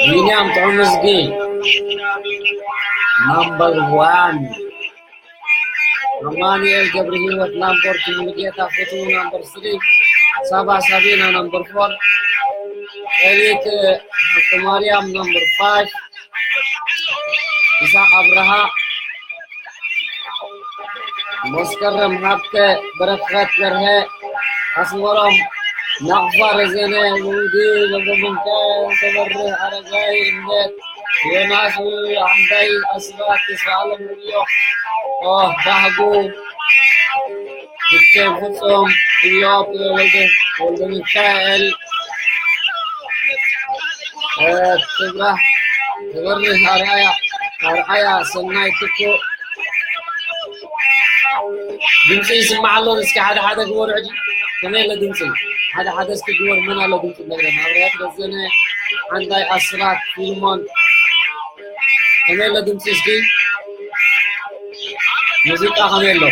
ቢንያም ጥዑም ምዝጊ number one። ኣማኑኤል ገብረ ህይወት number two፣ ሙሉጌታ ፍትዉ number three፣ ሳባ ሳቢና number four፣ ኤሊት ሃብተማርያም number five፣ ይስሐቅ ኣብርሃ፣ መስከረም ሃብተ፣ በረከት በርሀ፣ ኣስመሮም ናቕፋ፣ ረዘነ ውዲ፣ ገብረሚካኤል ተበርህ፣ ኣረጋይ እምነት፣ ዮናስ ዓንዳይ፣ ኣስራት ተስፋኣለም ርዮ፣ ኦ፣ ባህጉ፣ ብቸ ፍጹም፣ ኢዮብ ወልደ፣ ወልደ ሚካኤል፣ እ፣ ትብራህ፣ ትበርህ ኣርኣያ፣ ኣርኣያ ሰናይ ትኩ። ድምፂ ይስማዕ ኣሎ። እስኪ ሓደ ሓደ ግበሩ ሕጂ። ከመይ ኣሎ ድምፂ? ሓደ ሓደ እስኪ ግበሩ። መን ኣሎ ድምፂ? ነግረና። ኣብርያት ረዘነ፣ ዓንዳይ ኣስራት፣ ፊልሞን። ከመይ ኣሎ ድምፂ እስኪ? ሙዚቃ ከመይ ኣሎ?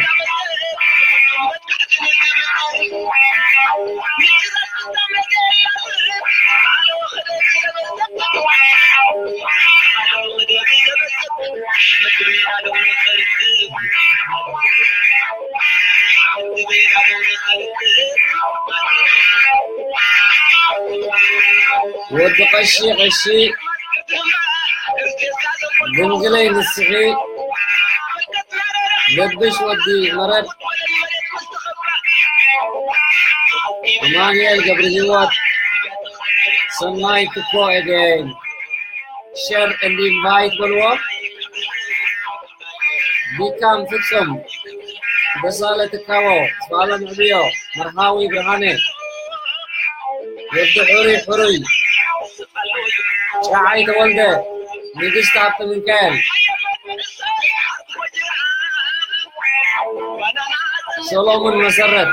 ወዲ ቀሺ ቀሺ ድንግለይ ንስኺ ለብሽ ወዲ መረብ ኣማኑኤል ገብረ ህይወት ሰናይ ትኮ ኤደን share and invite በልዎ። ቢካም ፍጹም፣ ደሳለ ትካቦ፣ ስባለም ዕብዮ፣ መርሃዊ ብርሃነ፣ ወዲ ሕሩይ ሕሩይ፣ ጨዓይ ተወልደ፣ ንግስቲ ሃብተ ሚካኤል፣ ሰሎሙን መሰረት።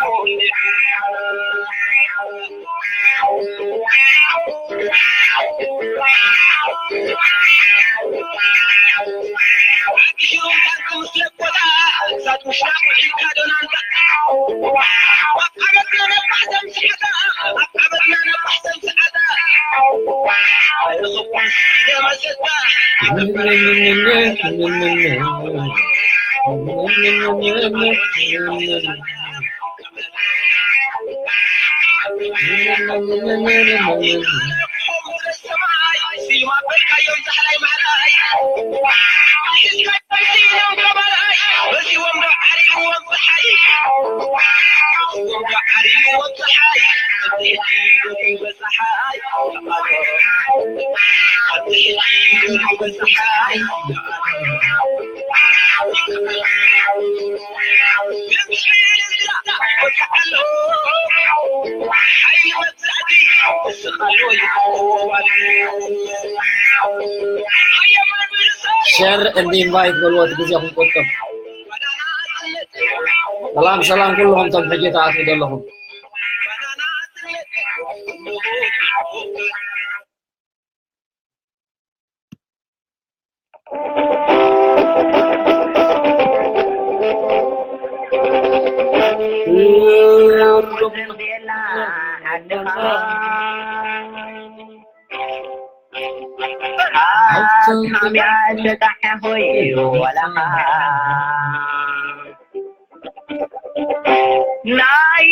Share and invite በልዎ፣ እቲ ግዜኹም ቁጥብ። ሰላም ሰላም ኩልኹም እቶም ሕጂ ትኣትዉ ዘለኹም። ናይ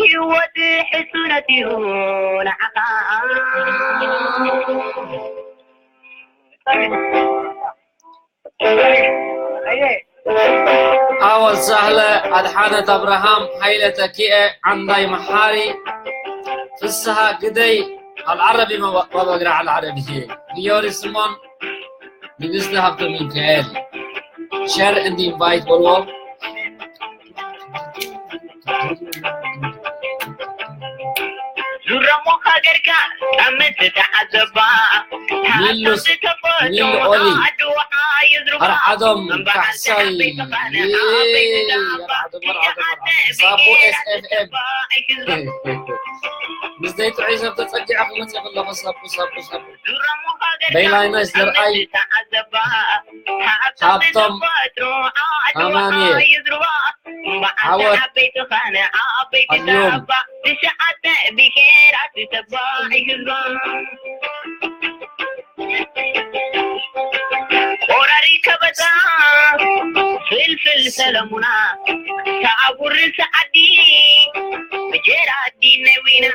ህይወት ሕጽረት እዩ ንዓኻ። ኣወል ሳህለ፣ ኣድሓነት ኣብርሃም፣ ሃይለ ተኪኤ፣ ዓንዳይ መሓሪ፣ ፍስሃ ግደይ፣ ኣልዓረቢ መባ-፣ ባባግራ ኣልዓረቢ፣ ጊዮሪ ስሞን፣ ንግስቲ ሃብተ ሚካኤል። Share and invite በልዎ። ዙረሞ ሃገርካ ጠምት ተዓዘባ። ሚሉስ፣ ሚሉ ኦሊ፣ ኣድዋ ይዝርባ። ኣርዓዶም ካሕሳይ፣ ኣርዓዶም፣ ኣርዓዶም፣ ኣርዓዶም። ሳቡ ኤስ ኤፍ ኤም። ምስ ዘይጥዑይ ሰብ ተጸጊዐ ክመጽእ ከለኹ ሳቡ፣ ሳቡ፣ ሳቡ። ዙረሞ በይናይነሽ ዘርኣይ፣ ሃብቶም ኣማኑኤል፣ ዓወት ኣልዮም፣ ቆራሪ ከበታ ፍልፍል ሰለሙና ሰዓቡ ርእሲ ዓዲ ብጀራዲ ነዊና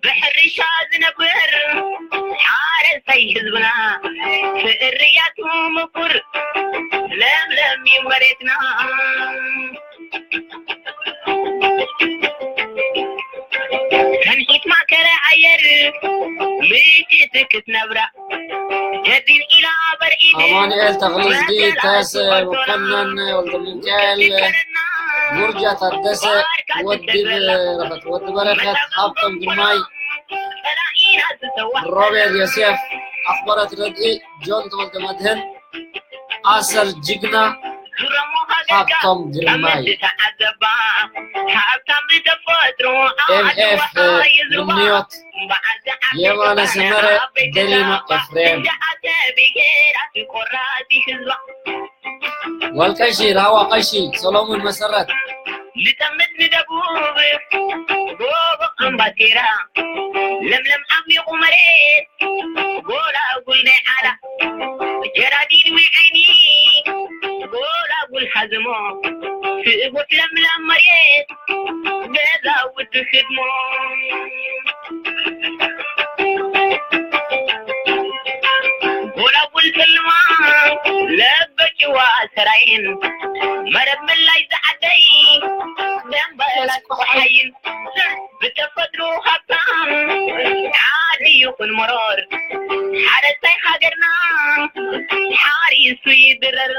ብሕርሻ ዝነብር ሓረስታይ ህዝብና ፍርያቱ ምቁር ለምለም እዩ መሬትና። ሰንሒት ማእከለ ኣየር ምጭት ክትነብራ ጀዲን ኢላ በርኢድ ኣማኑኤል ተኽልዝጊ፣ ተስ መኮነን፣ ወልደ ሚካኤል፣ ሙርጃ ታደሰ፣ ወዲ በረኸት፣ ወዲ በረኸት፣ ሃብቶም ግርማይ፣ ሮቤል ዮሴፍ፣ ኣኽበረት ረድኢ፣ ጆን ተወልደ መድህን፣ ኣሰር ጅግና፣ ሃብቶም ግርማይ፣ ሃብታም ብተፈጥሮ ኤምኤፍ ምንዮት፣ የማነ ሰመረ፣ ደሊማ ኤፍሬም። ጓል ቀሺ፣ ራህዋ ቀሺ፣ ሰሎሙን መሰረት። ንጠምት ንደቡብ ጎቦ ኣምባቴራ ለምለም ዓሚቑ መሬት ጎላጉል ናይ ዓላ ጀራዲን ወይ ዓይኒ ጎላጉል ሓዘሞ ስእጉሕ ለምለም መሬት ገዛውቲ ህድሞ ጎላጉል ትልማ ለበጭዋ ሰራይን መረብ ምላሽ ዝዓደይ ደንበላ ቆሓይን ብተፈጥሮ ሃብታም ዓዲ ይኹን መሮር ሓረስታይ ሃገርና ሓሪሱ ይድረር።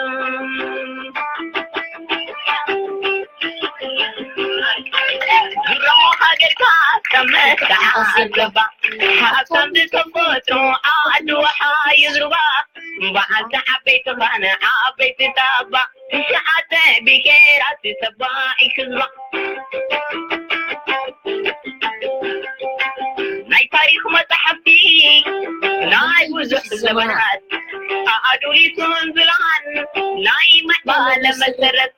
ዝረሞ ሃገርካ ከመካ ዓገባ ሃብታም ብተፈጥሮ ዓዲ ወሓ ይዝርባ በዓልቲ ዓበይቲ ኻነ ዓበይቲ ታባ ትሽዓተ ብሄራት ተባዒ ህዝባ ናይ ታሪኽ መጻሕፍቲ ናይ ብዙሕ ዘመናት ኣዱሊሱን ዝለዓን ናይ ምዕባለ መሰረት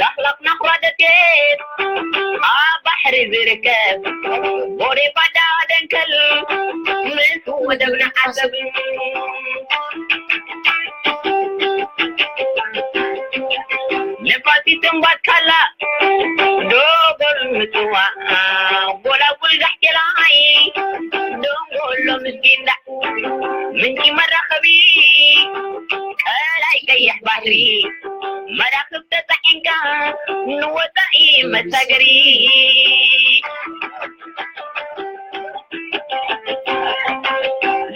ዳኽላኽ ናኹራ ደሴት ኣብ ባሕሪ ዝርከብ ቦሬ ባዳ ደንከል ምስ ወደብና ዓሰብ ንፋሲትን ባትካላ ዶጎል ምጽዋ ጎላጉል ጋሕቴላይ ደንጎሎ ምስጊንዳ ምንጪ መራኸቢ ቀላይ ቀይሕ ባሕሪ መራኽብ ተጻዒንካ ንወጻኢ መሳገሪ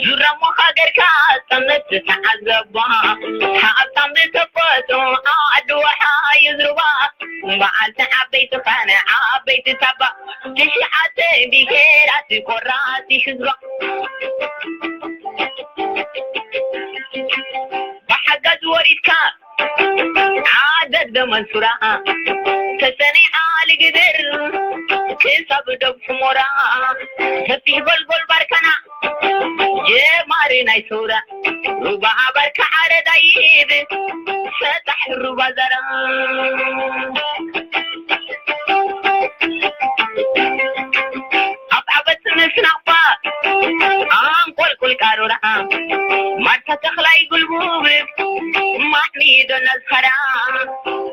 ዙረሞ ሃገርካ ጸመት ተዓዘባ ሃብታም ብተፈጥሮ ዓዲ ወሓ ይዝርባ በዓልቲ ዓበይቲ ኻነ ዓበይቲ ታባ ትሽዓተ ብሄራት ቆራሲ ህዝባ ብሓጋዝ ወሪድካ ዓደግ ደመንሱራ ተሰኒዓ ልግድር ክሳብ ዶብ ሕሞራ ሰፊሕ ጎልጎል ባርካና ጀማሪ ናይ ሰውራ ሩባ ባርካ ዓረዳይብ ሰጣሕ ሩባ ዘራ ኣብ ዓበት ምስናፋ ኣንቆልቁል ቃሮራ ማርታ ተኽላይ ጉልቡብ ማዕሚዶ ነዝኸራ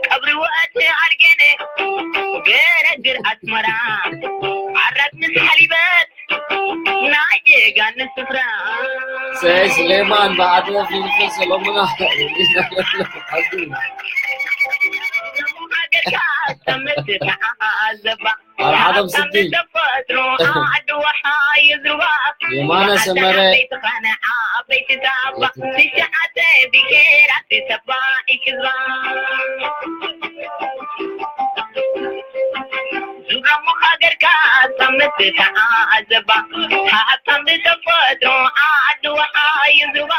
ቀብሪ ወእቲ ኣልጌነ ገረግር ኣስመራ ዓራት ምስ ሓሊበት ናይ ጀጋን ስፍራ ሰይ ስሌማን ብሓደ ፊልፍል ሰሎሙና ሃገርካ ተምትተዓዘባ ኣርሓዶም ስዲ ተፈጥሮ ዓዲ ወሓ ይዝርባ የማነ ሰመረ ዓበይቲ ታባ ትሽዓተ ብሄራት ተባዒ ህዝባ ዙረሞ ሃገርካ ጸምት ተዓዘባ ሃብታም ብተፈጥሮ ዓዲ ወሓ ይዝርባ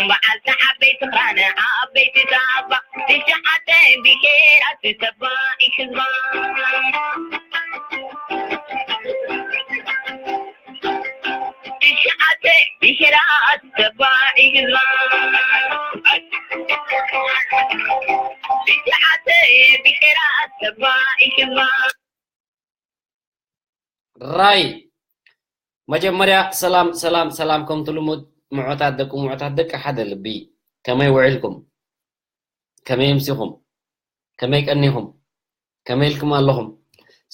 በዓልቲ ዓበይቲ ኽራነ ዓበይቲ ታባ ትሽዓተ ብሄራት ተባዒ ህዝባ ትሽዓተ ብሽራ ኣተባዒ ህዝባ። ብሽዓተ ብሽራ ኣተባዒ ህዝባ። ራይ መጀመርያ ሰላም ሰላም ሰላም፣ ከምቲ ልሙድ ምዑታት ደቂ ምዑታት ደቂ ሓደ ልቢ፣ ከመይ ውዒልኩም? ከመይ ኣምሲኹም? ከመይ ቀኒኹም? ከመይ ኢልኩም ኣለኹም?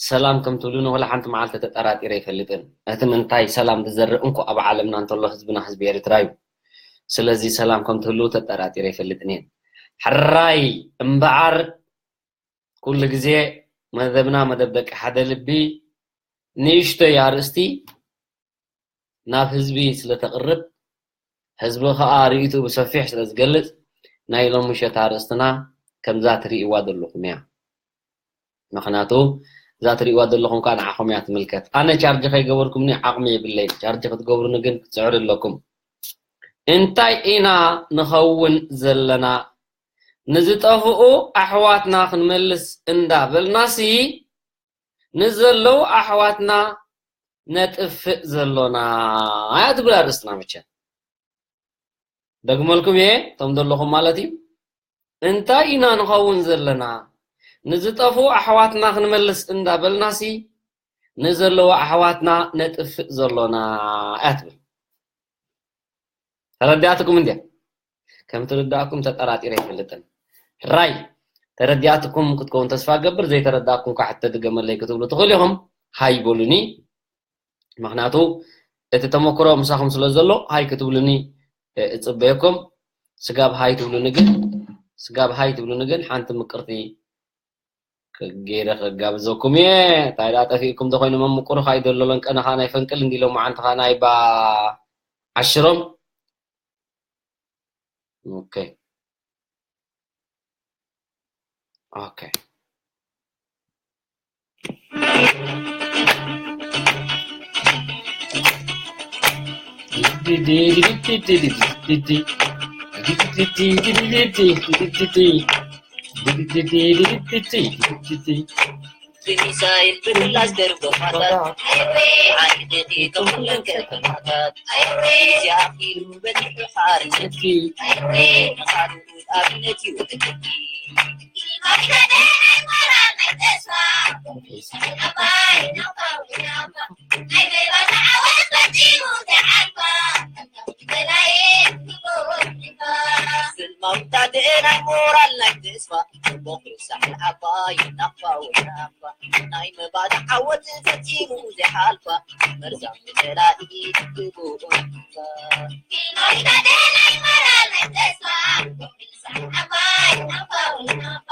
ሰላም ከም ትብሉኒ ወላ ሓንቲ መዓልቲ ተጠራጢረ ኣይፈልጥን። እቲ ምንታይ ሰላም ዝዘርእ እንኮ ኣብ ዓለምና እንተሎ ህዝብና ህዝቢ ኤርትራ እዩ። ስለዚ ሰላም ከም ትህልው ተጠራጢረ ኣይፈልጥን እየ። ሕራይ እምበኣር ኩሉ ግዜ መደብና መደብ ደቂ ሓደ ልቢ ንእሽቶይ ኣርእስቲ ናብ ህዝቢ ስለ ተቕርብ፣ ህዝቢ ኸኣ ርእይትኡ ብሰፊሕ ስለ ዝገልጽ፣ ናይ ሎሚ ምሸት ኣርእስትና ከምዛ ትርእይዋ ዘለኹም እያ። ምኽንያቱ እዛ ትርእይዋ ዘለኹም ከኣ ንዓኹም እያ ትምልከት። ኣነ ቻርጅ ከይገበርኩምኒ ዓቕሚ የብለይን። ቻርጅ ክትገብሩኒ ግን ክትጽዕሩ ኣለኩም። እንታይ ኢና ንኸውን ዘለና? ንዝጠፍኡ ኣሕዋትና ክንመልስ እንዳበልናሲ፣ ንዘለዉ ኣሕዋትና ነጥፍእ ዘሎና እያ ትብል ኣርእስትና። መቸም ደግመልኩም እየ፣ እቶም ዘለኹም ማለት እዩ። እንታይ ኢና ንኸውን ዘለና? ንዝጠፍኡ ኣሕዋትና ክንመልስ እንዳበልናሲ፣ ንዘለዉ ኣሕዋትና ነጥፍእ ዘሎና እያ ትብል። ተረዲኣትኩም እንድያ? ከም ትርዳእኩም ተጠራጢረ ኣይፈልጥን። ራይ ተረዲኣትኩም ክትከውን ተስፋ ገብር፣ ዘይተረዳእኩም ከዓ ሕቶ ድገመለይ ክትብሉ ትኽእሉ ኢኹም። ሃይ በሉኒ። ምኽንያቱ እቲ ተመክሮ ምሳኹም ስለ ዘሎ ሃይ ክትብሉኒ፣ እ፣ እጽበየኩም። ስጋብ ሃይ ትብሉኒ ግን፣ ስጋብ ሃይ ትብሉኒ ግን ሓንቲ ምቅርቲ ገይረ ክጋብዘኩም እየ። እንታይ ደኣ ጠፊእኩም ዶ ኮይኑ መምቁሩ ካይ ደሎ ለንቀነ ኸኣ ናይ ፈንቅል እንዲ ሎማዓንቲ ኸኣ ናይ ባ ዓሽሮም። ኦኬ። ኦኬ። ብሚሳይል ብፍላሽ ደርቦ ማታት፣ ዓይንኺ ከም ኩለን ከተማታት፣ እዚ ኣኺሉ በሊሑ ሓርነትኪ፣ ንኻልኡ ኣብነት ይውዕልኪ። ስልማዊት ኣደ ናይ ሞራል ናይ ተስፋ፣ ቦኽሪ ሳሕል ዓባይ ናፋ ወይ ናፋ፣ ናይ መባእታ ዓወት ፈጺሙ ዘይሓልፋ፣ መርዛም ጸላኢ ግቡእ ይንፋ። ስልማዊት ኣደ ናይ ሞራል ናይ ተስፋ፣ ቦኽሪ ሳሕል ዓባይ ናፋ ወይ ናፋ፣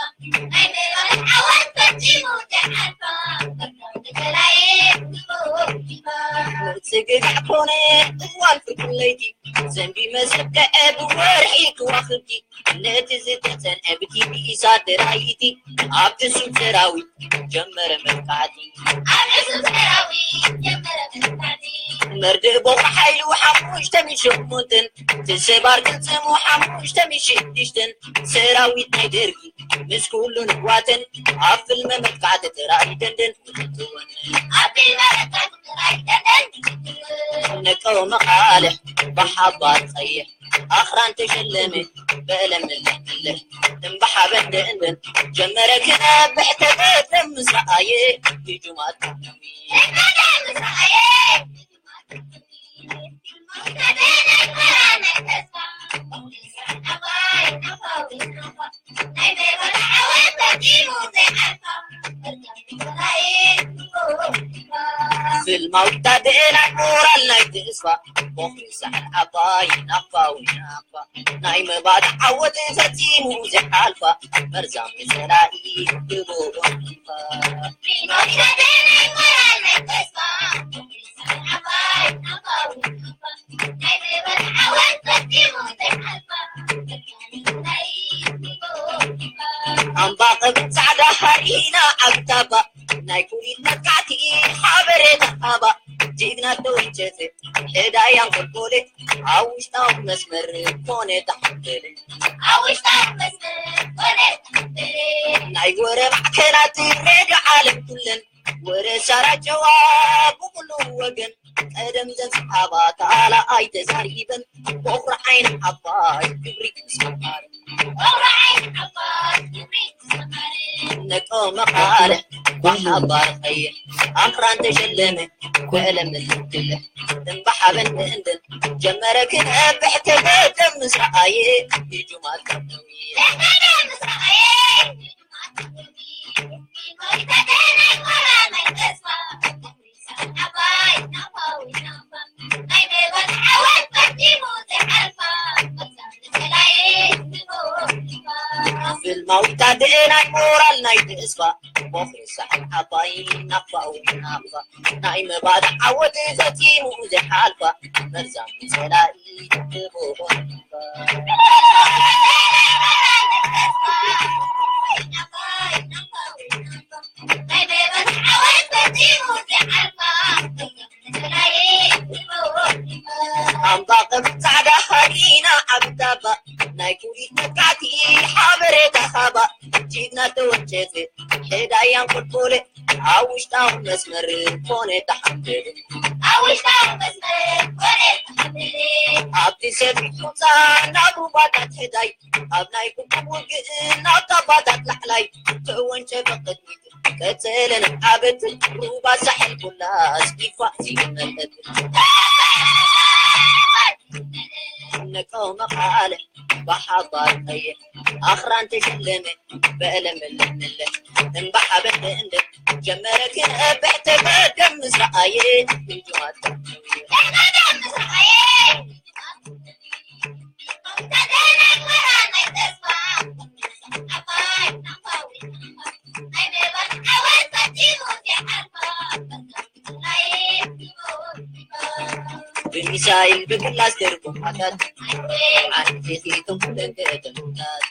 ናይ መባእታ ዓወት ፈጺሙ ዘይሓልፋ፣ መርዛም ጸላኢ ግቡእ ይንፋ። ምጽግጋዕ ኮነ እዋን ፍርቂ ለይቲ፣ ዘንቢመ ሰብከዐ ብወርሒ ከዋኽብቲ፣ ነቲ ዝተጸንዐ ብቲቪ ኢሳት ተራእይቲ፣ ኣብ ዕሱብ ሰራዊት ጀመረ መጥቃዕቲ። ኣብ ዕሱብ ሰራዊት ጀመረ መጥቃዕቲ። መርድእ ቦኽሪ ሓይሉ ሓሙሽተ ሚእቲ ሸሞንተን፣ እቲ ሰባር ቅልጽሙ ሓሙሽተ ሚእቲ ሽዱሽተን፣ ሰራዊት ናይ ደርጊ ምስ ኩሉ ንዋተን፣ ኣብ ፍልመ መጥቃዕቲ ተራእዩ ደንደን። ነቀው መቓልሕ ብሓባር ጸይሕ፣ ኣኽራን ተሸለመ በለምልሕ፣ እምባሓበን ደንደን ጀመረ ክነብሕ፣ ተገደም ምሳኣየ ይጁማት ፍልማዊት ኣደ ናይ ሞራል ናይ ተስፋ፣ ቦኽሪ ሳሕል ዓባይ ናፋ ወይ ናፋ፣ ናይ መባእታ ዓወት ፈጺሙ ዘይሓልፋ፣ መርዛም ጸላኢ ግቡእ ይንፋ። ፍልማዊት ኣደ ናይ ሞራል ናይ ተስፋ፣ ቦኽሪ ሳሕል ዓባይ ናፋ ወይ ናፋ፣ ናይ መባእታ ዓወት ፈጺሙ ዘይሓልፋ፣ ኣምባቐብን ጻዕዳ ሃሪና ዓብታባ፣ ናይ ኩሊት መጥቃዕቲ ሓበሬታ ሃባ፣ ጅግና ተወንጨፈ፣ ዕዳያን ቆልቆለ፣ ኣብ ውሽጣዊ መስመር ኮነ ተሓበለ። ኣብ ውሽጣዊ መስመር ኮነ ተሓበለ። ናይ ወረ ማዕከናት ሬድዮ ዓለም ኩለን፣ ወረ ሳራ ጨዋ ብኩሉ ወገን ቀደም ዘንስሓባ ካላ ኣይተዛሪበን። በኹሪ ዓይኒ ዓባይ ክብሪ ይስማር። በኹሪ ዓይኒ ዓባይ ክብሪ ይስማር። ነቆ መቓለ ብሓባር ኸየ ኣኽራን ተሸለመ። ክእለምልክለ እምባሓበን ምእንድን ጀመረ ክነብሕ ተገደ ምስ ረኣየ ይጁማት ፍልማዊት ኣደ ናይ ሞራል ናይ ተስፋ ቦኽሪ ሳሕል ዓባይ ናፋ ወይ ናፋ ናይ መባል ዓወት ዘቲሙ ዘይሓልፋ መርዛም ጸላኢ ትቦ ኣምባቕም ጻዕዳ ሃዲና ዓብዳባ ናይ ኩሊት መቃቲ ሓበሬታ ሃባ ጅግና ተወንጨፈ ሕዳያን ቆልቆለ ኣብ ውሽጣዊ መስመር ኮነ ተሓንበበ ኣብ ውሽጣዊ መስመር ኮነ ተሓንበበ ኣብቲ ሰፊሕ ሑጻ ናብ ሩባታት ሕዳይ ኣብ ናይ ኩኩብ ውግእ ናብ ታባታት ላዕላይ ተወንጨፈ ቅድሚት ቀጸለ ንዓበት ሩባ ሳሕል ኩላ ኣስጊፋ ሲመለት ነቀው መቃለ ብሓባር ቀይሕ ኣኽራን ተሸለመ በእለምለምለ እምባሓበን እንደ ጀመረ ክነብሕ ተገደ ምስ ረኣየ እጁማት ብሚሳይል ብክላስተር ቦምባታት ዓንኬቲቶም ኩለን ከተማታት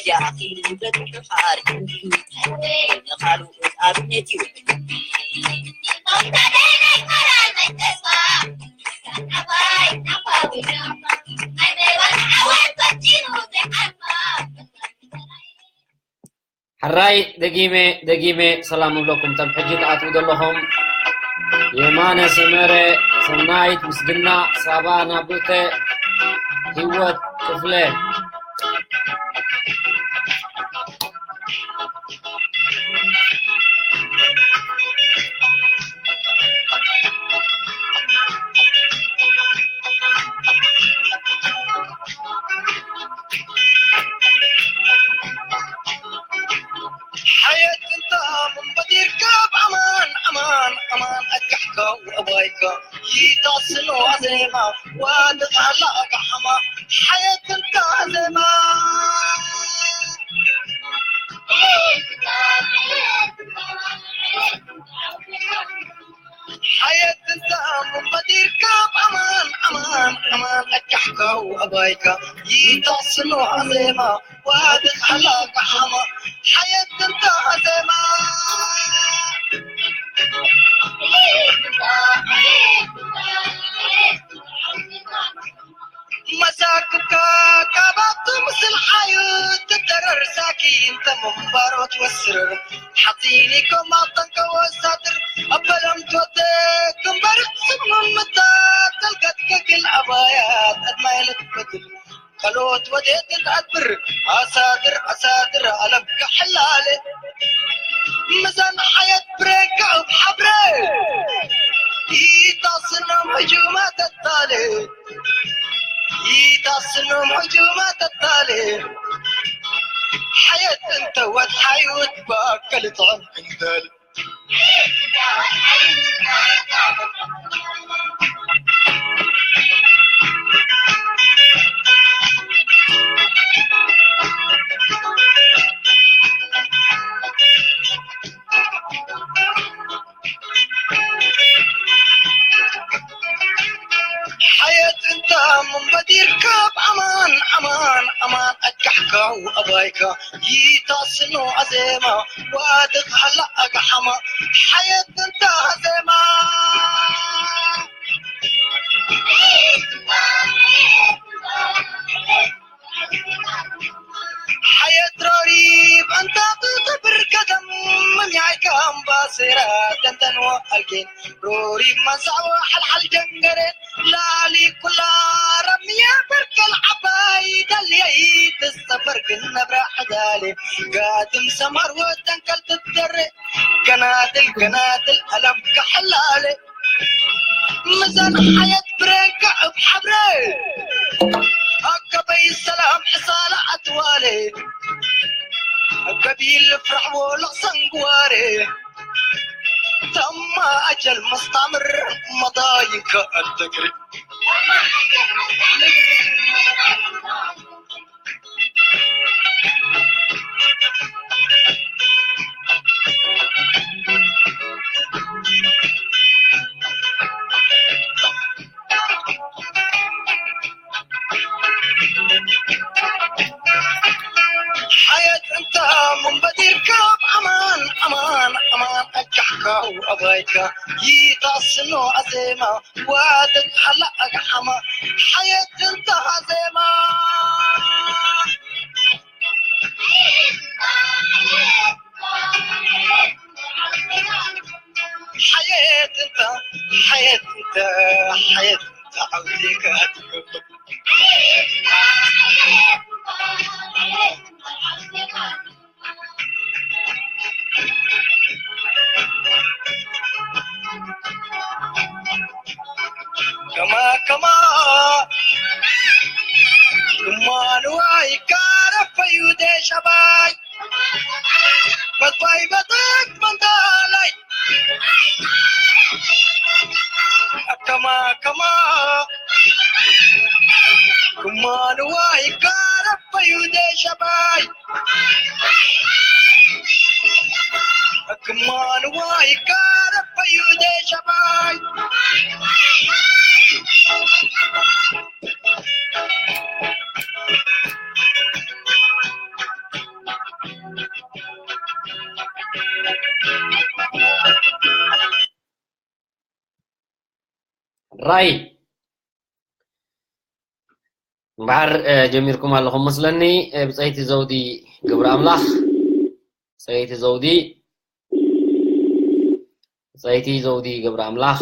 ያኺ በትሑ ሓሪ ንኻልኡ ኣብነት ይውዕል ሕራይ ደጊመ ደጊመ ሰላም እብለኩም። እቶም ሕጂ ትኣትዉ ዘለኹም የማነ ሰመረ፣ ሰናይት ምስግና፣ ሳባ ናብተ፣ ህይወት ክፍለ። ሓየት እንታ ምንበዲርካ ብኣማን ኣማን ኣማን ኣጋሕካ ወኣባይካ ይታስኖ ኣዜማ ዋድቓላ ኣጋሓማ ሓየት እንታ ኣዜማ ሓየት እንታ ምንበዲርካ ብኣማን ኣማን ኣማን ኣጋሕካ ወኣባይካ ይታስኖ ኣዜማ ዋድቓላ ኣጋሓማ ሓየት እንታ ኣዜማ መሳክብካ ካባቱ ምስል ሓዩ ትደረር ሳኪን ተመንባሮት ወስርር ሓፂኒኮም ኣጠንቀ ወሳድር ኣበለም ትወደ ግንበር ስምምታ ተልቀት ክግል ኣባያ ቀድማይ ልትበትል ከሎት ወዴት ትኣድብር ኣሳድር ኣሳድር ኣለብካ ሕላለ ምዛን ሓየት ብሬካ እብ ሓብረ ይታስኖም ሕጁማ ተታለ ይታስኖም ሕጁማ ተታለ ሓየት እንተ ወድሓዩት ባከልትዖም ክንደል ሓየት እንታ ምንበዲርካ ብኣማን ኣማን ኣማን ኣጋሕካ ወኣባይካ ይታስኖ ኣዜማ ዋድቕ ሃላ ኣጋሓማ ሓየት እንታ ኣዜማ ሓየት ሮሪብ እንታ ትኽብር ከተም ምንያይካ ኣምባሴራ ሮሪ ማሳዋ ሓልሓል ደንገረ ላሊ ኩላ ረምየ በርከል ዓባይ ደልየይ ትሰበር ግን ነብራ ሕዳለ ጋትም ሰማር ወተንከል ትደረ ገናትል ገናትል ኣለም ከሐላለ ምዛን ሓየት ብሬንካ እብ ሓብረ ኣከበይ ሰላም ዕሳለ ኣትዋለ ገቢል ፍራሕዎ ለቕሰንግዋረ ተማ ኣጀል መስታምር መዳይከ ኣልተግሪ ሓየት እንታ መንበዲርካ ኣማን ኣማን ኣማን ኣጃሕካ ኣባይካ ይታስኖ ኣዜማ ዋደት ሓላ ኣግሓማ ሓየት እንታ ኣዜማ ሓየት እንታ ሓየት እንታ ሓየት እንታ ዓውዲካ ትገብር كما كما كما نواي كارف يودي شباي بطاي بطاك من دالي كما كما كما نواي كارف يودي شباي كمان واي كارب فيودي شباي ራይ እምበሓር ጀሚርኩም ኣለኹም መስለኒ። ብፀይቲ ዘውዲ ገብረ ኣምላኽ፣ ብፀይቲ ዘውዲ፣ ብፀይቲ ዘውዲ ገብረ ኣምላኽ።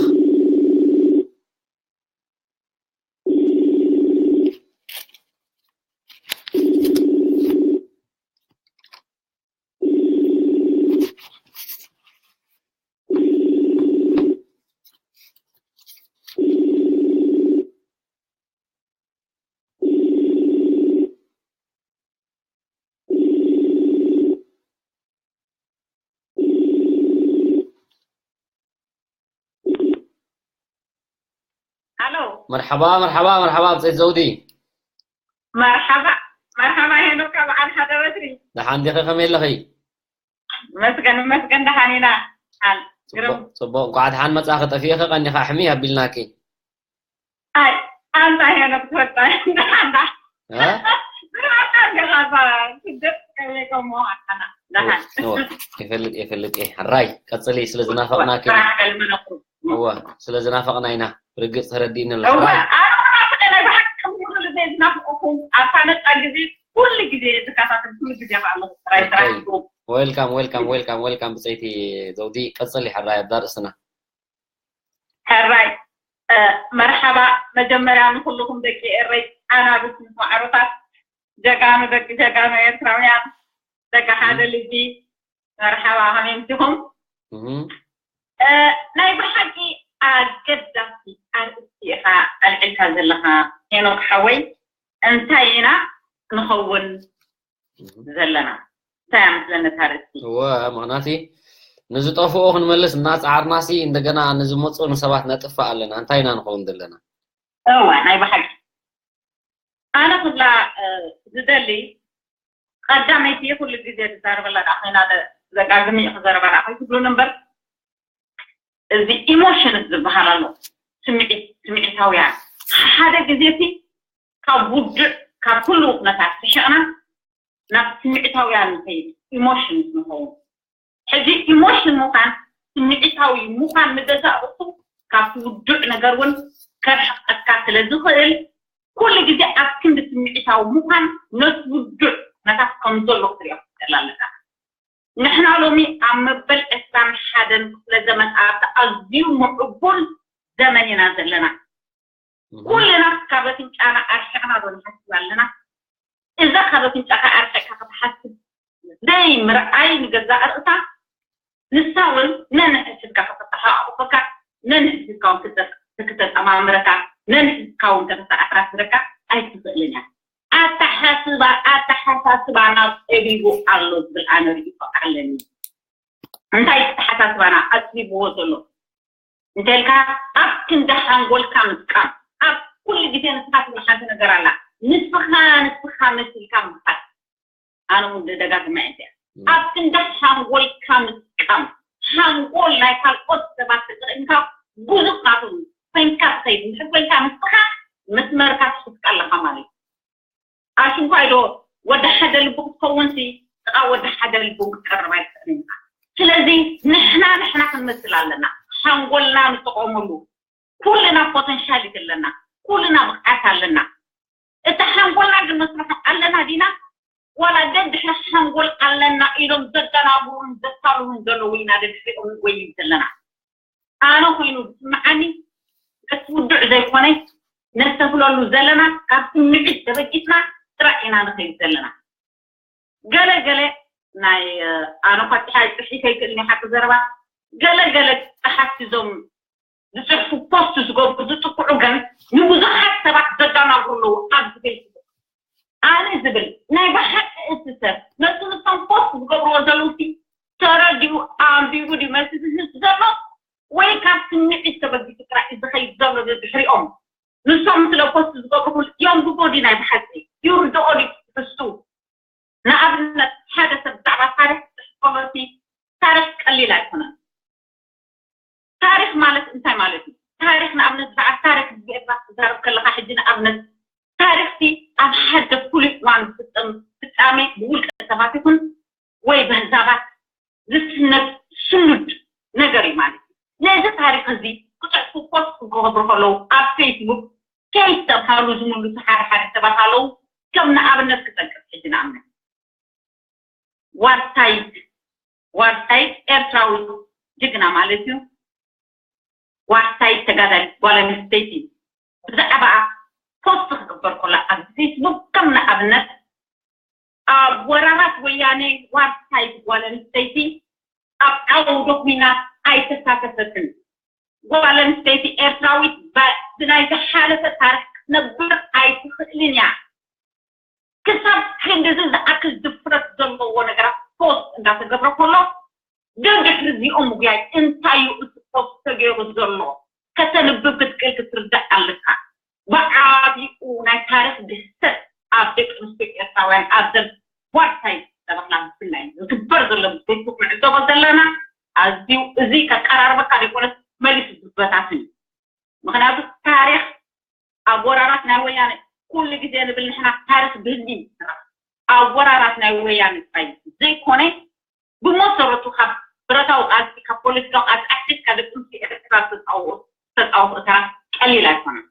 ኣሎ መርሓባ መርሓባ መርሓባ ብፀይቲ ዘውዲ። መርሓባ መርሓባ ሄኖካ በዓል ሓደ በትሪ። ደሓን ዲኺ ከመይ ኣለኺ? መስገን መስገን ደሓን ኢና። ሓን ግርም ፅቡቅ እንኳዕ ደሓን መፃኺ። ጠፊእኺ ቀኒኻ ሕምይ ኣቢልናኪ። ኣይ ኣንታ ሄኖክ ትወዳ ደሓን ዳ እ? ብራታ ገዛ ስደት ከመይ ከምኡ ኣና ደሓን እወ፣ ይፈልጥ ይፈልጥ እየ። ሕራይ ቀፅሊ ስለ ዝናፈቅናኪ። ስራሕ ከልመነኩም እወ ስለ ዝናፈቅና ኢና። ርግፅ ተረዲእኒ ኣሎ። እወ ሕራይ ኣነ ናይ ብሓቂ ኩሉ ግዜ ዝናፍቀኩም ኣብታ ነፃ ግዜ ኩሉ ግዜ ዝከታተል ኩሉ ግዜ ከኣለኹ ጥራይ ስራሕ ኦኬ። Welcome welcome welcome welcome ብፀይቲ ዘውዲ ቀፅሊ። ሕራይ ኣብዛ ርእስና ሕራይ መርሓባ መጀመርያ ንኩልኩም ደቂ ኤረይ ኣናብስ ምስ ማዕሮታት ጀጋኑ ደቂ ጀጋኑ ኤርትራውያን ደቂ ሓደ ልቢ መርሓባ ከመይ ምሲኹም? እህም። ናይ ብሓቂ ኣገዳሲ ኣርእስቲ ኢኻ ኣልዒልካ ዘለኻ ሄኖክ ሓወይ። እንታይ ኢና ንኸውን ዘለና? እንታይ እያ መስለኒ እታ ኣርእስቲ? እወ ምኽንያቲ ንዝጠፍኦ ክንመልስ እናፀዓርናሲ እንደገና ንዝመፁ ንሰባት ነጥፍእ ኣለና። እንታይ ኢና ንኸውን ዘለና? እወ ናይ ብሓቂ ኣነ ክብላ ዝደሊ ቀዳመይቲ ኩሉ ግዜ ዝዛረበላ ደኣ ኮይና ደጋግሚ ክዘረባ ደኣ ከይትብሉን እምበር እዚ ኢሞሽንስ ዝበሃል ኣሎ። ስምዒት ስምዒታውያን ሓደ ግዜ እቲ ካብ ውዱዕ ካብ ኩሉ ኩነታት ርሒቕና ናብ ስምዒታውያን ንኸይድ ኢሞሽንስ ንኸውን። ሕጂ ኢሞሽን ምዃን ስምዒታዊ ምዃን ንገዛእ ርእሱ ካብቲ ውዱዕ ነገር እውን ከርሕቀካ ስለ ዝኽእል ኩሉ ግዜ ኣብ ክንዲ ስምዒታዊ ምዃን ነቲ ውዱዕ ነታት ከም ዘሎ ክትሪኦ ክትክእል ኣለካ። ንሕና ሎሚ ኣብ መበል ዕስራን ሓደን ክፍለ ዘመን ኣብቲ ኣዝዩ ምዕቡል ዘመን ኢና ዘለና። ኩልና ካብ ኣፍንጫና ኣርሒቕና ዶ ንሓስብ ኣለና? እዛ ካብ ኣፍንጫኻ ኣርሒቕካ ክትሓስብ ዘይምርኣይ ንገዛእ ርእሳ ንሳ እውን ነንሕድሕድካ ከተተሓቋቑፈካ፣ ነንሕድሕድካ እውን ክተ- ክተጠማምረካ፣ ነንሕድሕድካ እውን ከተተኣሳስረካ ኣይትኽእልን እያ። ኣተሓስባ ኣተሓሳስባና ፀቢቡ ኣሎ ዝብል ኣነ ርኢቶ ኣለኒ። እንታይ ኣተሓሳስባና ኣፅቢብዎ ዘሎ እንተልካ፣ ኣብ ክንዲ ሓንጎልካ ምጥቃም። ኣብ ኩሉ ግዜ ንስኻ ትብል ሓንቲ ነገር ኣላ። ንስኻ ንስኻ መሲልካ ምኻድ። ኣነ እውን ደጋግማ እየ እዚኣ። ኣብ ክንዲ ሓንጎልካ ምጥቃም። ሓንጎል ናይ ካልኦት ሰባት ተጠቒምካ ብዙሕ ናቶም ኮይንካ ትኸይድ። እንድሕር ኮይንካ ንስኻ መስመርካ ትሕዝካ ኣለኻ ማለት እዩ። ኣሽንኳይ ዶ ወዲ ሓደ ልቡ ክትከውንሲ ጥቓ ወዲ ሓደ ልቡ ክትቀርብ ኣይትኽእልን ኢኻ። ስለዚ ንሕና ንሕና ክንመስል ኣለና። ሓንጎልና ንጥቀመሉ። ኩልና ፖተንሻል ኣለና። ኩልና ብቕዓት ኣለና። እቲ ሓንጎልና ግን መስርሖ ኣለና ዲና? ዋላ ደድሕሪ ሓንጎል ኣለና ኢሎም ዘደናግሩን ዘታልሉን ዘለዉ ኢና ደድሕሪኦም ንጎይይ ዘለና። ኣነ ኮይኑ ዝስምዓኒ ነቲ ውዱዕ ዘይኮነ ነስተፍለሉ ዘለና ካብ ስምዒት ተበጊስና ጥራሕ ኢና ንኸይድ ዘለና። ገለ ገለ ናይ ኣነ ኳ ጥሓይ ጥሒፈ ይክእልኒ ሓቂ ዘረባ ገለ ገለ ጸሓፍቲ እዞም ዝፅሕፉ ፖስት ዝገብሩ ዝጥቅዑ ግን ንብዙሓት ሰባት ዘዳናግሩ ኣለዉ ኣብዚ ፌስቡክ። ኣነ ዝብል ናይ ብሓቂ እቲ ሰብ ነቲ ንሶም ፖስት ዝገብርዎ ዘለዉ ሲ ተረዲኡ ኣንቢቡ ድዩ መልሲ ዝህብ ዘሎ ወይ ካብ ስምዒት ተበጊሱ ጥራሕ እዩ ዝኸይድ ዘሎ ደድሕሪኦም? ንሶም ስለ ፖስት ዝገብሩ የንብቦ ድዩ ናይ ብሓቂ ይርድኦ ድዩ ትሕዝቱ? ንኣብነት ሓደ ሰብ ብዛዕባ ታሪኽ ክፅሕፍ ከሎ እቲ ታሪኽ ቀሊል ኣይኮነን። ታሪኽ ማለት እንታይ ማለት እዩ? ታሪኽ ንኣብነት ብዛዕባ ታሪኽ ህዝቢ ኤርትራ ክትዛረብ ከለኻ ሕጂ ንኣብነት ታሪኽቲ ኣብ ሓደ ፍሉይ እዋን ዝፍፀም ፍፃሜ ብውልቀ ሰባት ይኹን ወይ በህዛባት ዝስነድ ስኑድ ነገር እዩ ማለት እዩ። ነዚ ታሪኽ እዚ ክፅሕፉ ፖስት ክገብሩ ከለዉ ኣብ ፌስቡክ ከይስተብሃሉ ዝምልሱ ሓደ ሓደ ሰባት ኣለዉ። ከም ንኣብነት ክጠቅስ ሕጂ ንኣብነት ዋርሳይት ዋርሳይት ኤርትራዊ ጅግና ማለት እዩ። ዋርሳይት ተጋዳሊት ጓል ኣንስተይቲ ብዛዕባ ፖስት ክግበር ከሎ ኣብ ፌስቡክ ከም ንኣብነት ኣብ ወራራት ወያነ ዋርሳይት ጓል ኣንስተይቲ ኣብ ዓውደ ኲናት ኣይተሳተፈትን። ጓል ኣንስተይቲ ኤርትራዊት ብናይ ዝሓለፈ ታሪኽ ክትነብር ኣይትኽእልን እያ። ክሳብ ክንድዚ ዝኣክል ድፍረት ዘለዎ ነገራት ፖስት እንዳተገብረ ከሎ ደድሕሪ እዚኦም ምጉያይ እንታይ እዩ እቲ ፖስት ተገይሩ ዘሎ ከተንብብ ክትክእል ክትርዳእ ኣለካ። ብዓቢኡ ናይ ታሪኽ ድህሰት ኣብ ደቂ ኣንስትዮ ኤርትራውያን ኣብዘን ዋርሳይ ዝተባህላ ብፍላይ ዝግበር ዘሎ ብፌስቡክ ንዕዘቦ ዘለና ኣዝዩ እዚ ከቀራርበካ ዘይኮነስ መሊሱ ዝበታትን እዩ። ምክንያቱ ታሪኽ ኣብ ወራራት ናይ ወያነ ኩሉ ግዜ ንብል ንሕና ታሪኽ ብህሊ ይስራሕ ኣብ ወራራት ናይ ወያነ ጥራይ ዘይኮነ ብመሰረቱ ካብ ብረታዊ ቃልሲ ካብ ፖለቲካዊ ቃልሲ ኣትሒዝካ ደቂ ኣንስትዮ ኤርትራ ዝተፃወቱ ተፃወቱ ተራ ቀሊል ኣይኮነን።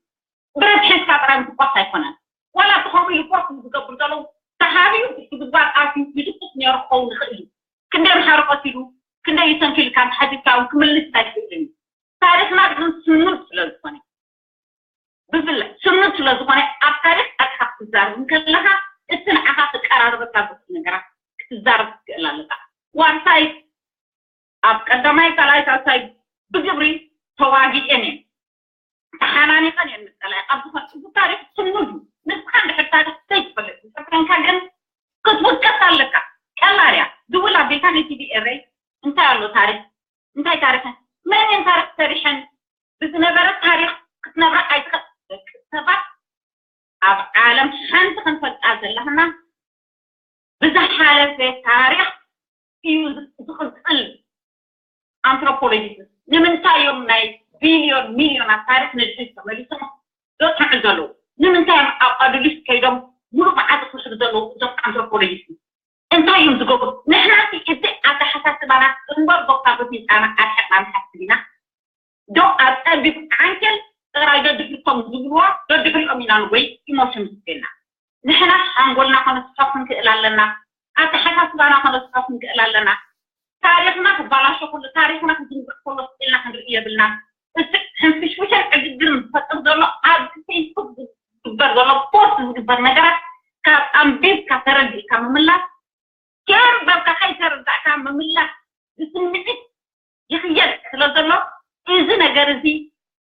ብረት ሒዝካ ጥራይ ምትኳስ ኣይኮነን። ዋላ እቲ ከምኡ ኢሉ ፖስት ዝገብሩ ዘለዉ ተሃብዩ እቲ ግንባር ኣትዩ ይድቁስ ነይሩ ክኸውን ይኽእል እዩ። ክንደይ ምሓሩ ቀቲሉ ክንደይ ይሰንኪልካ እንተሓቲትካ እውን ክምልስ ኣይክእልን እዩ። ታሪኽና ግን ስኑድ ስለ ዝኾነ ብፍላይ ስኑድ ስለ ዝኾነ ኣብ ታሪኽ ኣትሓ ክትዛረብ እንከለኻ እቲ ንዓኻ ክቀራርበካ ዝኽእል ነገራት ክትዛረብ ክትክእል ኣለካ። ዋርሳይ ኣብ ቀዳማይ ካልኣይ ሳልሳይ ብግብሪ ተዋጊኤን እየን ተሓናኒቐን እየን ምስ ጸላኢ ኣብ ዝኾነ እዚ ታሪኽ ስኑድ እዩ። ንስኻ እንድሕር ታሪኽ ዘይትፈልጥ እንተኮንካ ግን ክትውቀስ ኣለካ። ቀላል እያ ድውል ኣቢልካ ናይ ቲቪ ኤረይ እንታይ ኣሎ ታሪኽ እንታይ ታሪኸን መን እየን ታሪኽ ሰሪሐን ብዝነበረ ታሪኽ ክትነብራ ኣይትኽእል ደቂ ሰባት ኣብ ዓለም ሓንቲ ክንፈልጣ ዘለኽና ብዝሓለፈ ታሪኽ እዩ ዝቕፅል ኣንትሮፖሎጂስት ንምንታይ እዮም ናይ ቢልዮን ሚልዮናት ታሪኽ ንድሕሪት ተመሊሶም ዘፅንሑ ዘለዉ ንምንታይ እዮም ኣብ ኣዱሊስ ከይዶም ሙሉእ መዓልቲ ክውሕዱ ዘለዉ እዞም ኣንትሮፖሎጂስት እንታይ እዮም ዝገብሩ ንሕና እዚ ኣተሓሳስባና እምበር ዶክተር ርፊፃና ኣርሕቕና ንሓስብ ኢና ዶ ኣብ ፀቢብ ዓንኬል ጥራይ ደድሕርቶም ዝብልዎ ደድሕሪኦም ኢና ንጎይ ኢሞሽን ዝስቴና ንሕና ሓንጎልና ከነስሖ ክንክእል ኣለና ኣተሓሳስባና ከነስሖ ክንክእል ኣለና ታሪኽና ክባላሾ ከሎ፣ ታሪኽና ክዝንግዕ ከሎ ስኢልና ክንርኢ የብልና። እቲ ሕንፍሽፍሽን ዕግርግርን ዝፈጥር ዘሎ፣ ኣብ ፌስቡክ ዝግበር ዘሎ፣ ፖስት ዝግበር ነገራት ካብ ኣንቢብካ ተረዲእካ ምምላስ፣ ከየንበብካ ከይተረዳእካ ምምላስ ብስምዒት ይኽየድ ስለ ዘሎ፣ እዚ ነገር እዚ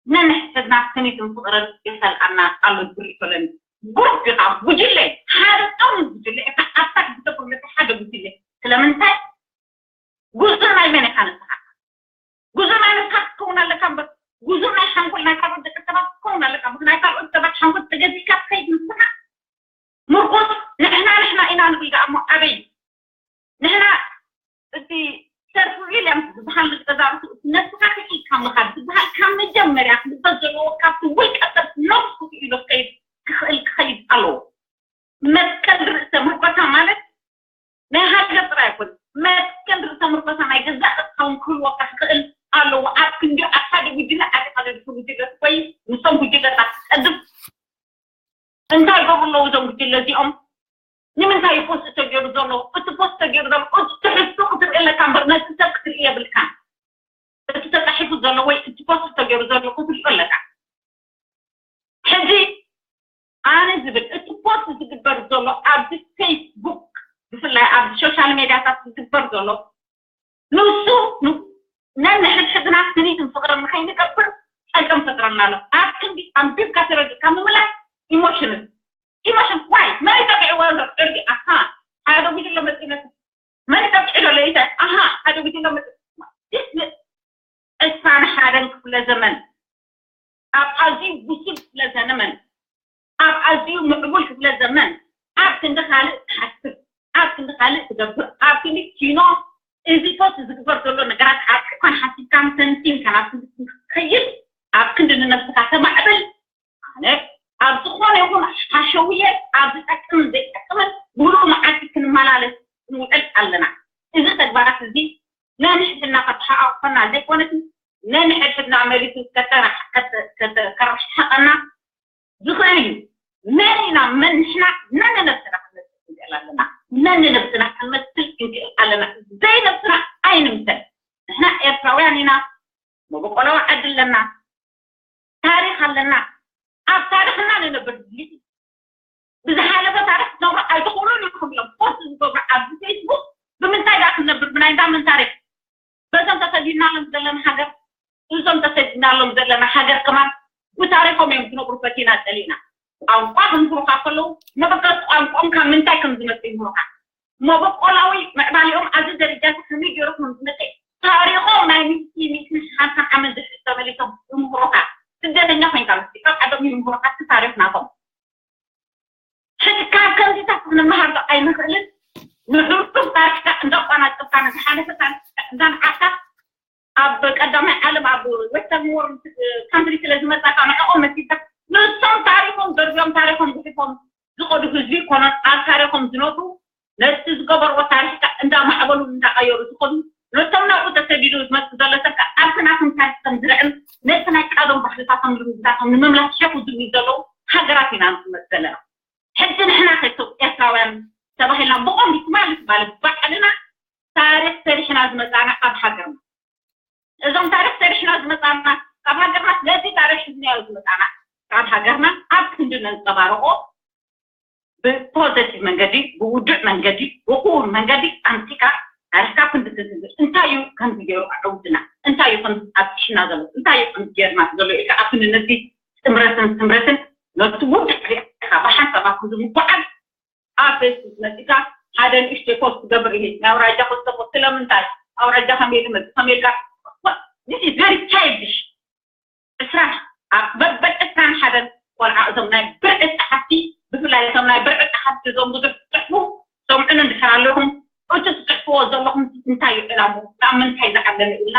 ነንሕድሕድና ስኒትን ፍቕርን የሰልኣና ኣሎ። ዝብል ይፈለኒ። ግሩፕ ኢኻ፣ ጉጅለ፣ ሓደ ጥርሙዝ ጉጅለ ኢኻ ኣታክ ብተፈለጠ ሓደ ጉጅለ። ስለምንታይ? ጉዞ ናይ መን ኢኻ ንስኻ? ጉዞ ናይ ንስኻ ክትከውን ኣለካ እምበር፣ ጉዞ ናይ ሓንጎል ናይ ካልኦት ደቂ ሰባት ክትከውን ኣለካ። ምኽንያቱ ካልኦት ሰባት ሓንጎል ተገዚእካ ትኸይድ ንስኻ ምርኮስ ንሕና ንሕና ኢና ንብል ደኣ እሞ ኣበይ? ንሕና እቲ ሰልፍ ሪሊያንስ ዝበሃል ንተዛርቱ እቲ ነብስኻ ክሒድካ ምኻድ ዝበሃል ካብ መጀመርያ ክግበር ዘለዎ ካብቲ ውልቀ ሰብ ነብሱ ክኢሉ ክኸይድ ክኽእል ክኸይድ ኣለዎ። መትከል ርእሰ ምርኮሳ ማለት ናይ ሃገር ጥራይ ኣይኮን። መትከል ርእሰ ምርኮሳ ናይ ገዛእ ርእስኻ እውን ክህልወካ ክኽእል ኣለዎ። ኣብ ክንዲ ኣብ ሓደ ጉጅለ ዓጢኻ ዘድፉ ጉጅለ ትኮይ ምስቶም ጉጅለታት ትጸድፍ እንታይ ይገብሩ ኣለዉ እዞም ጉጅለ እዚኦም? ንምንታይ እዩ ፖስት ተገይሩ ዘሎ? እቲ ፖስት ተገይሩ ዘሎ እቲ ትሕዝቶ ክትርኢ ኣለካ እምበር ነቲ ሰብ ክትርኢ የብልካን። እቲ ተጻሒፉ ዘሎ ወይ እቲ ፖስት ተገይሩ ዘሎ ክትሪኦ ኣለካ። ሕጂ ኣነ ዝብል እቲ ፖስት ዝግበር ዘሎ ኣብዚ ፌስቡክ ብፍላይ ኣብዚ ሶሻል ሜድያታት ዝግበር ዘሎ ንሱ ን- ነንሕድሕድና ስኒትን ፍቕርን ንኸይንገብር ጸገም ፈጥረና ኣሎ። ኣብ ክንዲ ኣንቢብካ ተረዲእካ ምምላስ ኢሞሽንን ኢሞሽን ዋይ መን ይጠቅዕዎ ዘሎ ዕርዲ ኣኻ ሓደ ጉጅለ መጺነት መን ይጠቅዕ ዘሎ ይተ ኣሃ ሓደ ጉጅለ መጺ ዲስ ዕስራን ሓደን ክፍለ ዘመን ኣብ ኣዝዩ ብሱል ክፍለ ዘመን ኣብ ኣዝዩ ምዕቡል ክፍለ ዘመን ኣብ ክንዲ ካልእ ትሓስብ ኣብ ክንዲ ካልእ ትገብር ኣብ ክንዲ ኪኖ እዚ ፖስት ዝግበር ዘሎ ነገራት ዓርኪ ኮን ሓሲብካን ተንቲንካን ኣብ ክንዲ ትኸይድ ኣብ ክንዲ ንነብስኻ ተማዕብል ኣነ ኣብ ዝኾነ ይኹን ሓሸውየ ኣብ ዝጠቅምን ዘይጠቅምን ሙሉእ መዓልቲ ክንመላለስ ንውዕል ኣለና። እዚ ተግባራት እዚ ነንሕድሕድና ከተሓቋቁፈና ዘይኮነስ ነንሕድሕድና መሊሱ ከተራሓ- ከተ- ከተ- ከረሓሓቀና ዝኽእል እዩ። መን ኢና መን ንሕና ነንነብስና ክንመስል ክንክእል ኣለና። ነንነብስና ክንመስል ክንክእል ኣለና። ዘይነብስና ኣይንምሰል። ንሕና ኤርትራውያን ኢና። መበቆላዊ ዓዲ ኣለና። ታሪኽ ኣለና። ኣብ ታሪኽና ንነብር ድልይቲ ብዝሓለፈ ታሪኽ ክትነብሩ ኣይትኽእሉን ኢኹም ኢሎም ፖስት ዝገብሩ ኣብዚ ፌስቡክ ብምንታይ ደኣ ክንነብር ብናይ እንዳ መን ታሪኽ በዞም ተሰዲድናሎም ዘለና ሃገር እዞም ተሰዲድናሎም ዘለና ሃገር ከማን ብታሪኾም እዮም ዝነብሩ ፈቲና ጸሊእና ቋንቋ ክምህሩኻ ከለዉ መበገስ ቋንቋኦም ካብ ምንታይ ከም ዝመጽእ ይምህሩኻ መበቆላዊ ምዕባሊኦም ኣብዚ ደረጃ እዚ ከመይ ገይሩ ከም ዝመጽእ ታሪኾም ናይ ሚእቲ ሚእትን ሓምሳን ዓመት ድሕሪ ተመሊሶም ይምህሩኻ ስደተኛ ኮይንካ ምስ ካብ ዓዶም ይምህሩኻ እቲ ታሪኽ ናቶም ሕጂ ካብ ከምዚታት ክንመሃር ዶ ኣይንኽእልን? ንሕሉፍ ታሪኽካ እንዳቋናጸብካ ንዝሓለፈ ታሪኽካ እንዳንዓቕካ ኣብ ቀዳማይ ዓለም ኣብ ዌስተርን ወርልድ ካንትሪ ስለ ዝመጻካ ንዕኦም መሲልካ ንሶም ታሪኾም ደርብዮም ታሪኾም ጉሒፎም ዝኸዱ ህዝቢ ይኮኑን ኣብ ታሪኾም ዝነብሩ ነቲ ዝገበርዎ ታሪኽካ እንዳማዕበሉ እንዳቐየሩ ዝኸዱ ነቶም ናብኡ ተሰዲዱ ዝመጽእ ዘሎ ሰብ ከዓ ኣብቲ ናቶም ታሪኽ ከም ዝርዕም ነቲ ናይ ቀደም ባህልታቶም ልምድታቶም ንምምላስ ሸኹ ዝብሉ ዘለዉ ሃገራት ኢና ንቕመጥ ዘለና። ሕጂ ንሕና ከቶም ኤርትራውያን ተባሂልና ብቐንዱ ትማሊ ትማሊ ባዕልና ታሪኽ ሰሪሕና ዝመጻና ካብ ሃገርና እዞም ታሪኽ ሰሪሕና ዝመጻና ካብ ሃገርና ስለዚ ታሪኽ ሒዝናዮ ዝመጻና ካብ ሃገርና ኣብ ክንዲ ነንጸባርቆ ብፖዘቲቭ መንገዲ ብውዱዕ መንገዲ ብክቡር መንገዲ ኣምጺካ ታሪኽካ ክንዲ ትዝዝር እንታይ እዩ ከምዚ ገይሩ ኣዕውድና እንታይ እዩ ከምዚ ኣብሽና ዘሎ እንታይ እዩ ከምዚ ገይርና ዘሎ ኢልካ ኣብ ክንዲ ነቲ ጥምረትን ስምረትን ነቲ ውዱዕ ሪእካ ብሓንሳብ ኣብ ክንዲ ምጉዓዝ ኣብ ፌስቡክ መፂካ ሓደ ንእሽተይ ፖስት ክገብር ኢለ ናይ ኣውራጃ ክልተ ፖስት ስለምንታይ ኣውራጃ ከመይ ኢሉ መፂ ከመይ ኢልካ this is very childish ዕስራን ኣብ በበል ዕስራን ሓደን ቆልዓ እዞም ናይ ብርዒ ፀሓፍቲ ብፍላይ እዞም ናይ ብርዒ ፀሓፍቲ እዞም ብዙሕ ትፅሕፉ ሰምዑን እንድሕር ኣለኹም እቲ ትፅሕፍዎ ዘለኹም እንታይ እዩ ዕላሙ ናብ ምንታይ ዝዓለመ ኢልና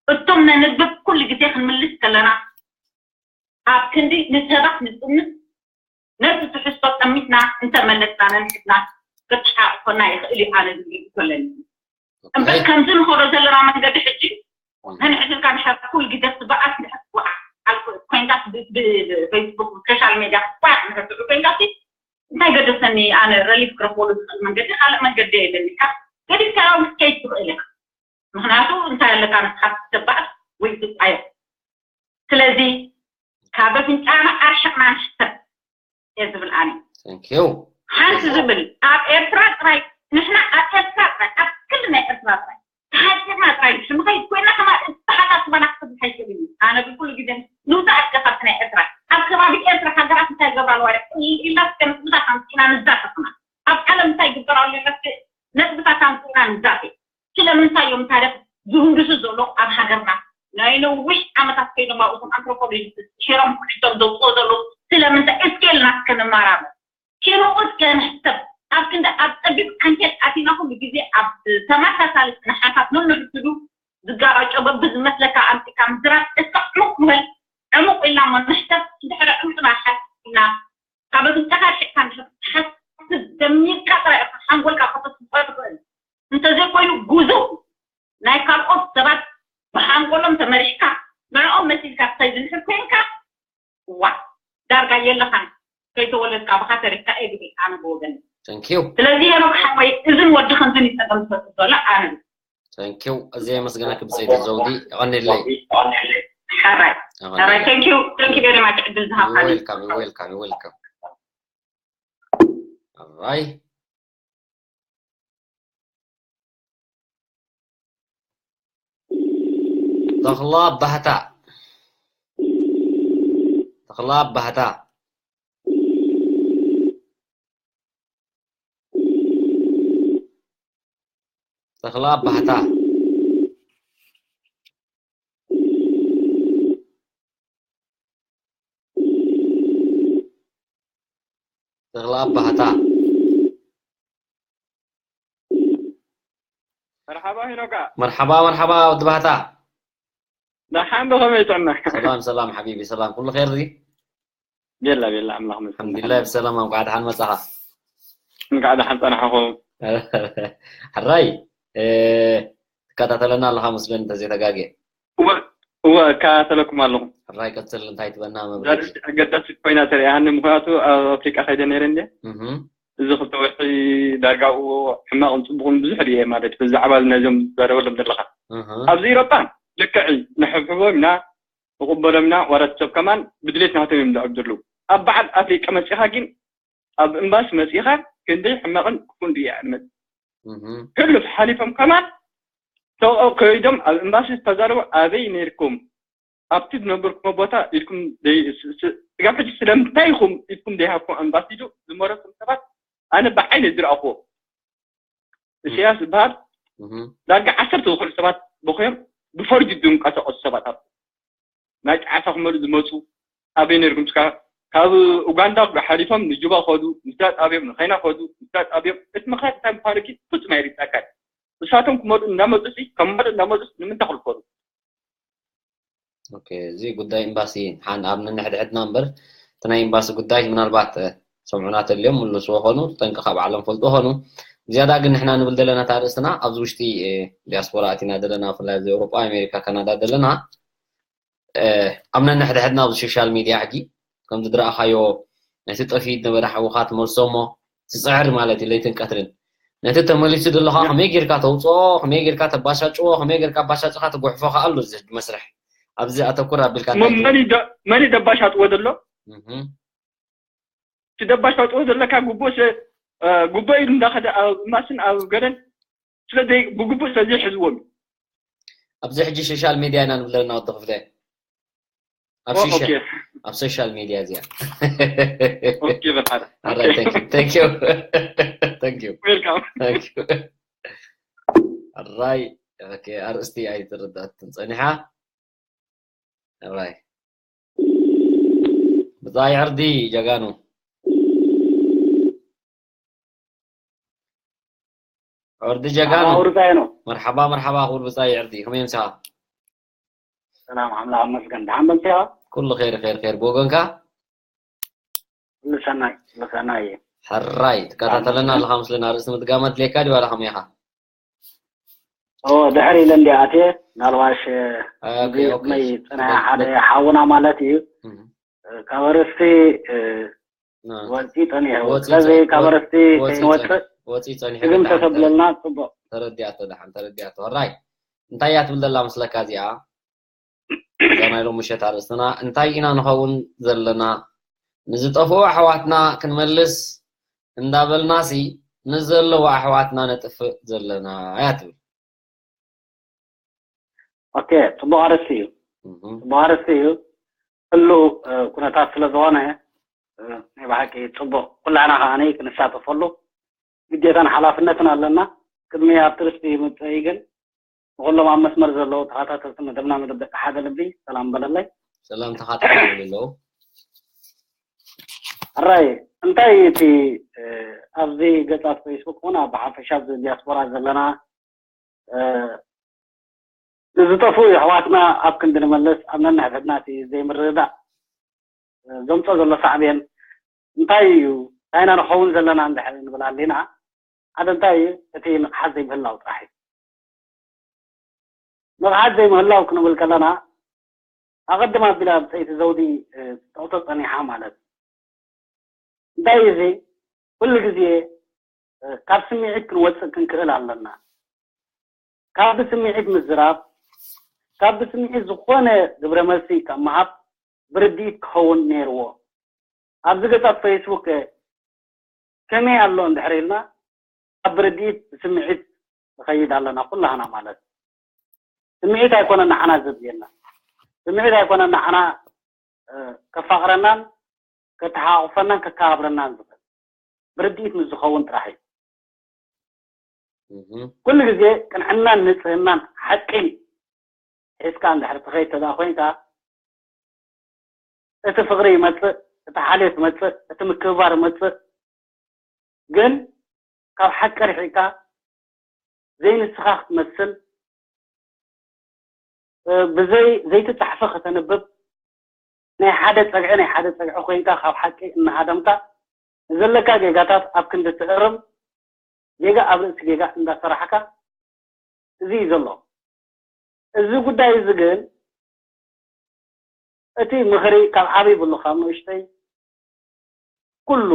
እቶም ነንብብ ኩሉ ግዜ ክንምልስ ከለና ኣብ ክንዲ ንሰባት ንጥምት ነቲ ትሕዝቶ ጠሚትና እንተመለስና ነንሕድና ክትሓቆፈና ይኽእል እዩ ኣነ ዝብል ይኮለኒ እምበር ከምዚ ንኸዶ ዘለና መንገዲ ሕጂ ነንሕድርካ ድሕር ኩሉ ግዜ ስበኣት ድሕር ኮይንካ ብፌስቡክ ብሶሻል ሜድያ ክትባዕ ንሕድሩ ኮይንካ እንታይ ገደሰኒ ኣነ ረሊፍ ክረክበሉ ዝኽእል መንገዲ ካልእ መንገዲ የለን ኢልካ ገዲፍካ ናብ ውሽጢ ከይትኽእል ኢኻ። ምኽንያቱ እንታይ ኣለካ ንስኻ ትተባእስ ወይ ትጻየፍ። ስለዚ ካብ ኣፍንጫና ኣርሒቕና ንሕሰብ እየ ዝብል ኣነ። Thank you። ሓንቲ ዝብል ኣብ ኤርትራ ጥራይ፣ ንሕና ኣብ ኤርትራ ጥራይ፣ ኣብ ክሊ ናይ ኤርትራ ጥራይ ተሓጺርና ጥራይ ንሕና ንኸይድ ኮይና ከማን እቲ ተሓሳስባና ክስብሕ ኣይክእልን እዩ። ኣነ ብኩሉ ግዜ ንውፃእ እስከ ካብቲ ናይ ኤርትራ፣ ኣብ ከባቢ ኤርትራ ሃገራት እንታይ ይገብራ ኣለዋ ኢላ እስከ ንፅብታት ኣምፂእና ንዛተፍና። ኣብ ዓለም እንታይ ይግበር ኣሎ ኢላ እስከ ነጥብታት ኣምፅእና ንዛተ። ስለምንታይ እዮም ታሪኽ ዝህንድሱ ዘሎ ኣብ ሃገርና? ናይ ነዊሕ ዓመታት ከይዶም ኣብኡ እቶም ኣንትሮፖሎጂስት ሽሮም ኩሕቶም ዘውፅኦ ዘለዉ ስለምንታይ? እስከ ኢልና እስከ ንመራመር። ኪንኡ እስከ ንሕሰብ። ኣብ ክንዲ ኣብ ፀቢብ ዓንኬል ኣቲና ኩሉ ግዜ ኣብ ተመሳሳሊ ፅንሓታት ነንሕድሕዱ ዝጋራጮ በብዝመስለካ ኣምፂእካ ምዝራብ እስከ ዕሙቕ ንበል። ዕሙቕ ኢልና እሞ ንሕሰብ። እንድሕሪ ዕሙቕ ኢልና ሓሲብና ካብ ኣፍንጫኻ ኣርሒቕካ እንድሕር ትሓስብ ደሚርካ ጥራይ ኢኻ ሓንጎልካ ከተስብሖ ትኽእል። እንተዘይኮይኑ ግዙፍ ናይ ካልኦት ሰባት ብሓንጎሎም ተመሪሕካ ንዕኦም መሲልካ ትኸይድ እንድሕር ኮይንካ ዋ ዳርጋ የለኻን። ከይተወለድካ ብኻ ተሪፍካ እየ ዝብል ኣነ ብወገን። Thank you። ስለዚ ሄኖክ ሓወይ እዝን ወዲ ከምዝን ይጠቀም ዝፈጥር ዘሎ ኣነ Thank you። እዚ የመስገነክ ብፀይቲ ዘውዲ። ይቐንለይ። ሓራይ ሓራይ thank you thank you very much ዕድል ዝሃብካኒ። Welcome, welcome, welcome. Alright. ተኽላ ባህታ። ተኽላ ባህታ። ተኽላ ባህታ። ተኽላ ባህታ። መርሓባ ሄኖካ። መርሓባ መርሓባ ወዲ ባህታ። ደሓን ዶ ከመይ ጥዕና? ሰላም ሰላም ሓቢቢ ሰላም ኩሉ ኸይር ድዩ? ቤላ ቤላ ኣምላኽ መስገን። ኣልሓምዱሊላህ ብሰላም እንኳዕ ደሓን መጻኻ። እንኳዕ ደሓን ጸናሕኹም። ሕራይ ትከታተለና ኣለኻ መስለኒ እንተዘይተጋግየ። እወ እወ እከታተለኩም ኣለኹ። ሕራይ ቀጽል እንታይ ትበና መብረጂ? ኣገዳሲት ኮይና ተሪኣኒ ምኽንያቱ ኣብ ኣፍሪቃ ከይደ ነይረ እንደ እህ እዚ ክልተ ወርሒ ዳርጋ እዎ ሕማቕን ጽቡቕን ብዙሕ ድየ ማለት ብዛዕባ ነዞም ዝዛረበሎም ዘለኻ እህ ኣብዚ ኢሮጳ ልክዕ እዩ ንሕብሕቦም ኢና ንቕበሎም ኢና ዋላ ሰብ ከማን ብድሌት ናቶም እዮም ዝዕብዱ ኣለዉ ኣብ በዓል ኣፍሪቃ መጺኻ ግን ኣብ እምባሲ መጺኻ ክንደይ ሕማቕን ክፉን ድየ ኣንመጽ እህ ሕሉፍ ሓሊፎም ከማን ተቐ ከይዶም ኣብ እምባሲ ዝተዛረቡ ኣበይ ነይርኩም ኣብቲ ዝነበርኩሞ ቦታ ኢድኩም ደይ- ስ- ስ- ስጋብ ሕጂ ስለምንታይ ኢኹም ኢድኩም ደይሃብኩም ኣምባሲዱ ዝመረኩም ሰባት ኣነ ብዓይነ ዝረኣኹዎ እሰያስ ዝበሃል እህ ዳርጋ ዓሰርተ ዝኾኑ ሰባት በኾዮም ብፈርጅ ዝንቀሳቐሱ ሰባት ኣብ ናይ ጣዕሳ ክመሉ ዝመፁ ኣበይ ነይርኩም እስካ ካብ ኡጋንዳ ሓሊፎም ንጁባ ከዱ ምስዳ ጣብዮም ንኸይና ከዱ ምስዳ ጣብዮም እቲ ምኽንያት እንታይ ምዃኑ ግን ፍፁም ኣይርዳካን እሳቶም ክመሉ እንዳመፁ ሲ ከማሉ እንዳመፁ ሲ ንምንታይ ክልከሉ ኦኬ፣ እዚ ጉዳይ ኤምባሲ ሓን ኣብ ነንሕድሕድና እምበር እቲ ናይ ኤምባሲ ጉዳይ ምናልባት ሰምዑና ተልዮም ምልስዎ ኾኑ ጠንቂ ካብ ዓለም ፈልጡ ኾኑ ዝያዳ ግን ንሕና ንብል ዘለና ታርእስትና ኣብዚ ውሽጢ ዲያስፖራ ኣቲና ዘለና ብፍላይ ኣብዚ ኤውሮጳ ኣሜሪካ ካናዳ ዘለና ኣብ ነንሕድሕድና ኣብዚ ሶሻል ሚድያ ሕጂ ከምዚ ዝረኣኻዮ ነቲ ጠፊኡ ዝነበረ ሓውኻ ትመልሶ እሞ ትፅዕር ማለት እዩ ለይትን ቀትርን ነቲ ተመሊሱ ዘለኻ ከመይ ጌርካ ተውፅኦ ከመይ ጌርካ ተባሻጭዎ ከመይ ጌርካ ኣባሻጭኻ ትጉሕፎ ከዓ ኣሎ እዚ ሕጂ መስርሕ ኣብዚ ኣተኩር ኣቢልካ እንታይ ትብል? መን እዩ ደ- መን እዩ ደባሽ ኣጥዎ ዘሎ እህ እቲ ደባሽ ኣጥዎ ዘለካ ጉቦ ሸ- እ፣ ጉቦ ኢሉ እንዳኸደ ኣብ ማስን ኣብ ገደን ስለዘይ ብግቡእ ስለዘይሕዝዎም እዩ ኣብዚ ሕጂ ሶሻል ሚድያ ኢና ንብል ዘለና ወዲ ክፍለ ኣብ ኦ፣ ሶሻል ኦኬ። ኣብ ሶሻል ሚድያ እዚኣ ኦኬ በል ሓደ Alright, thank you, thank you, thank you, ዌልካም thank you. Alright, okay, ኣርእስቲ ኣይትርዳእትን ጸኒሓ። Alright. ብጻይ ዕርዲ ጀጋኑ። ዕርዲ ጀጋኑ። ኣውርዳይ ነው። መርሓባ፣ መርሓባ፣ ክቡር ብጻይ ዕርዲ። ከመይ ምሳኻ? ሰላም ኣምላኽ ይመስገን። ደሓን በልጽኻ? ኩሉ ኸይር፣ ኸይር፣ ኸይር። ብወገንካ? ኩሉ ሰናይ፣ ኩሉ ሰናይ እዩ። ሕራይ፣ ትከታተለና ኣለኻ ምስለኒ። ኣርእስቲ ምድጋም ኣድልየካ ድዩ ዋላ ከመይ ኢኻ? ኦ፣ ድሕሪ ኢለ እንድየ ኣትየ፣ ምናልባሽ፣ ኦኬ፣ እዚ ኦኬ። ቅድመይ ጽንሐ ሓደ ሓውና ማለት እዩ። እህ። ካብ ኣርእስቲ፣ እ፣ ና። ወጺ ጸኒሑ። ወጺ ስለዚ ጸ-፣ ካብ ወ-፣ ኣርእስቲ ወጺ ከይንወጽእ ጸ-፣ ወጺ ጸኒሑ ድግም ድሓን ተተብለልና ጽቡቕ። ተረዲኣቶ ደሓን ተረዲኣቶ። ራይ እንታይ እያ ትብል ዘላ መስለካ እዚኣ? እዛ ናይ ሎሚ ምሸት ኣርእስትና እንታይ ኢና ንኸውን ዘለና? ንዝጠፍኡ ኣሕዋትና ክንመልስ እንዳበልናሲ ንዘለዉ ኣሕዋትና ነጥፍእ ዘለና እያ ትብል። ኦኬ፣ ጽቡቕ ኣርእስቲ እዩ። እህም። ጽቡቕ ኣርእስቲ እዩ። ህሉ ኩነታት ስለ ዝኾነ ናይ ብሓቂ ጽቡቕ፣ ኩላና ከዓኒ ክንሳተፈሉ ግዴታን ሓላፍነትን ኣለና። ቅድሚ ኣብቲ ርእስቲ ምጽእይ ግን ንኹሎም ኣብ መስመር ዘለዉ ተኸታተልቲ መደብና መደብ ደቂ ሓደ ልቢ ሰላም በለለይ። ሰላም ተኻታተሉ ኣለዉ። ሕራይ እንታይ እቲ ኣብዚ ገጻት ፌስቡክ ኹን ኣብ ሓፈሻ ኣብዚ ዲያስፖራ ዘለና ንዝጠፍኡ የሕዋትና ኣብ ክንዲ ንመለስ ኣብ ነንሕድሕድና እቲ ዘይምርድዳእ ዘምፅኦ ዘሎ ሳዕቤን እንታይ እዩ? እንታይ ኢና ንኸውን ዘለና እንድሕር ንብል ኣለና። ሓደ እንታይ እዩ? እቲ ንቕሓት ዘይምህላው ጥራሕ እዩ። ንቕሓት ዘይምህላው ክንብል ከለና ኣቐድም ኣቢላ ብፀይቲ ዘውዲ ትጠቕሶ ፀኒሓ ማለት እንታይ እዚ ኩሉ ግዜ ካብ ስምዒት ክንወፅእ ክንክእል ኣለና። ካብ ብስምዒት ምዝራብ፣ ካብ ብስምዒት ዝኾነ ግብረ መልሲ ካብ ምሃብ ብርድኢት ክኸውን ነይርዎ። ኣብዚ ገጻት ፌስቡክ ከመይ ኣሎ እንድሕር ኢልና ካብ ብርድኢት ብስምዒት ንኸይድ ኣለና ኩላህና ማለት። ስምዒት ኣይኮነን ንዓና ዘድልየና። ስምዒት ኣይኮነን ንዓና ከፋቕረናን ከተሓቋቑፈናን ከከባብረናን ዝኽእል ብርድኢት ምስ ዝኸውን ጥራሕ እዩ። ኩሉ ግዜ ቅንዕናን ንጽህናን ሓቂ ሒዝካ እንድሕር ትኸይድ ተደኣ ኮይንካ እቲ ፍቕሪ ይመጽእ፣ እቲ ሓልዮት ይመጽእ፣ እቲ ምክብባር ይመጽእ። ግን ካብ ሓቂ ርሒቕካ ዘይንስኻ ክትመስል ብዘይ ዘይትጻሕፈ ከተንብብ ናይ ሓደ ጸግዒ ናይ ሓደ ጸግዒ ኮይንካ ካብ ሓቂ እናሃደምካ ንዘለካ ጌጋታት ኣብ ክንዲ ትእርም ጌጋ ኣብ ርእሲ ጌጋ እንዳሰራሕካ እዚ እዩ ዘሎ። እዚ ጉዳይ እዚ ግን እቲ ምኽሪ ካብ ዓብይ ብሉ ካብ ንእሽተይ ኩሉ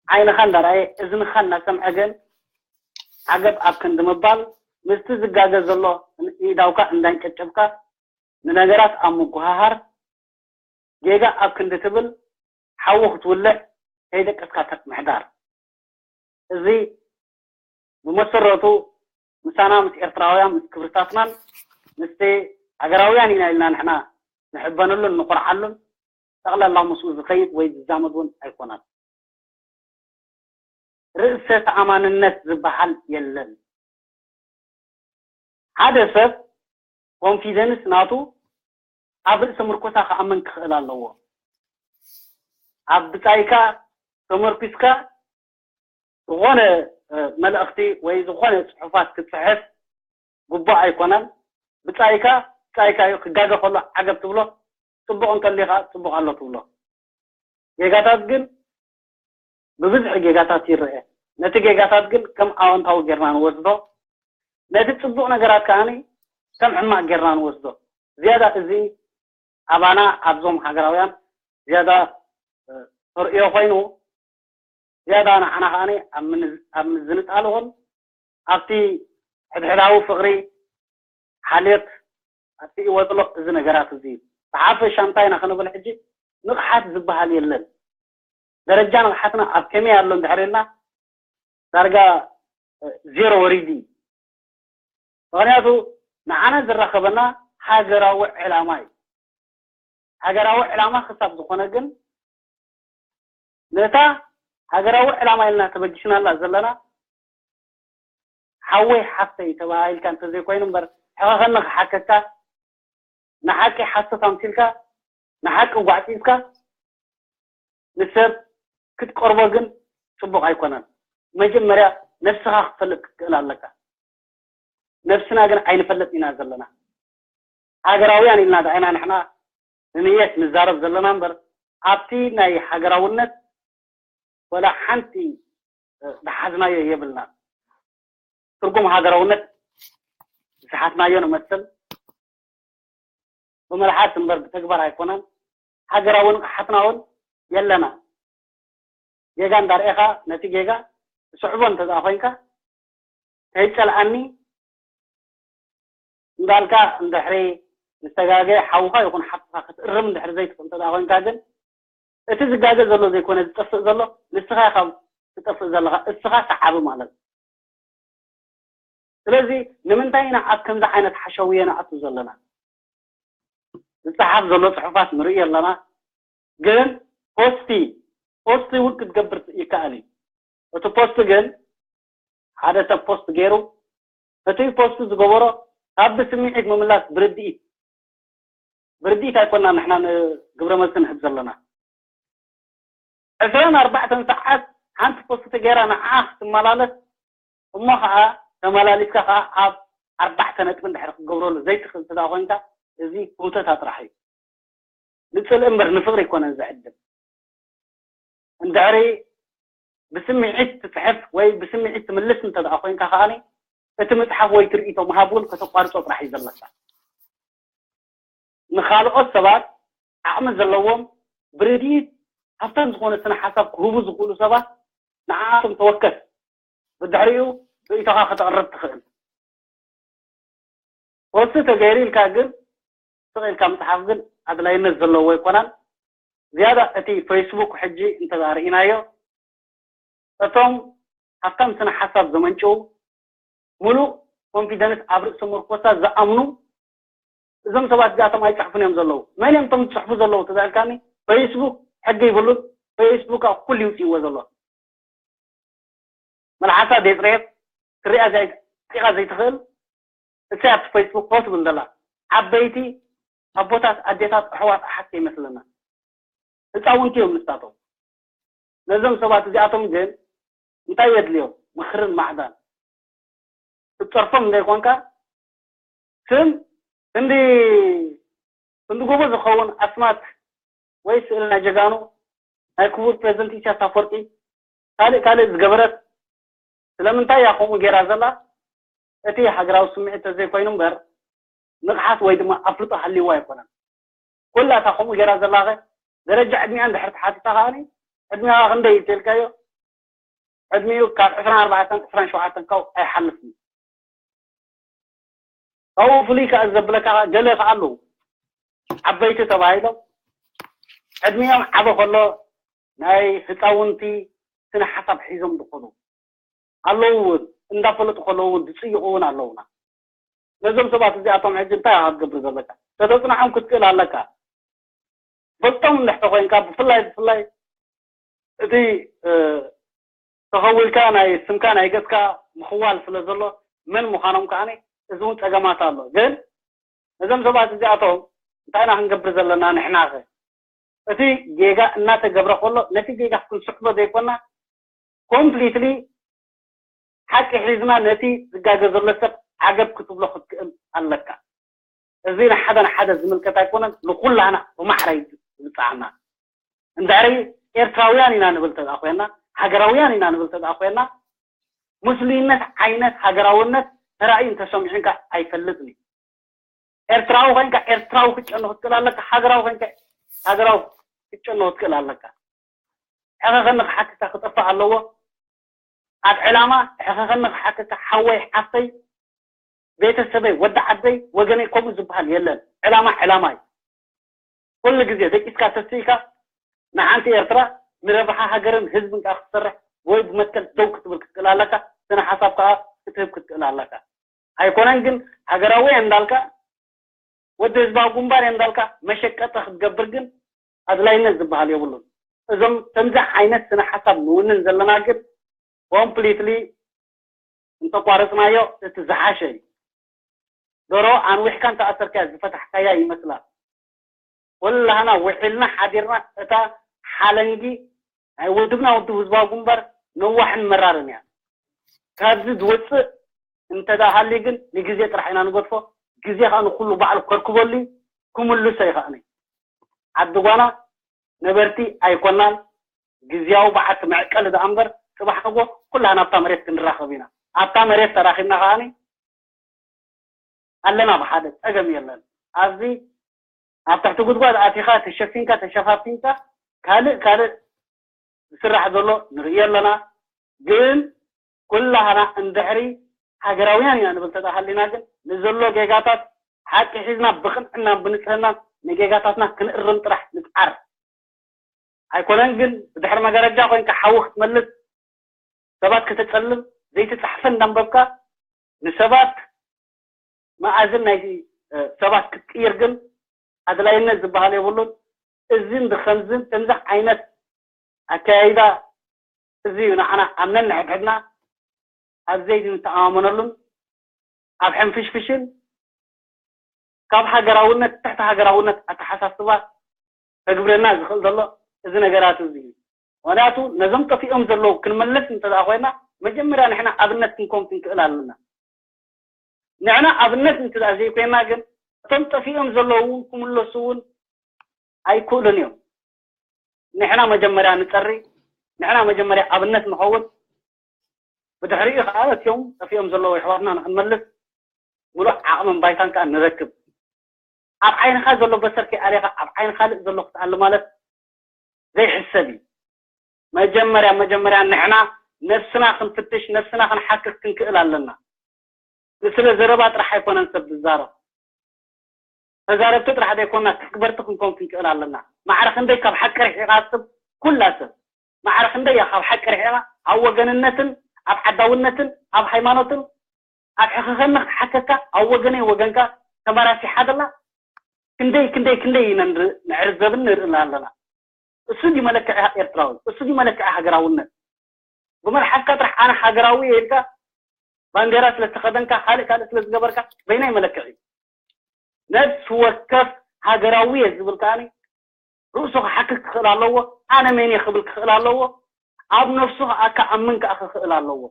ዓይንኻ እንዳረኣየ እዝንኻ እናሰምዐ ግን ዓገብ ኣብ ክንዲ ምባል ምስቲ ዝጋገ ዘሎ ኢዳውካ እንዳንጨጨብካ ንነገራት ኣብ ምጉሃሃር ጌጋ ኣብ ክንዲ ትብል ሓዊ ክትውልዕ ከይደቀስካ ምሕዳር እዚ ብመሰረቱ ምሳና ምስ ኤርትራውያን ምስ ክብርታትናን ምስቲ ሃገራውያን ኢና ኢልና ንሕና ንሕበነሉን ንኾርዓሉን ጠቕላላ ምስኡ ዝኸይድ ወይ ዝዛመድ እውን ኣይኮነን። ርእሰ ተኣማንነት ዝበሃል የለን። ሓደ ሰብ ኮንፊደንስ ናቱ ኣብ ርእሰ ምርኮሳ ክኣምን ክኽእል ኣለዎ። ኣብ ብጻይካ ተመርኪስካ ዝኾነ መልእኽቲ ወይ ዝኾነ ጽሑፋት ክትጽሕፍ ግቡእ ኣይኮነን። ብጻይካ ብጻይካ እዩ። ክጋገ ከሎ ዓገብ ትብሎ፣ ጽቡቕ እንተሊኻ ጽቡቕ ኣሎ ትብሎ። ጌጋታት ግን ብብዝሒ ጌጋታት ይረአ። ነቲ ጌጋታት ግን ከም ኣወንታዊ ጌርና ንወስዶ፣ ነቲ ጽቡቕ ነገራት ከዓኒ ከም ሕማቕ ጌርና ንወስዶ። ዝያዳ እዚ ኣባና ኣብዞም ሃገራውያን ዝያዳ ተርእዮ ኮይኑ ዝያዳ ንዓና ከዓኒ ኣብ ምዝንጣል ይኹን ኣብቲ ሕድሕዳዊ ፍቕሪ ሓልዮት ኣጥፊእዎ ዘሎ እዚ ነገራት እዚ እዩ። ብሓፈሻ እንታይ ኢና ክንብል ሕጂ ንቕሓት ዝበሃል የለን። ደረጃ ንቕሓትና ኣብ ከመይ ኣሎ እንድሕር ኢልና ዳርጋ ዜሮ ወሪዱ እዩ። ምኽንያቱ ንዓና ዘራኸበና ሃገራዊ ዕላማ እዩ። ሃገራዊ ዕላማ ክሳብ ዝኾነ ግን ነታ ሃገራዊ ዕላማ ኢልና ተበጊስናላ ዘለና ሓወይ ሓፍተይ ተባሂልካ እንተዘይኮይኑ እምበር ሕኸኸኒ ክሓከካ ንሓቂ ሓሶት ኣምሲልካ ንሓቂ ጓዕፂፅካ ንሰብ ክትቀርቦ ግን ፅቡቕ ኣይኮነን። መጀመርያ ነብስኻ ክትፈልጥ ክትክእል ኣለካ። ነብስና ግን ኣይንፈልጥ ኢና ዘለና። ሃገራውያን ኢልና ደኣ ኢና ንሕና ንንየት ንዛረብ ዘለና እምበር ኣብቲ ናይ ሃገራውነት ወላ ሓንቲ ዝሓዝናዮ የብልና። ትርጉም ሃገራውነት ዝሓዝናዮ ንመስል ብመልሓስ እምበር ብተግባር ኣይኮነን። ሃገራዊ ንቕሓትና እውን የለና። ጌጋ እንዳርኤኻ ነቲ ጌጋ ትስዕቦ እንተደኣ ኮይንካ ከይጸልኣኒ እንዳልካ እንድሕሪ ዝተጋገየ ሓውኻ ይኹን ሓፍትኻ ክትእርም እንድሕሪ ዘይትኽእል እንተ ደኣ ኮይንካ ግን እቲ ዝጋገ ዘሎ ዘይኮነ ዝጠፍእ ዘሎ ንስኻ ኢኻ ትጠፍእ ዘለኻ፣ እስኻ ሰዓቢ ማለት እዩ። ስለዚ ንምንታይ ኢና ኣብ ከምዚ ዓይነት ሓሸውየ ንኣቱ ዘለና? ዝፀሓፍ ዘሎ ፅሑፋት ንርኢ ኣለና። ግን ፖስቲ ፖስቲ እውን ክትገብር ይከኣል እዩ። እቲ ፖስቲ ግን ሓደ ሰብ ፖስት ገይሩ እቲ ፖስት ዝገበሮ ካብ ብስምዒት ምምላስ ብርድኢት ብርድኢት ኣይኮና ንሕና ንግብረ መልሲ ንህብ ዘለና። ዕስራን ኣርባዕተን ሰዓት ሓንቲ ፖስት ገይራ ንዓ ክትመላለስ እሞ ከዓ ተመላሊስካ ከዓ ኣብ ኣርባዕተ ነጥቢ እንድሕር ክትገብረሉ ዘይትኽእል ስዳ ኮይንካ እዚ ህውተታ ጥራሕ እዩ። ንፅልኢ እምበር ንፍቕሪ ኣይኮነን ዝዕድም። እንድሕሪ ብስምዒት ትፅሕፍ ወይ ብስምዒት ትምልስ እንተ ደኣ ኮይንካ ከዓኒ እቲ ምፅሓፍ ወይ ትርኢቶ ምሃብ እውን ከተቋርፆ ጥራሕ እዩ ዘለካ። ንኻልኦት ሰባት ዓቕሚ ዘለዎም ብርድኢት ሃብታም ዝኾነ ስነ ሓሳብ ክህቡ ዝኽእሉ ሰባት ንዓኣቶም ተወከስ። ብድሕሪኡ ርእይቶኻ ከተቕርብ ትኽእል። ፖስት ተገይሩ ኢልካ ግን ስቕ ኢልካ ምፅሓፍ ግን ኣድላይነት ዘለዎ ኣይኮነን። ዝያዳ እቲ ፌስቡክ ሕጂ እንተ ርኢናዮ እቶም ሃብታም ስነ ሓሳብ ዘመንጭው ሙሉእ ኮንፊደንስ ኣብ ርእሲ ምርኮሳ ዝኣምኑ እዞም ሰባት እዚኣቶም ኣይፅሕፉን እዮም ዘለዉ። መን እዮም እቶም ዝፅሕፉ ዘለዉ ተዛልካኒ? ፌስቡክ ሕጊ ይብሉን ፌስቡክ ኣብ ኩሉ ይውፅእዎ ዘሎ። መልሓሳ ደይፅሬት ክሪኣ ፂቃ ዘይትኽእል እሳ ኣብቲ ፌስቡክ ፖስት ትብል ዘላ ዓበይቲ ኣቦታት ኣዴታት ኣሕዋት ኣሓት ይመስለና ህፃውንቲ እዮም ንሳቶም። ነዞም ሰባት እዚኣቶም ግን እንታይ የድልዮም? ምኽርን ማዕዳን ክትፀርፎም እንዘይኮንካ ስም ክንዲ ክንዲ ጎቦ ዝኸውን ኣስማት ወይ ስእሊ ናይ ጀጋኑ ናይ ክቡር ፕሬዚደንት ኢሳያስ ኣፈወርቂ ካልእ ካልእ ዝገበረት ስለምንታይ እያ ከምኡ ገይራ ዘላ? እቲ ሃገራዊ ስምዒት ተዘይኮይኑ እምበር ንቕሓት ወይ ድማ ኣፍልጦ ሃልይዋ ኣይኮነን። ኩላ እታ ከምኡ ገይራ ዘላ ኸ ደረጃ ዕድሚኣ እንድሕር ተሓቲታ ከዓኒ ዕድሚኣ ክንደይ እዩ ተልካዮ? ዕድሚኡ ካብ ዕስራን ኣርባዕተን ዕስራን ሸውዓተን ካብኡ ኣይሓልፍን። ካብኡ ፍሉይ ከዓ ዘብለካ ገለ ከዓ ኣለዉ ዓበይቲ ተባሂሎም ዕድሚኦም ዓበ ከሎ ናይ ህፃውንቲ ስነ ሓሳብ ሒዞም ዝኸዱ ኣለዉ እውን እንዳፈለጡ ከለዉ እውን ዝፅይቑ እውን ኣለዉና። ነዞም ሰባት እዚኣቶም ሕጂ እንታይ ኢኻ ክትገብር ዘለካ? ተተፅናዖም ክትክእል ኣለካ። ፈልጦም እንድሕተ ኮይንካ ብፍላይ ብፍላይ እቲ ተኸዊልካ ናይ ስምካ ናይ ገፅካ ምኽዋል ስለ ዘሎ መን ምዃኖም ከዓ እዚ እውን ፀገማት ኣሎ። ግን እዞም ሰባት እዚኣቶም እንታይ ኢና ክንገብር ዘለና ንሕና ኸ እቲ ጌጋ እናተገብረ ከሎ ነቲ ጌጋ ክንስሕቦ ዘይኮና ኮምፕሊትሊ ሓቂ ሒዝና ነቲ ዝጋገ ዘሎ ሰብ ዓገብ ክትብሎ ክትክእል ኣለካ። እዚ ንሓደ ንሓደ ዝምልከት ኣይኮነን፣ ንኩላና ብማዕረ እዩ ዝብፅዓና። እንድሕሪ ኤርትራውያን ኢና ንብል ተኣ ኮይና፣ ሃገራውያን ኢና ንብል ተኣ ኮይና፣ ምስሉይነት ዓይነት ሃገራውነት ተራእዩ እንተሰሚዑንካ ኣይፈልጥን እዩ። ኤርትራዊ ኮይንካ ኤርትራዊ ክትጨኑ ክትክእል ኣለካ፣ ሃገራዊ ኮይንካ ሃገራዊ ክትጨኑ ክትክእል ኣለካ። ሕኸኸኒ ክሓትታ ክጠፍእ ኣለዎ። ኣብ ዕላማ ሕኸኸኒ ክሓትታ ሓወይ ሓፍተይ ቤተሰበይ ወዲ ዓደይ ወገነይ ከምኡ ዝበሃል የለን። ዕላማ ዕላማ እዩ። ኩሉ ግዜ ደቂስካ ተስኢካ ንሓንቲ ኤርትራ ንረብሓ ሃገርን ህዝብን ከዓ ክትሰርሕ ወይ ብመትከል ደው ክትብል ክትክእል ኣለካ። ስነ ሓሳብ ከዓ ክትህብ ክትክእል ኣለካ። ኣይኮነን ግን ሃገራዊ እየ እንዳልካ ወዲ ህዝባዊ ግንባር እየ እንዳልካ መሸቀጢ ክትገብር ግን ኣድላይነት ዝበሃል የብሉን። እዞም ከምዚ ዓይነት ስነ ሓሳብ ንውንን ዘለና ግን ኮምፕሊትሊ እንተቋረፅናዮ እቲ ዝሓሸ እዩ። ዶሮ ኣንዊሕካ እንተኣሰርካያ ዝፈታሕካያ ይመስላ። ኩላህና ውዒልና ሓዲርና እታ ሓለንጊ ናይ ውድብና ውድብ ህዝባዊ ግንባር ነዋሕን መራርን እያ። ካብዚ ዝወፅእ እንተደኣ ሃልዩ ግን ንግዜ ጥራሕ ኢና ንገድፎ። ግዜ ከዓ ንኩሉ ባዕሉ ከርክበሉ እዩ፣ ክምልሶ እዩ ከዓ። ዓዲ ጓና ነበርቲ ኣይኮናን። ግዝያዊ በዓቲ መዕቀሊ ደኣ እምበር ፅባሕ ንጎ ኩላህና ኣብታ መሬት ክንራኸብ ኢና። ኣብታ መሬት ተራኺብና ከዓ ኣለና ብሓደ፣ ፀገም የለን። ኣብዚ ኣብ ትሕቲ ጉድጓድ ኣቲኻ ተሸፊንካ ተሸፋፊንካ ካልእ ካልእ ዝስራሕ ዘሎ ንርኢ ኣለና። ግን ኩላህና እንድሕሪ ሃገራውያን ኢና ንብል ተተሃሊና ግን ንዘሎ ጌጋታት ሓቂ ሒዝና ብቕንዕናን ብንጽህናን ንጌጋታትና ክንእርም ጥራሕ ንጽዓር። ኣይኮነን ግን ብድሕሪ መጋረጃ ኮይንካ ሓዊ ክትመልስ ሰባት ከተጸልም ዘይተጻሕፈ እንዳንበብካ ንሰባት መኣዝን ናይ ሰባት ክትቅይር ግን ኣድላይነት ዝበሃል የብሉን። እዚን ብከምዝን ከምዚ ዓይነት ኣካያይዳ እዚ እዩ ንዓና ኣብ ነንሕድሕድና ኣብ ዘይዲ ንተኣማመነሉን ኣብ ሕንፍሽፍሽን ካብ ሃገራውነት ትሕቲ ሃገራውነት ኣተሓሳስባ ከግብረና ዝኽእል ዘሎ እዚ ነገራት እዚ እዩ። ምክንያቱ ነዞም ጠፊኦም ዘለዉ ክንመለስ እንተ ኮይና መጀመርያ ንሕና ኣብነት ክንኮን ክንክእል ኣለና። ንሕና ኣብነት እንተ ዘይኮይና ግን እቶም ጠፊኦም ዘለዉ እውን ክምለሱ እውን ኣይክእሉን እዮም። ንሕና መጀመርያ ንጸሪ፣ ንሕና መጀመርያ ኣብነት ንኸውን። ብድሕሪኡ ከዓ እቲኦም ጠፊኦም ዘለዉ ኣሕዋትና ንክንመልስ ምሉእ ዓቕምን ባይታን ከዓ ንረክብ። ኣብ ዓይንኻ ዘሎ በሰር ከይኣሌኻ ኣብ ዓይን ካልእ ዘሎ ክትኣሊ ማለት ዘይሕሰብ እዩ። መጀመርያ መጀመርያ ንሕና ነብስና ክንፍትሽ፣ ነብስና ክንሓክክ ክንክእል ኣለና። ንስለ ዘረባ ጥራሕ ኣይኮነን ሰብ ዝዛረብ። ተዛረብቲ ጥራሕ ዘይኮና ተግበርቲ ክንኮን ክንክእል ኣለና። ማዕረ ክንደይ ካብ ሓቂ ርሒቓ ኣስብ ኩላ ሰብ ማዕረ ክንደይ እያ ካብ ሓቂ ርሒቓ ኣብ ወገንነትን ኣብ ዓዳውነትን ኣብ ሃይማኖትን ኣብ ሕኸኸኒ ክትሓተካ ኣብ ወገነይ ወገንካ ተመራሲሓ ደላ ክንደይ ክንደይ ክንደይ ኢና ንር- ንዕዘብን ንርእን ኣለና። እሱ ድዩ መለክዒ ኤርትራዊ? እሱ ድዩ መለክዒ ሃገራውነት? ብመልሓስካ ጥራሕ ኣነ ሃገራዊ እየ ኢልካ ባንዴራ ስለ ዝተኸደንካ ካልእ ካልእ ስለ ዝገበርካ በይናይ መለክዒ? ነፍሲ ወከፍ ሃገራዊ እየ ዝብል ከኣኒ ርእሱ ክሓክክ ክኽእል ኣለዎ። ኣነ መን እየ ክብል ክኽእል ኣለዎ። ኣብ ነፍሱ ከዓ ክኣምን ከዓ ክኽእል ኣለዎ።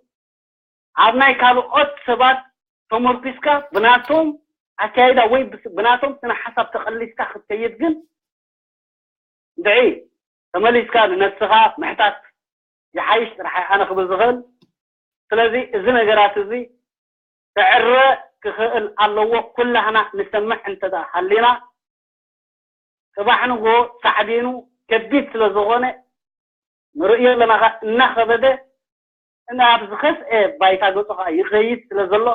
ኣብ ናይ ካልኦት ሰባት ተመርኲስካ ብናቶም ኣካይዳ ወይ ብስ- ብናቶም ስነ ሓሳብ ተቐሊስካ ክትከይድ ግን እንድዒ ተመሊስካ ንነብስኻ ምሕታት ይሓይሽ ጥራሕ ኣነ ክብል ዝኽእል። ስለዚ እዚ ነገራት እዚ ክዕረ ክኽእል ኣለዎ። ኩላህና ንሰምዕ እንተ ደኣ ሃሊና ጽባሕ ንጎ ሳዕቤኑ ከቢድ ስለ ዝኾነ ንርእዮ ኣለና። ኸ እናኸበደ ናብ ዝኸፍአ ባይታ ገጹ ኸዓ ይኸይድ ስለ ዘሎ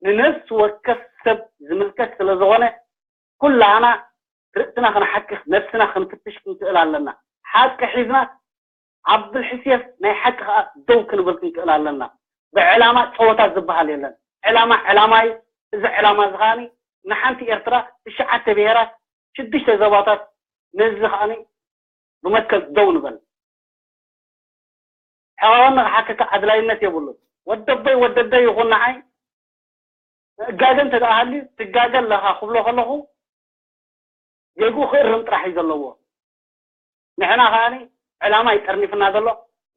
ንነፍሲ ወከፍ ሰብ ዝምልከት ስለ ዝኾነ ኩላህና ርእስና ክንሓክኽ ነብስና ክንፍትሽ ክንክእል ኣለና። ሓቂ ሒዝና ኣብ ብልሕስየት ናይ ሓቂ ከዓ ደው ክንብል ክንክእል ኣለና። ብዕላማ ፀወታ ዝበሃል የለን። ዕላማ ዕላማ እዩ። እዚ ዕላማ እዚ ከዓኒ ንሓንቲ ኤርትራ ትሽዓተ ብሄራት ሽዱሽተ ዘባታት ነዚ ከዓኒ ብመትከል ደው ንበል። ሕቐቐኒ ክሓከካ ኣድላይነት የብሉን። ወደቦይ ወደደይ ይኹን ንዓይ እጋገ እንተ ደኣ ሃልዩ ትጋገ ኣለኻ ክብሎ ከለኹ ጌግኡ ክእርም ጥራሕ እዩ ዘለዎ። ንሕና ከዓኒ ዕላማ እዩ ጠርኒፍና ዘሎ።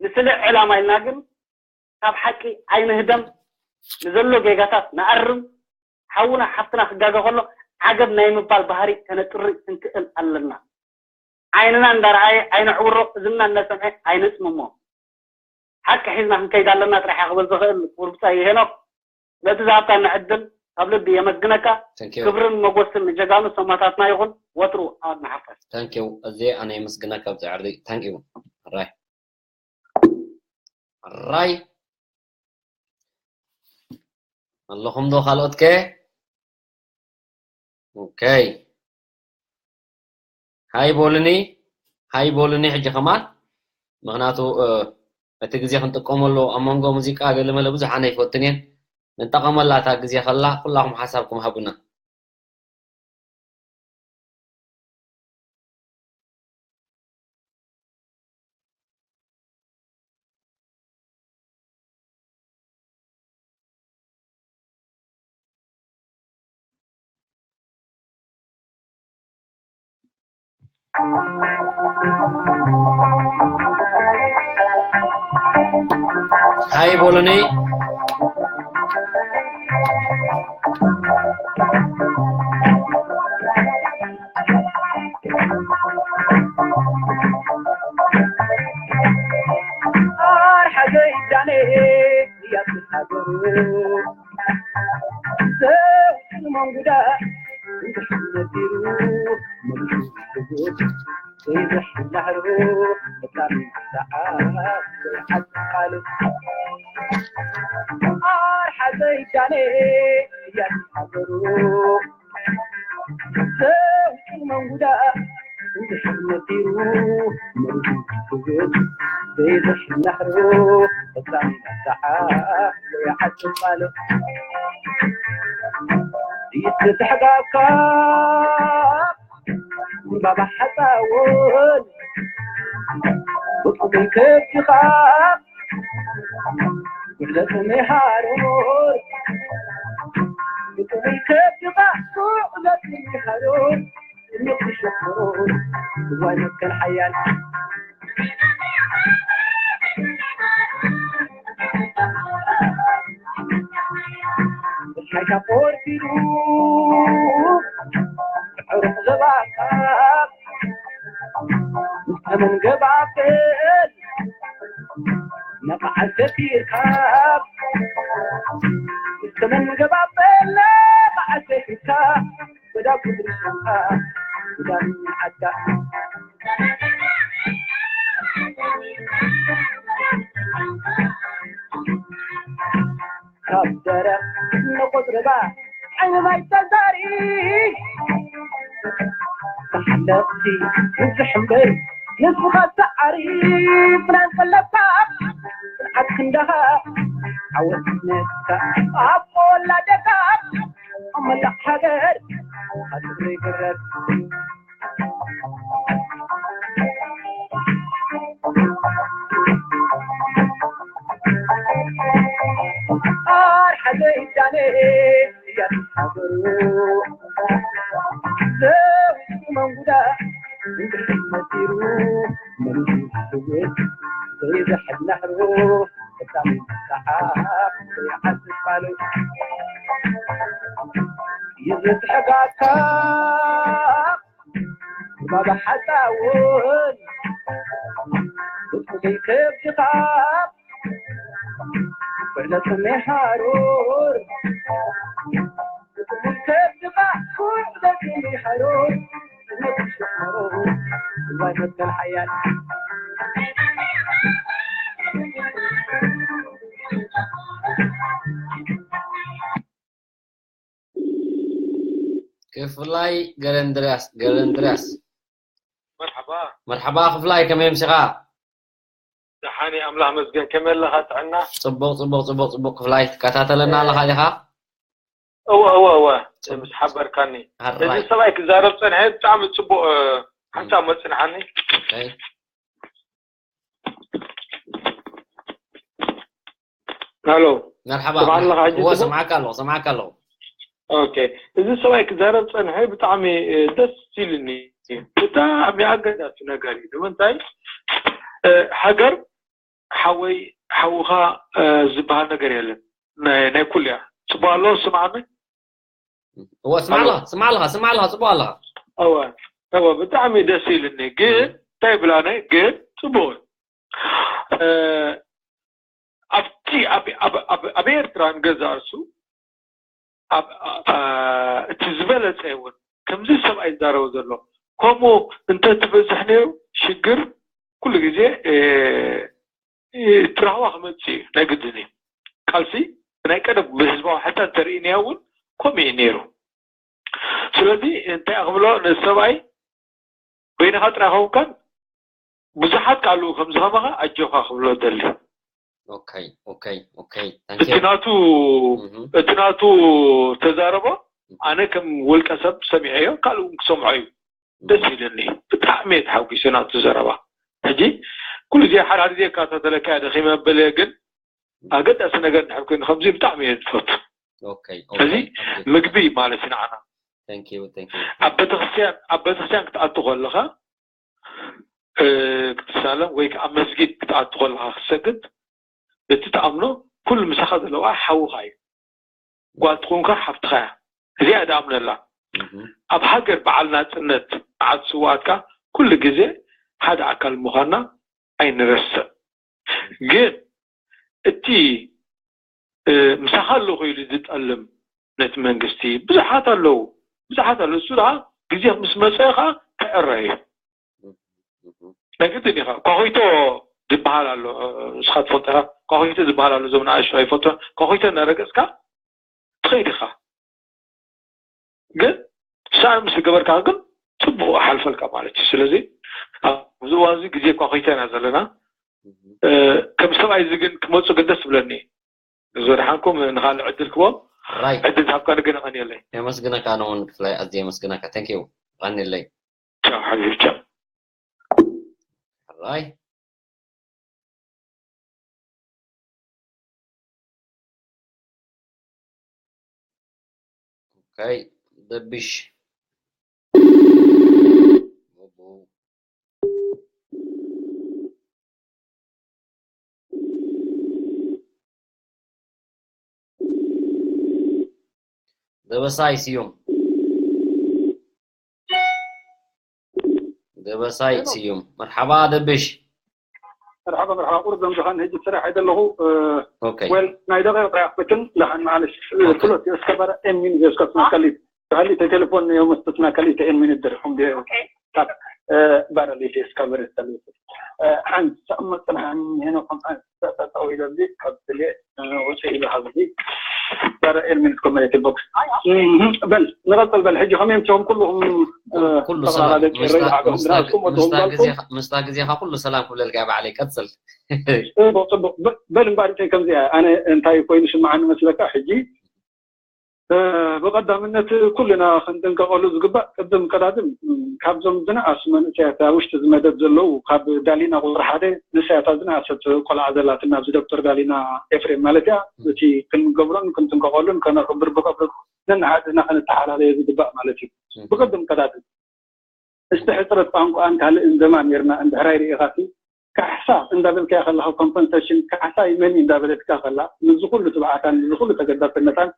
ንስለ ዕላማ ኢልና ግን ካብ ሓቂ ኣይንህደም። ንዘሎ ጌጋታት ንኣርም። ሓውና ሓፍትና ክጋገ ከሎ ዓገብ ናይ ምባል ባህሪ ከነጥሪ ክንክእል ኣለና። ዓይንና እንዳረኣየ ኣይነዕውሮ፣ እዝንና እንዳሰምዐ ኣይነጽምሞ። ሓቂ ሒዝና ክንከይድ ኣለና ጥራሕ እያ ክብል ዝኽእል ክቡር ብጻይ ሄኖክ። ነቲ ዝሃብካኒ ዕድል ካብ ልቢ የመስግነካ። Thank you. ክብርን መጎስን ንጀጋኑ ሰማእታትና ይኹን። ወትሩ ኣብ መሓፈስ። Thank you። እዚ ኣነ የመስግነካ ብዛዕባ ርዲ። Thank you። ራይ ራይ ኣለኹም ዶ ካልኦት ከ? ኦኬ። ሃይ ቦልኒ፣ ሃይ ቦልኒ ሕጂ ከማን። ምኽንያቱ፣ እ፣ እቲ ግዜ ክንጥቀመሉ ኣብ መንጎ ሙዚቃ ገለመለ ብዙሕ ኣነ ኣይፈቱን እየን። ንጠቐመላ እታ ግዜ ከላ ኩላኹም ሓሳብኩም ሃቡና። ሃይ ቦሎኒ። ሰይዳነ እያ ሃገሩ። ዘውቲ መንጉዳ እንድሕር ነቢሩ፣ መሪዱ ክብል ዘይዘሽ ናሕሩ፣ ፈጻሚ መሳሓ ዘይዓጽም ቃሉ። ይትትሕጋካ ባባ ሓፃውን ብጡሙይ ከብትኻ፣ ጉዕለት ምሃሮር ብጡሙይ ከብትኻ፣ ጉዕለት ምሃሮር ንኽሸፍሮር ዋይ መከል ሓያል። ሓይታ ቆርፊዱ ዕሩቕ ዘባካ፣ ተመን ገባበል ነብዓል ሰፊርካ፣ ተመን ገባበል ነብዓል ሰፊርካ፣ ወዳ ጉድሪ ሸንካ፣ ወዳ ዓዳ። ካብ ደረቕ ንቑጽርባ ዓይኒ ማይ ተዛሪ፣ ተሓለቕቲ ንዝሕምበር ንስኻ ሰዓሪ፣ ፍናን ቀለብካ ጽንዓት ክንዳኻ ዓወት ነካ ኣብ ወላደካ ኣብ መላእ ሃገር ኣጽሪ ግረብ። ኣርሓ ዘይዳነ እያ ሃገሩ። ዘውቱ መንጉዳ እንድሕር መሲሩ፣ መሪዱ ክስውት ዘይዘሕል ናሕሩ፣ ፈጻሚ መሳሓ ዘይዓጽፍ ቃሉ። ይዝትሕጋካ ባባ ሓፃውን ብጡሙይ ከብትኻ፣ ጉዕለት ምሃሮር ብጡሙይ ከብትኻ፣ ጉዕለት ምሃሮር ንኽሸፍሮር ዋይ መከል ሓያል። ክፍላይ ገረንድርያስ፣ ገረንድርያስ። መርሓባ። መርሓባ ክፍላይ፣ ከመይ ኣምሲኻ? ደሓን እየ፣ ኣምላኽ መስገን። ከመይ ኣለኻ? ጥዕና? ጽቡቕ፣ ጽቡቕ፣ ጽቡቕ፣ ጽቡቕ። ክፍላይ፣ ትከታተለና ኣለኻ ዲኻ? እወ፣ እወ፣ እወ። ጽቡቕ። ምስ ሓበርካኒ። ሕራይ። እዚ ሰብኣይ ክዛረብ ጸንሐ፣ ብጣዕሚ ጽቡቕ፣ እ፣ ሓንሳብ መጽንሓኒ። ኦኬ። ሃሎ። መርሓባ። ስምዓኒ ኣለኻ ሕጂ እወ፣ ጽቡቕ? ስምዓካ ኣለኹ፣ ስምዓካ ኣለኹ። ኦኬ። እዚ ሰብኣይ ክዛረብ ጸንሐ፣ ብጣዕሚ፣ እ፣ ደስ ኢሉኒ። ብጣዕሚ ኣገዳሲ ነገር እዩ። ንምንታይ? እ፣ ሃገር ሓወይ፣ ሓውኻ፣ እ፣ ዝበሃል ነገር የለን። ናይ፣ ናይ ኩሉ እያ። ጽቡቕ ኣሎ፣ ስምዓኒ? እወ፣ ስስማዕ ኣለኻ፣ ስማዕ ኣለኻ፣ ስማዕ ኣለኻ፣ ጽቡቕ ኣለኻ። እወ፣ እወ፣ ብጣዕሚ ደስ ኢሉኒ። ግን፣ እም። እንታይ ይብላነ? ግን፣ ጽቡቕ። እ፣ ኣብቲ፣ ኣብ፣ ኣብ፣ ኣብ፣ ኣብ ኤርትራ ንገዛእ ርእሱ፣ ኣብ፣ እ፣ እቲ ዝበለጸ እውን፣ ከምዚ ሰብኣይ ዝዛረቦ ዘሎ፣ ከምኡ እንተ ትበዝሕ ነይሩ፣ ሽግር ኩሉ ግዜ፣ እ፣ እቲ ራህዋ ክመጽእ እዩ፣ ናይ ግድን እዩ። ቃልሲ ናይ ቀደም ብህዝባዊ ሕታ እንተርኢናዮ እውን ከምኡ እዩ ነይሩ። ስለዚ እንታይ ክብሎ ነዚ ሰብኣይ፣ በይንኻ ጥራይ ኸውንካን ብዙሓት ካልኡ ከም ዝኸመኻ ኣጆኻ ክብሎ ደሊ። ኦኬ፣ ኦኬ፣ ኦኬ። Thank you። እቲ ናቱ፣ እህ። እቲ ናቱ ተዛረቦ፣ ኣነ ከም ውልቀ ሰብ ሰሚዐዮ፣ ካልእ እውን ክሰምዖ እዩ። ደስ ኢሉኒ። ብጣዕሚ እየ ተሓጒሰ ናቱ ዘረባ። ሕጂ ኩሉ ግዜ ሓደ ሓደ ግዜ እከታተለካ እየ፣ ደኺመ በለ፣ ግን ኣገዳሲ ነገር እንድሕር ኮይኑ ከምዚ ብጣዕሚ እየ ዝፈቱ። ኦኬ፣ ኦኬ፣ እዚ ኦኬ። ምግቢ ማለት እዩ ንዓና። Thank you፣ thank you። ኣብ ቤተክርስትያን፣ ኣብ ቤተክርስትያን ክትኣቱ ከለኻ፣ እ፣ ክትሳለም ወይ ከዓ ኣብ መስጊድ ክትኣቱ ከለኻ ክትሰግድ፣ እቲ ትኣምኖ ኩሉ ምሳኻ ዘለዋ ሓውኻ እዩ። ጓል ትኹንካ ሓፍትኻ እያ። እዚኣ ድኣምነላ። እህ። ኣብ ሃገር በዓል ናጽነት፣ በዓል ስውኣትካ ኩሉ ግዜ ሓደ ኣካል ምዃንና ኣይንረስዕ። ግን እቲ፣ እ፣ ምሳኻ ኣለኹ ኢሉ ዝጠልም ነቲ መንግስቲ ብዙሓት ኣለዉ። ብዙሓት ኣለዉ። እሱ ደኣ ግዜ ምስ መጸ ኸኣ ክዕረ እዩ። እህ። ናይ ግድን ኢኻ። ኳኹይቶ ዝበሃል ኣሎ፣ ንስኻ ትፈልጦ ኢኻ። ኳኹይቶ ዝበሃል ኣሎ፣ እዞም ንኣሽቱ ኣይፈልጦ። ኳኹይቶ እናረገጽካ ትኸይድ ኢኻ። ግን ሳዕሪ ምስ ዝገበርካ ግን ጽቡቕ ሓልፈልካ ማለት እዩ። ስለዚ ኣብዚ እዋን እዚ ግዜ እኳ ኮይተና ዘለና፣ ከም ሰብኣይ እዚ ግን ክመፁ ግን ደስ ዝብለኒ። ዝወድሓንኩም ንኻልእ ዕድል ክቦም። ዕድል ዝሃብካ ግን ቀንየለይ። የመስግነካ። ንውን ክፍላይ ኣዝየ የመስግነካ። Thank you። ቀንየለይ። ቻው ሓቢቢ፣ ቻው። ራይ ኦኬ። ደብሽ ደበሳይ ስዩም። ደበሳይ ስዩም። መርሓባ ደብሽ። መርሓባ መርሓባ። ቁሩብ ዘምዝኻን ሕጂ ስራሕ ኣይደለኹ። ኦኬ። ወል ናይ ደቂቕ ጥራይ ክትክን ለሓን ማለሽ ኦኬ። ፍሎት የስከበረ ኤሚን የስከፍና ከሊት ሃሊ ቴሌፎን የመስጥና ከሊት ኤሚን ድርኩም ካብ ባረሊት የስከበረ ሰሊት ሓንቲ ሰቅመጥና ሄኖ ከም ተጠጠው ኢለዚ ካብ ስሌ ወፂ ኢለ ካብዚ በረ ኤርሚን ኮመሬት ቦክስ በል ንቐፅል በል ሕጂ ከመይ ምቸኹም ኩልኹም ኩሉ ሰላም ምስታ ግዜኻ ኩሉ ሰላም ክብለልካ ባዕለይ ቀፅል ፅቡቅ ፅቡቅ በል እምበኣር እንታይ ከምዚ ኣነ እንታይ ኮይኑ ስምዓኒ መስለካ ሕጂ ብቐዳምነት ኩልና ክንጥንቀቐሉ ዝግባእ ቅድም ቀዳድም ካብዞም ዝነኣሱ መንእሰያት ኣብ ውሽጢ ዝመደብ ዘለዉ ካብ ዳሊና ቁፅሪ ሓደ ንሳያታ ዝነኣሰት ቆልዓ ዘላትና ኣብዚ ዶክተር ዳሊና ኤፍሬም ማለት እያ እቲ ክንገብሮን ክንጥንቀቐሉን ከነኽብር ብቐብር ነንሓድና ክንተሓላለዮ ዝግባእ ማለት እዩ ብቅድም ቀዳድም እስቲ ሕፅረት ቋንቋን ካልእን ዘማሚርና እንድሕር ኣይርኢኻሲ ካሕሳ እንዳበልካያ ከለኻ ኮምፐንሰሽን ካሕሳ ይመን እንዳበለትካ ከላ ምዚ ኩሉ ትብዓታን ምዚ ኩሉ ተገዳስነታን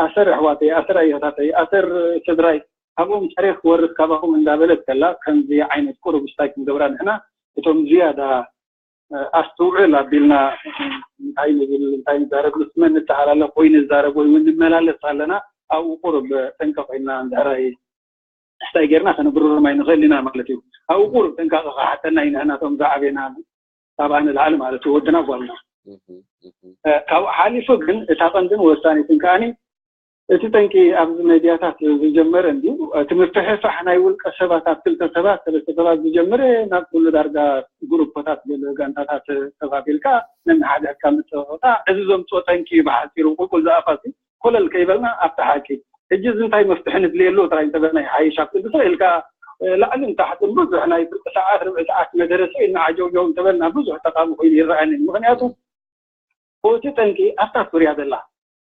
ኣሰር ኣሕዋተይ ኣሰር ኣያታተይ ኣሰር ስድራይ ካብኦም ታሪክ ክወርስ ካባኹም እንዳበለት ከላ ከምዚ ዓይነት ቁሩብ ስታይ ክንገብራ ንሕና እቶም ዝያዳ ኣስትውዕል ኣቢልና እንታይ ንብል እንታይ ንዛረብ ምስ መን ንተሓላለፍ ወይ ንዛረብ ወይ እውን ንመላለስ ኣለና ኣብኡ ቁሩብ ጠንቀቕ ኢልና እንድሕር ኣይ እንታይ ጌርና ከነብርሮም ኣይንኽእልን ኢና ማለት እዩ። ኣብኡ ቁሩብ ጥንቃቐ ክሓተና እዩ ንሕና እቶም ዝዓበና ካብኣ ንላዕሊ ማለት እዩ ወድና ጓልና። ካብኡ ሓሊፉ ግን እታ ቀንድን ወሳኒትን ከኣኒ እቲ ጠንቂ ኣብዚ መድያታት ዝጀመረ እንድዩ እቲ ምፍሕፋሕ ናይ ውልቀ ሰባት ኣብ ክልተ ሰባት ሰለስተ ሰባት ዝጀመረ ናብ ኩሉ ዳርጋ ግሩፖታት ገለ ጋንታታት ተፋፊልካ ነንሓድሕድካ ምጥቕቓዕ እዚ ዘምፅኦ ጠንቂ እዩ ብሓፂሩ ቁልቁል ዝኣፋሲ ኮለል ከይበልና ኣብቲ ሓቂ ሕጂ እዚ እንታይ መፍትሒ ንድልየሉ ጥራይ እንተበልና ይሓይሽ ኣብ ቅድሰ ኢልካ ላዕልን ታሕትን ብዙሕ ናይ ፍርቂ ሰዓት ርብዒ ሰዓት መደረሰ ኢልና ዓጀውጀው እንተበልና ብዙሕ ጠቃሚ ኮይኑ ይረኣየኒ ምክንያቱ እቲ ጠንቂ ኣብታ ሱርያ ዘላ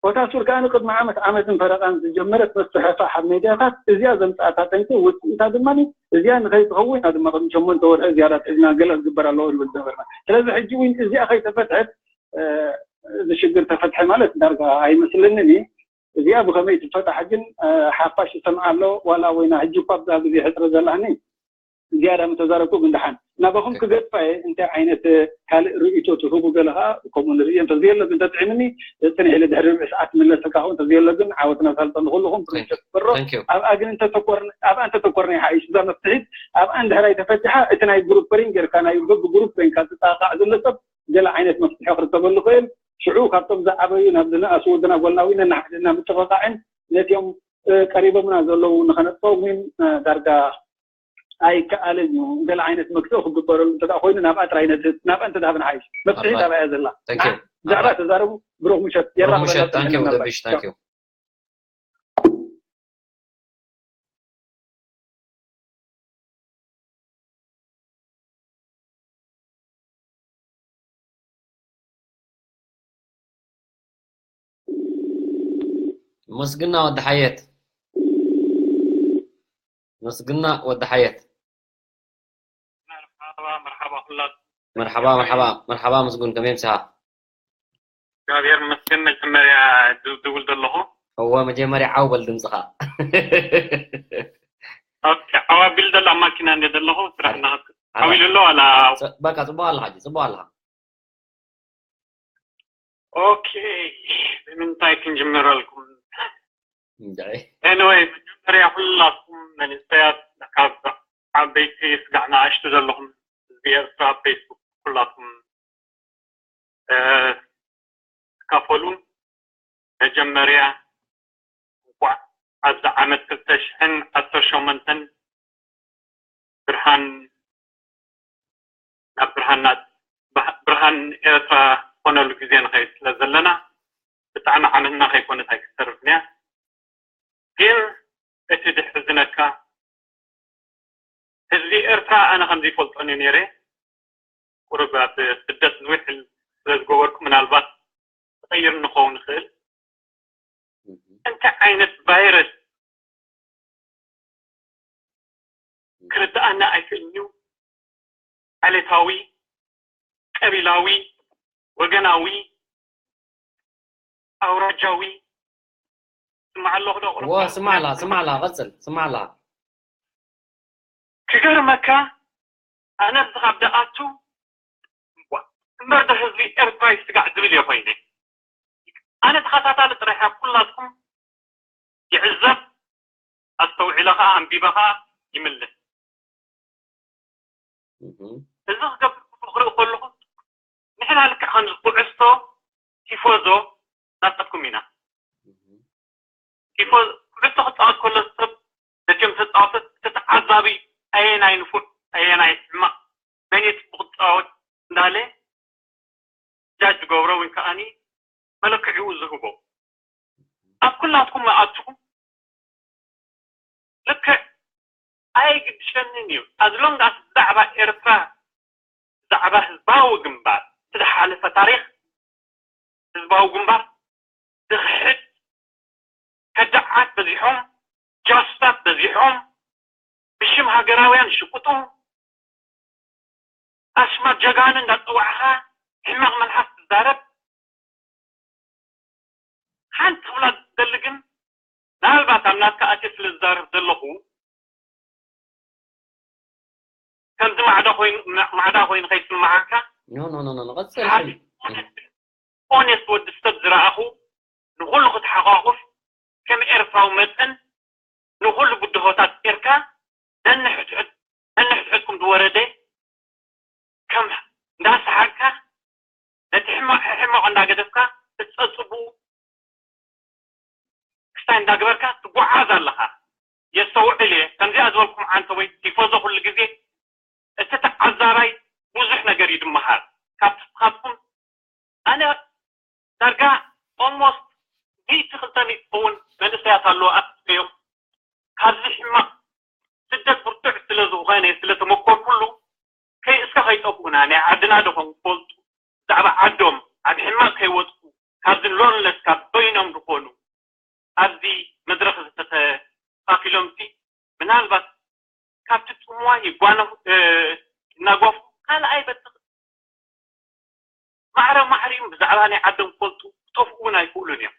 ኮታ ሱር ከኣ ንቅድሚ ዓመት ዓመትን ፈረቃን ዝጀመረት መስሕፋ ኣብ ሜድያታት እዚኣ ዘምፅኣታ ጠንቂ ውፅኢታ ድማ እዚኣ ንኸይትኸውን ኢና ድማ ቅድሚ ሸሞንተ ወርሒ ዝያዳ ትሕዝና ገለ ክግበር ኣለዎ ንብል ዝነበርና ስለዚ ሕጂ እውን እዚኣ ከይተፈትሐት እዚ ሽግር ተፈትሐ ማለት ዳርጋ ኣይመስልንን እዩ። እዚኣ ብኸመይ ትፈታሕ ግን ሓፋሽ ይሰምዓ ኣሎ ዋላ ወይና ሕጂ እኳ ኣብዛ ግዜ ሕፅረት ዘላኒ ዝያዳ ምተዛረብኩ ግን ደሓን ናባኹም ክገድፋ እየ እንታይ ዓይነት ካልእ ርእይቶ ትህቡ ገለ ከዓ ከምኡ ንርኢ እንተዘየሎ ግን ተጥዒምኒ ፅንሕ ኢለ ድሕሪ ርብዒ ሰዓት ትምለሰካ ኹ እንተዘየሎ ግን ዓወትና ሳልጠ ንኩልኹም ክምሸት በሮ ኣብኣ ግን እንተተኮርና ኣብኣ እንተተኮርና ይሓይሽ እዛ መፍትሒት ኣብኣ እንድሕር ኣይተፈቲሓ እቲ ናይ ግሩፕ ሪንግ ጌርካ ናይ በቢ ግሩፕ ኮይንካ ዝጣቃዕ ዘሎ ሰብ ገለ ዓይነት መፍትሒ ክርከበሉ ይኽእል። ሽዑ ካብቶም ዝዓበዩ ናብ ዝነኣሱ ወድና ጓልና እውን ነንሓድሕድና ምጥቕቓዕን ነቲኦም ቀሪቦምና ዘለዉ ንኸነጥፍኦም እውን ዳርጋ ኣይከኣልን እዩ። ገለ ዓይነት መግትኢ ክግበረሉ እንተ ኮይኑ ናብኣ ጥራይ ነድህብ። ናብኣ እንተድሃብና ሓይሽ። መፍትሒት ኣብኣ እያ ዘላ። ብዛዕባ ተዛረቡ። ብሩኽ ምሸት። የራኽበና። መስግና ወዲ ሓየት መስግና ወዲ ሓየት መርሓባ መርሓባ ኩላትኩም። መርሓባ መርሓባ መርሓባ ምስጉን ከመይ ምሳኻ? እግዚኣብሔር ይመስገን። መጀመርያ ድውል ዘለኹ እወ መጀመርያ ዓው በል ድምፅኻ። ኦኬ ዓው ኣቢሉ ዘሎ ኣብ ማኪና እንደ ዘለኹ ስራሕ እናኸድኩ ዓው ኢሉ ኣሎ ዋላ? በቃ ፅቡቅ ኣለኻ ሕጂ ፅቡቅ ኣለኻ። ኦኬ ብምንታይ ክንጅምረልኩም? Anyway መጀመርያ ኩላትኩም መንእሰያት ካብ ዓበይቲ ስጋዕ ንኣሽቱ ዘለኹም ህዝቢ ኤርትራ ኣብ ፌስቡክ ኩላትኩም ትካፈሉ። መጀመርያ ኣብዚ ዓመት ክልተ ሽሕን ዓሰርተ ሸሞንተን ብርሃን ናብ ብርሃን ናት- ብርሃን ኤርትራ ዝኾነሉ ግዜ ንኸይድ ስለ ዘለና ብጣዕሚ ዓመትና ከይኮነት ኣይክተርፍን እያ። ግን እቲ ድሕዝነካ ህዝቢ ኤርትራ ኣነ ከምዚ ይፈልጦን እዩ ነይረ። ቁሩብ ኣብ ስደት ዝውሕል ስለ ዝገበርኩ ምናልባት ተቐይር ንኸውን ይኽእል። እንታይ ዓይነት ቫይረስ ክርድኣና ኣይክእልን እዩ። ዓሌታዊ፣ ቀቢላዊ፣ ወገናዊ፣ ኣውራጃዊ ስማዕ ኣለኹ ዶ? ዎ ስማዕላ ስማዕላ ቀጽል ስማዕላ ክገርመካ ኣነ ኣብዚ ካብ ደኣቱ እምበር ዶ ህዝቢ ኤርትራ ይስጋዕ ዝብል እየ ኮይነ። ኣነ ተኸታታሊ ጥራሕ እያ፣ ኩላትኩም ይዕዘብ፣ ኣስተውዒለ ኸዓ ኣንቢበ ኸዓ ይምልስ። እዚ ክገብር ክርኢ ከለኹ ንሕና ልክዕ ከምዚ ኩዕሶ ቲፎዞ ናትኩም ኢና። ቲፎ ኩዕሶ ክፃወት ከሎ ሰብ ነቲኦም ተፃወተት እቲ ተዓዛቢ ኣየናይ ንፉዕ ኣየናይ ሕማቕ መን እዩ ፅቡቕ ዝፃወት እንዳለ ጃጅ ዝገብሮ ወይ ከዓኒ መለክዒኡ ዝህቦ ኣብ ኩላትኩም መኣትኹም ልክዕ ኣይግድሸንን እዩ። As long as ብዛዕባ ኤርትራ ብዛዕባ ህዝባዊ ግንባር እቲ ዝሓለፈ ታሪኽ ህዝባዊ ግንባር ዝኽሕድ ከዳዓት በዚሖም፣ ጃሱሳት በዚሖም፣ ብሽም ሃገራውያን ዝሽቅጡ፣ ኣስማት ጀጋኑ እንዳጸዋዕኻ ሕማቕ መልሓስ ትዛረብ። ሓንቲ ክብላ ዝደሊ ግን ምናልባት ኣብ ናትካ ኣትየ ስለ ዝዛረብ ዘለኹ ከምዚ ማዕዳ ኮይኑ ማዕዳ ኮይኑ ከይስምዓካ ኖ ኖ ኖ ኖ ቀጽል ኦኔስት ወዲ ሰብ ዝረኣኹ ንኹሉ ክትሓቋቁፍ ከም ኤርትራዊ መጠን ንኹሉ ብድሆታት ኤርትራ ነንሕድሕድ ነንሕድሕድኩም ዝወረደ ከም እንዳሰሓቅካ ነቲ ሕማቕ ሕማቕ እንዳገደፍካ እቲ ጸጽቡ ክስታይ እንዳገበርካ ትጓዓዝ ኣለኻ። የስተውዕል እየ ከምዚኣ ዝበልኩም ዓንተወይ ቲፎዞ ኩሉ ግዜ እቲ ተዓዛባይ ብዙሕ ነገር እዩ ዝመሃር ካብ ንስኻትኩም ኣነ ዳርጋ almost ሚእቲ ክልተ ሚእቲ ዝኸውን መንእሰያት ኣለዉ ኣብ ትጽበዮም ካብዚ ሕማቕ ስደት ብርቱዕ ስለ ዝኾነ ስለ ተመኮርኩሉ ከይእስካ ከይጠፍኡና ናይ ዓድና ድኾን ክፈልጡ ብዛዕባ ዓዶም ኣብ ሕማቕ ከይወድቁ ካብዚ ሎንለስ ካብ በይኖም ዝኾኑ ኣብዚ መድረኽ ዝተተኻፊሎም ሲ ምናልባት ካብቲ ጽምዋ ይጓነፉ ይናጓፉ ካልኣይ በቲ ማዕረ ማዕሪኡ ብዛዕባ ናይ ዓዶም ክፈልጡ ክጠፍኡ እውን ኣይክእሉን እዮም።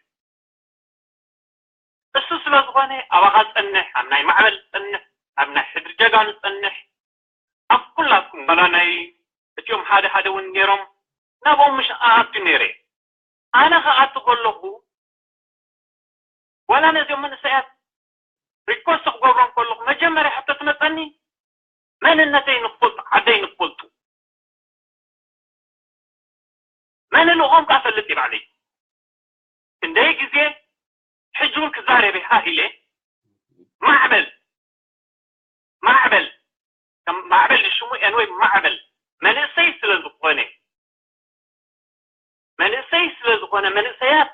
እሱ ስለ ዝኾነ ኣባኻ ጸንሕ፣ ኣብ ናይ ማዕበል ጸንሕ፣ ኣብ ናይ ሕድሪ ጀጋኑ ጸንሕ፣ ኣብ ኩላትኩም ዋላ ናይ እቲኦም ሓደ ሓደ እውን ነይሮም ናብኦም ምሽ ኣኣቱ ነይረ ኣነ ክኣቱ ከለኹ ዋላ ነዚኦም መንእሰያት ሪኮስት ክገብሮም ከለኹ መጀመርያ ሕቶ ትመፀኒ መንነተይ ንክፈልጡ ዓደይ ንክፈልጡ መን ልእኾም ከዓ ፈልጥ ይባዕለይ ክንደይ ግዜ ሕጂ እውን ክዛረብ ሃ ኢለ ማዕበል ማዕበል ማዕበል ሽሙ ኤንወይ ማዕበል መንእሰይ ስለ ዝኾነ መንእሰይ ስለ ዝኾነ መንእሰያት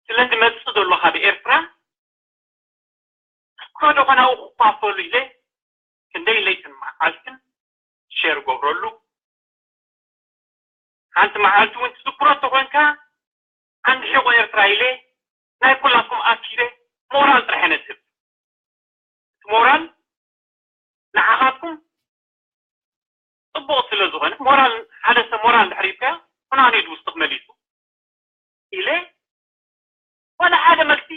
ስለ ዝመፅእ ዘሎ ካብ ኤርትራ እስኮ ዶ ኮናኡ ክኳፈሉ ኢለ ክንደይ ለይትን መዓልትን ሸር ገብረሉ ሓንቲ መዓልቲ እውን ትዝክሮ እንተኮንካ ዓንዲ ሒቆ ኤርትራ ኢለ ናይ ኩላትኩም ኣኪለ ሞራል ጥራሕ ነትብ እቲ ሞራል ንዓኻትኩም ፅቡቕ ስለ ዝኾነ ሞራል ሓደ ሰብ ሞራል እንድሕር ሂብካዮ ኩናኔ ድውስኽ መሊሱ ኢለ ዋላ ሓደ መልሲ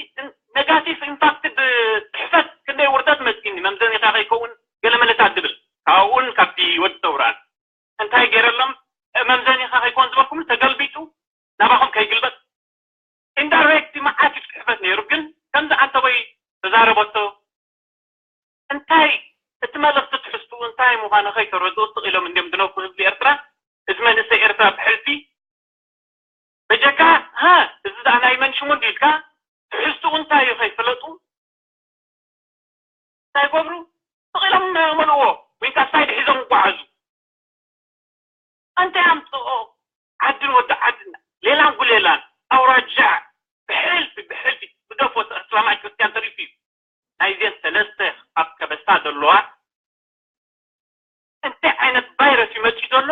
negative impact ብፅሕፈት ክንደይ ውርደት መፂኒ መምዘኒካ ከይከውን ገለ መለታት ድብል ካብኡን ካብቲ ወዲ ተውራን እንታይ ገይረሎም መምዘኒካ ከይከውን ዝበልኩም ተገልቢጡ ናባኹም ከይግልበጥ indirect መዓት እዩ ፅሕፈት ነይሩ ግን ከምዚ ዓንተቦይ ተዛረበቶ እንታይ እቲ መልእኽቲ ትሕዝትኡ እንታይ ምዃኑ ከይተረድኡ ስቕ ኢሎም እንዲዮም ዝነብሩ ህዝቢ ኤርትራ እዚ መንእሰይ ኤርትራ ብሕልፊ በጀካ ሃ እዚ ደኣ ናይ መን ሽሙ እንዲዩ ኢልካ ትሕዝትኡ እንታይ እዩ ከይፈለጡ እንታይ ይገብሩ? ስቕ ኢሎም መልእዎ ወይ ከዓ ሳይድ ሒዞም ይጓዓዙ። እንታይ ኣምፅኦ? ዓድን ወዲ ዓድን፣ ሌላን ጉሌላን፣ ኣውራጃ፣ ብሕልፊ ብሕልፊ ብደፎ፣ እስላማይ ክርስቲያን ተሪፉ እዩ። ናይዘን ሰለስተ ኣብ ከበሳ ዘለዋ እንታይ ዓይነት ቫይረስ እዩ መፂኡ ዘሎ?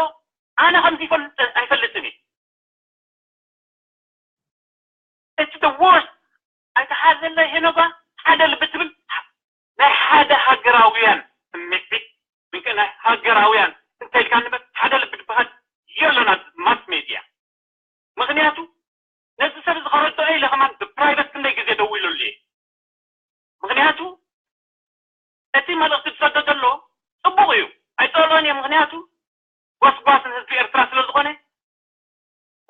ኣነ ከምዚ ይፈልጥ ኣይፈልጥን እየ። እቲ the worst ኣይተሓዘለ ሄኖጋ ሓደ ልቢ ትብል ናይ ሓደ ሃገራውያን ስምዒት፣ ወይ ከ ናይ ሃገራውያን እንታይ ኢልካ ንበል፣ ሓደ ልቢ ዝበሃል የሎን ኣብ ማስ ሜድያ። ምኽንያቱ ነዚ ሰብ እዚ ከረድኦ ኢለ ከማን ብፕራይቨት ክንደይ ግዜ ደዊለሉ እየ። ምኽንያቱ እቲ መልእኽቲ ዝሰዶ ዘሎ ጽቡቕ እዩ፣ ኣይጸልኦን እየ። ምኽንያቱ ጎስጓስ ንህዝቢ ኤርትራ ስለ ዝኾነ፣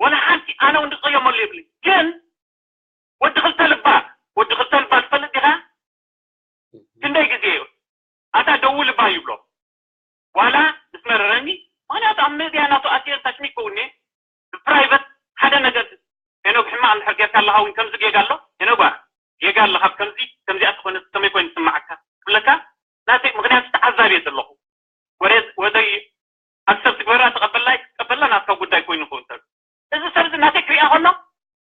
ወላ ሓንቲ ኣነ እውን ዝቕየመሉ የብለይ። ግን ወዲ ክልተ ልባ፣ ወዲ ክልተ ልባ ትፈልጥ ዲኻ? ክንደይ ግዜ እዩ ኣታ ደውል እባ ይብሎ። ዋላ ምስ መረረኒ፣ ምኽንያቱ ኣብ ሚድያ ናቱ ኣትየ እንታሽሚ ይከውኒ፣ ብፕራይቨት ሓደ ነገር፣ ሄኖግ ሕማቕ እንድሕር ጌርካ ኣለኻ እውን ከምዚ ጌጋ ኣሎ፣ ሄኖግ ባ፣ ጌጋ ኣለኻ፣ ከምዚ፣ ከምዚኣ ትኾነ ከመይ ኮይኑ ዝስምዓካ? ክብለካ፣ ናተይ ምኽንያቱ ተዓዛቢ እየ ዘለኹ። ወደ-፣ ወደይ ኣክሰፕት ግበራ፣ ተቐበላይ፣ ትቀበላ፣ ናትካ ጉዳይ ኮይኑ ክኸውን ተሎ። እዚ ሰብ እዚ ናተይ ክሪኣ ከሎ፣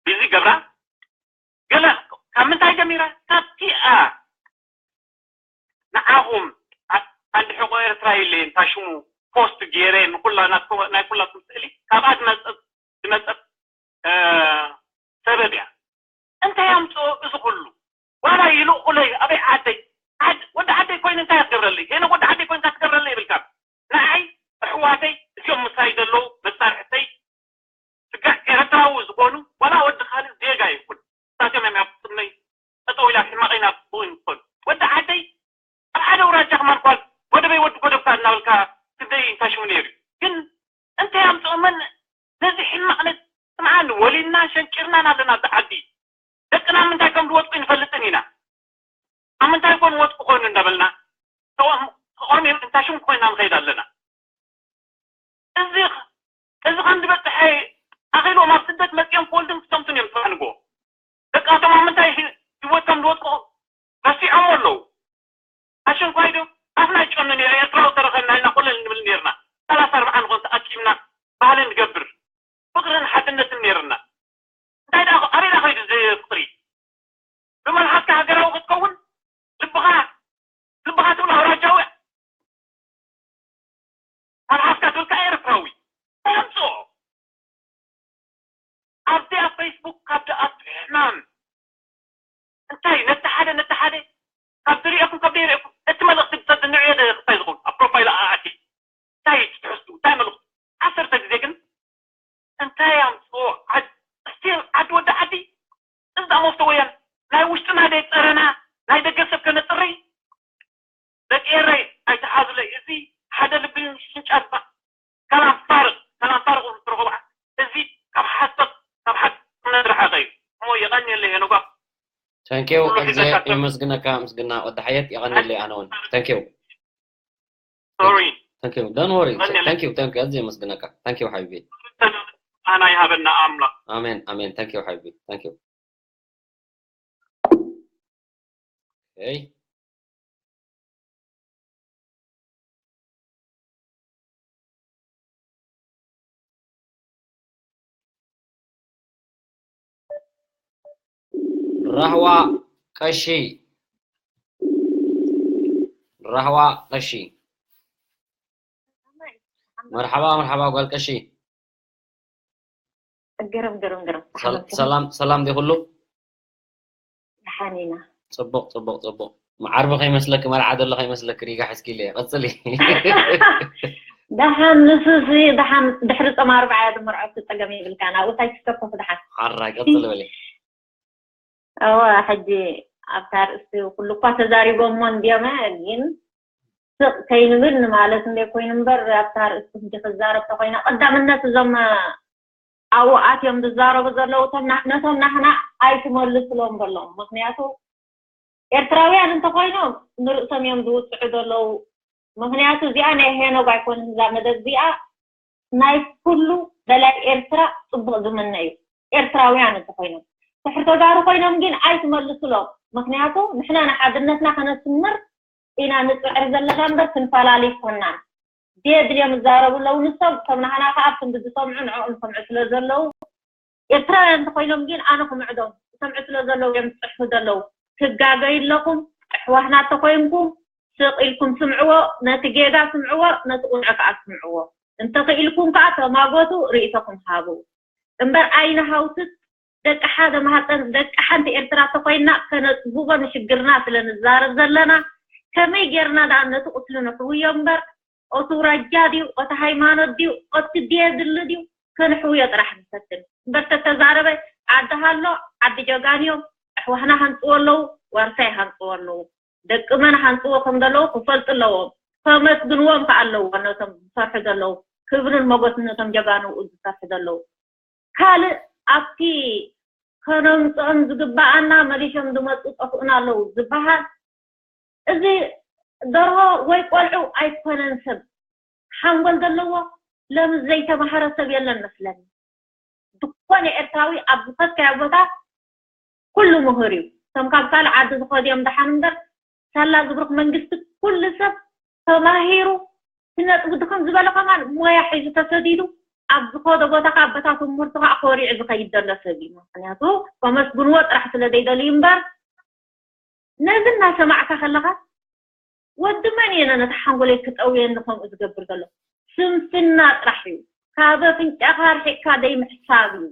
ቢዚ ገብራ፣ ገለ ካብ ምንታይ ጀሚራ? ካብቲኣ ንዓኹም ኣ-፣ ኣንዲ ሕቆ ኤርትራ ኢለ እንታ ሽሙ ፖስት ገይረ ንኩላ ናትኮ-፣ ናይ ኩላኩም ስእሊ ካብኣ ዝመጸት፣ ዝመጸት፣ እ፣ ሰበብ እያ። እንታይ ኣምጽኦ እዚ ኩሉ? ዋላ ይልእኹለይ ኣበይ ዓደይ? ዓድ-፣ ወዲ ዓደይ ኮይኑ እንታይ ክትገብረለይ? ሄኖግ ወዲ ዓደይ ኮይኑ እንታይ ክትገብረለይ ይብልካ? ንዓይ ኣሕዋተይ እዚኦም ምሳይ ዘለዉ መሳርሕተይ ስጋዕ ኤርትራዊ ዝኾኑ ዋላ ወዲ ካልእ ዜጋ ይኹን እሳቶም እዮም ኣብ ቅድመይ ጠጠው ኢላ ሕማቐይ ናብ ጽቡቕ ይኾኑ። ወዲ ዓደይ ኣብ ሓደ ኣውራጃ ከማን ኳል ጎደበይ ወዲ ጎደብካ እናበልካ ክንደይ እንታይ ሽሙ ነይሩ እዩ። ግን እንታይ ኣምጽኦ መን ነዚ ሕማቕ ነ-፣ ስምዓኒ ወሊድናን ሸንቂርናን ኣለና ኣብዚ ዓዲ። ደቅና ኣብ ምንታይ ከም ዝወድቁ ይንፈልጥን ኢና። ኣብ ምንታይ ኮን ወድቁ ኮን እንዳበልና ተቆም-፣ ተቆሚም እንታይ ሽም ኮይና ንኸይድ ኣለና። እዚ ኸ-፣ እዚ ከም ዝበጽሐ ኣኺሎም ኣብ ስደት መጺኦም ክወልዱን ክሰምቱን እዮም ጽባሕ ንግሆ። ደቃቶም ኣብ ምንታይ ሂ-፣ ህይወት ከም ዝወድቁ ረሲዖም ኣለዉ። ኣሸንኳይ ዶ ኣፍና ይጨኑ ነይሩ፣ ኤርትራዊ ተረኸብና ኢልና ኮለል ንብል ነይርና። ሰላሳ ኣርብዓ ንኾን ተኣኪብና ባህሊ ንገብር፣ ፍቕርን ሓድነትን ነይርና። እንታይ ደኣ፣ ኣበይ ደኣ ኸይዱ እዚ ፍቕሪ? ብመልሓስካ ሃገራዊ ክትከውን፣ ልብኻ፣ ልብኻ ትብል ኣውራጃዊ፣ መልሓስካ ትብል ከኣ ኤርትራዊ። እንታይ ኣምጽኦ? ኣብዚኣ ፌስቡክ ካብ ደኣ ሕማም። እንታይ ነቲ ሓደ፣ ነቲ ሓደ ካብ ዝርእየኩም፣ ካብ ዘይርእየኩም፣ እቲ መልእኽቲ ብሰድ ንዕዮ ደ ክታይ ዝኸውን ኣብ ፕሮፋይል ኣኣቲ እንታይ ትሕዝቱ፣ እንታይ መልእኽቱ? ዓሰርተ ግዜ ግን እንታይ ኣምጽኦ? ዓድ-፣ ስቲል ዓዲ ወዲ ዓዲ። እዚ ደኣ መፍቶ ወያን ናይ ውሽጥና ደይ ጸረና፣ ናይ ደገ ሰብ ከነጽሪ። ደቂ ኤረይ ኣይትሓዙለይ። እዚ ሓደ ልቢ ሽንጫ ዝበሃል ከላም ፋርቕ፣ ከላም ፋርቕ ትረኽቦ። እዚ ካብ ሓሶት፣ ካብ ሓቂ ዝረሓቐ እዩ። እሞ የቐንየለይ ሄኖጋ። ታንኪዩ፣ ኩሉ ኣዝየ ሒዘካ ሰብ። የመስግነካ፣ ምስግና ወዲ ሓየት፣ የቐንየለይ ኣነ እውን። ታንኪዩ። ሶሪ። ታንኪዩ፣ don't worry። የቐንየለይ። ታንኪዩ፣ ታንኪዩ፣ ኣዝየ የመስግነካ። ታንኪዩ ሓቢቢ። ኣና ይሃበና ኣምላኽ። ኣሜን፣ ኣሜን። ታንኪዩ ሓቢቢ። ታንኪዩ። ኦኬ። ራህዋ ቀሺ፣ ራህዋ ቀሺ። መርሓባ፣ መርሓባ ጓል ቀሺ። ግርም፣ ግርም፣ ግርም። ሰል-፣ ሰላም፣ ሰላም ዲኹሉ? ደሓን ኢና። ጽቡቕ፣ ጽቡቕ፣ ጽቡቕ። ዓርቢ ከይመስለኪ፣ መርዓ ዘሎ ከይመስለኪ፣ ሪጋ ሒዝኪ ኢለ እየ። ቀጽሊ። ደሓን፣ ንሱሲ፣ ደሓን፣ ድሕሪ ጾም ኣርብዓ እያ ዝመርዖ፣ እቲ ጸገም የብልካን። ኣብኡ እንታይ ትሰኮፍ ደሓን። ሓራይ፣ ቀጽሊ በሊ። እወ፣ ሕጂ ኣብታ ኣርእስቲ ኩሉ እኳ ተዛሪቦሞ እንድዮመ፣ ግን ስቕ ከይንብል ንማለት እንደ ኮይኑ እምበር፣ ኣብታ ኣርእስቲ ሕጂ ክዛረብ ተኮይነ፣ ቀዳምነት እዞም ኣብኡ ኣትዮም ዝዛረቡ ዘለዉ እቶም ና-፣ ነቶም ናህና ኣይትመልስሎም በሎም። ምኽንያቱ ኤርትራውያን እንተኮይኖም ንርእሶም እዮም ዝውጽዑ ዘለዉ። ምኽንያቱ እዚኣ ናይ ሄኖግ ኣይኮነን፣ እዛ መደብ እዚኣ ናይ ኩሉ ደላይ ኤርትራ ጽቡቕ ዝምነ እዩ። ኤርትራውያን እንተኮይኖም፣ ድሕሪ ተጋሩ ኮይኖም ግን ኣይትመልስሎም። ምኽንያቱ ንሕና ንሓድነትና ከነስምር ኢና ንፅዕር ዘለና እምበር ክንፈላለ ይኮናን። ዘየድልዮም ይዛረቡ ኣለዉ ንሶም፣ እቶም ናህና ከዓ ኣብቶም ዝሰምዑ ንዕኦም ይሰምዑ ስለ ዘለዉ፣ ኤርትራውያን እንተኮይኖም ግን ኣነ ክምዕዶም፣ ዝሰምዑ ስለ ዘለዉ እዮም ዝፅሕፉ ዘለዉ። ትጋገዩ ኣለኹም። ኣሕዋትና ተኮይንኩም ስቕ ኢልኩም ስምዕዎ፣ ነቲ ጌጋ ስምዕዎ፣ ነቲ ቁንዖ ከዓ ስምዕዎ። እንተኽኢልኩም ከዓ ተማጎቱ፣ ርእይቶኹም ሃቡ። እምበር ኣይንሃውትት። ደቂ ሓደ ማህፀን፣ ደቂ ሓንቲ ኤርትራ ተኮይንና ከነፅብቦ ንሽግርና ስለ ንዛረብ ዘለና፣ ከመይ ጌርና ደኣ ነቲ ቁስሊ ንሕውዮ እምበር፣ ኦቲ ውራጃ ድዩ፣ ኦቲ ሃይማኖት ድዩ፣ ኦቲ ድየ ድሊ ድዩ፣ ክንሕውዮ ጥራሕ ንፈትን እምበር። ተተዛረበ ዓዲ ሃሎ፣ ዓዲ ጀጋንዮም፣ ኣሕዋትና ሃንፅዎ ኣለዉ፣ ዋርሳይ ሃንፅዎ ኣለዉ። ደቂ መን ሃንፅዎ ከም ዘለዉ ክፈልጡ ኣለዎም። ከመስግንዎም ከዓ ኣለዎ ነቶም ዝሰርሑ ዘለዉ፣ ክብርን ሞገስን ነቶም ጀጋኑ ዝሰርሑ ዘለዉ። ካልእ ኣብቲ ከነምፅኦም ዝግባኣና መሊሾም ዝመፁ ጠፍኡና ኣለዉ ዝበሃል፣ እዚ ደርሆ ወይ ቆልዑ ኣይኮነን። ሰብ ሓንጎል ዘለዎ ለምን ዘይተማሃረ ሰብ የለን መስለኒ። ዝኾነ ኤርትራዊ ኣብ ዝኸድካዮ ቦታ ኩሉ ምሁር እዩ። እቶም ካብ ካልእ ዓዲ ዝኸዱ እዮም ደሓን እምበር፣ ሳላ ዝብርኽ መንግስቲ ኩሉ ሰብ ተማሂሩ፣ ነጥቢ ድኽም ዝበለ ከማን ሞያ ሒዙ ተሰዲዱ፣ ኣብ ዝኸዶ ቦታ ከዓ በታ ትምህርቱ ከዓ ኮሪዑ ዝኸይድ ዘሎ ሰብ እዩ። ምክንያቱ ከመስግንዎ ጥራሕ ስለ ዘይደልዩ እምበር፣ ነዚ እናሰማዕካ ከለኻ ወዲ መን እየ ነቲ ሓንጎለይ ክጠውየኒ ከምኡ ዝገብር ዘሎ? ስንፍና ጥራሕ እዩ። ካብ ኣፍንጫኻ ኣርሒቕካ ዘይምሕሳብ እዩ።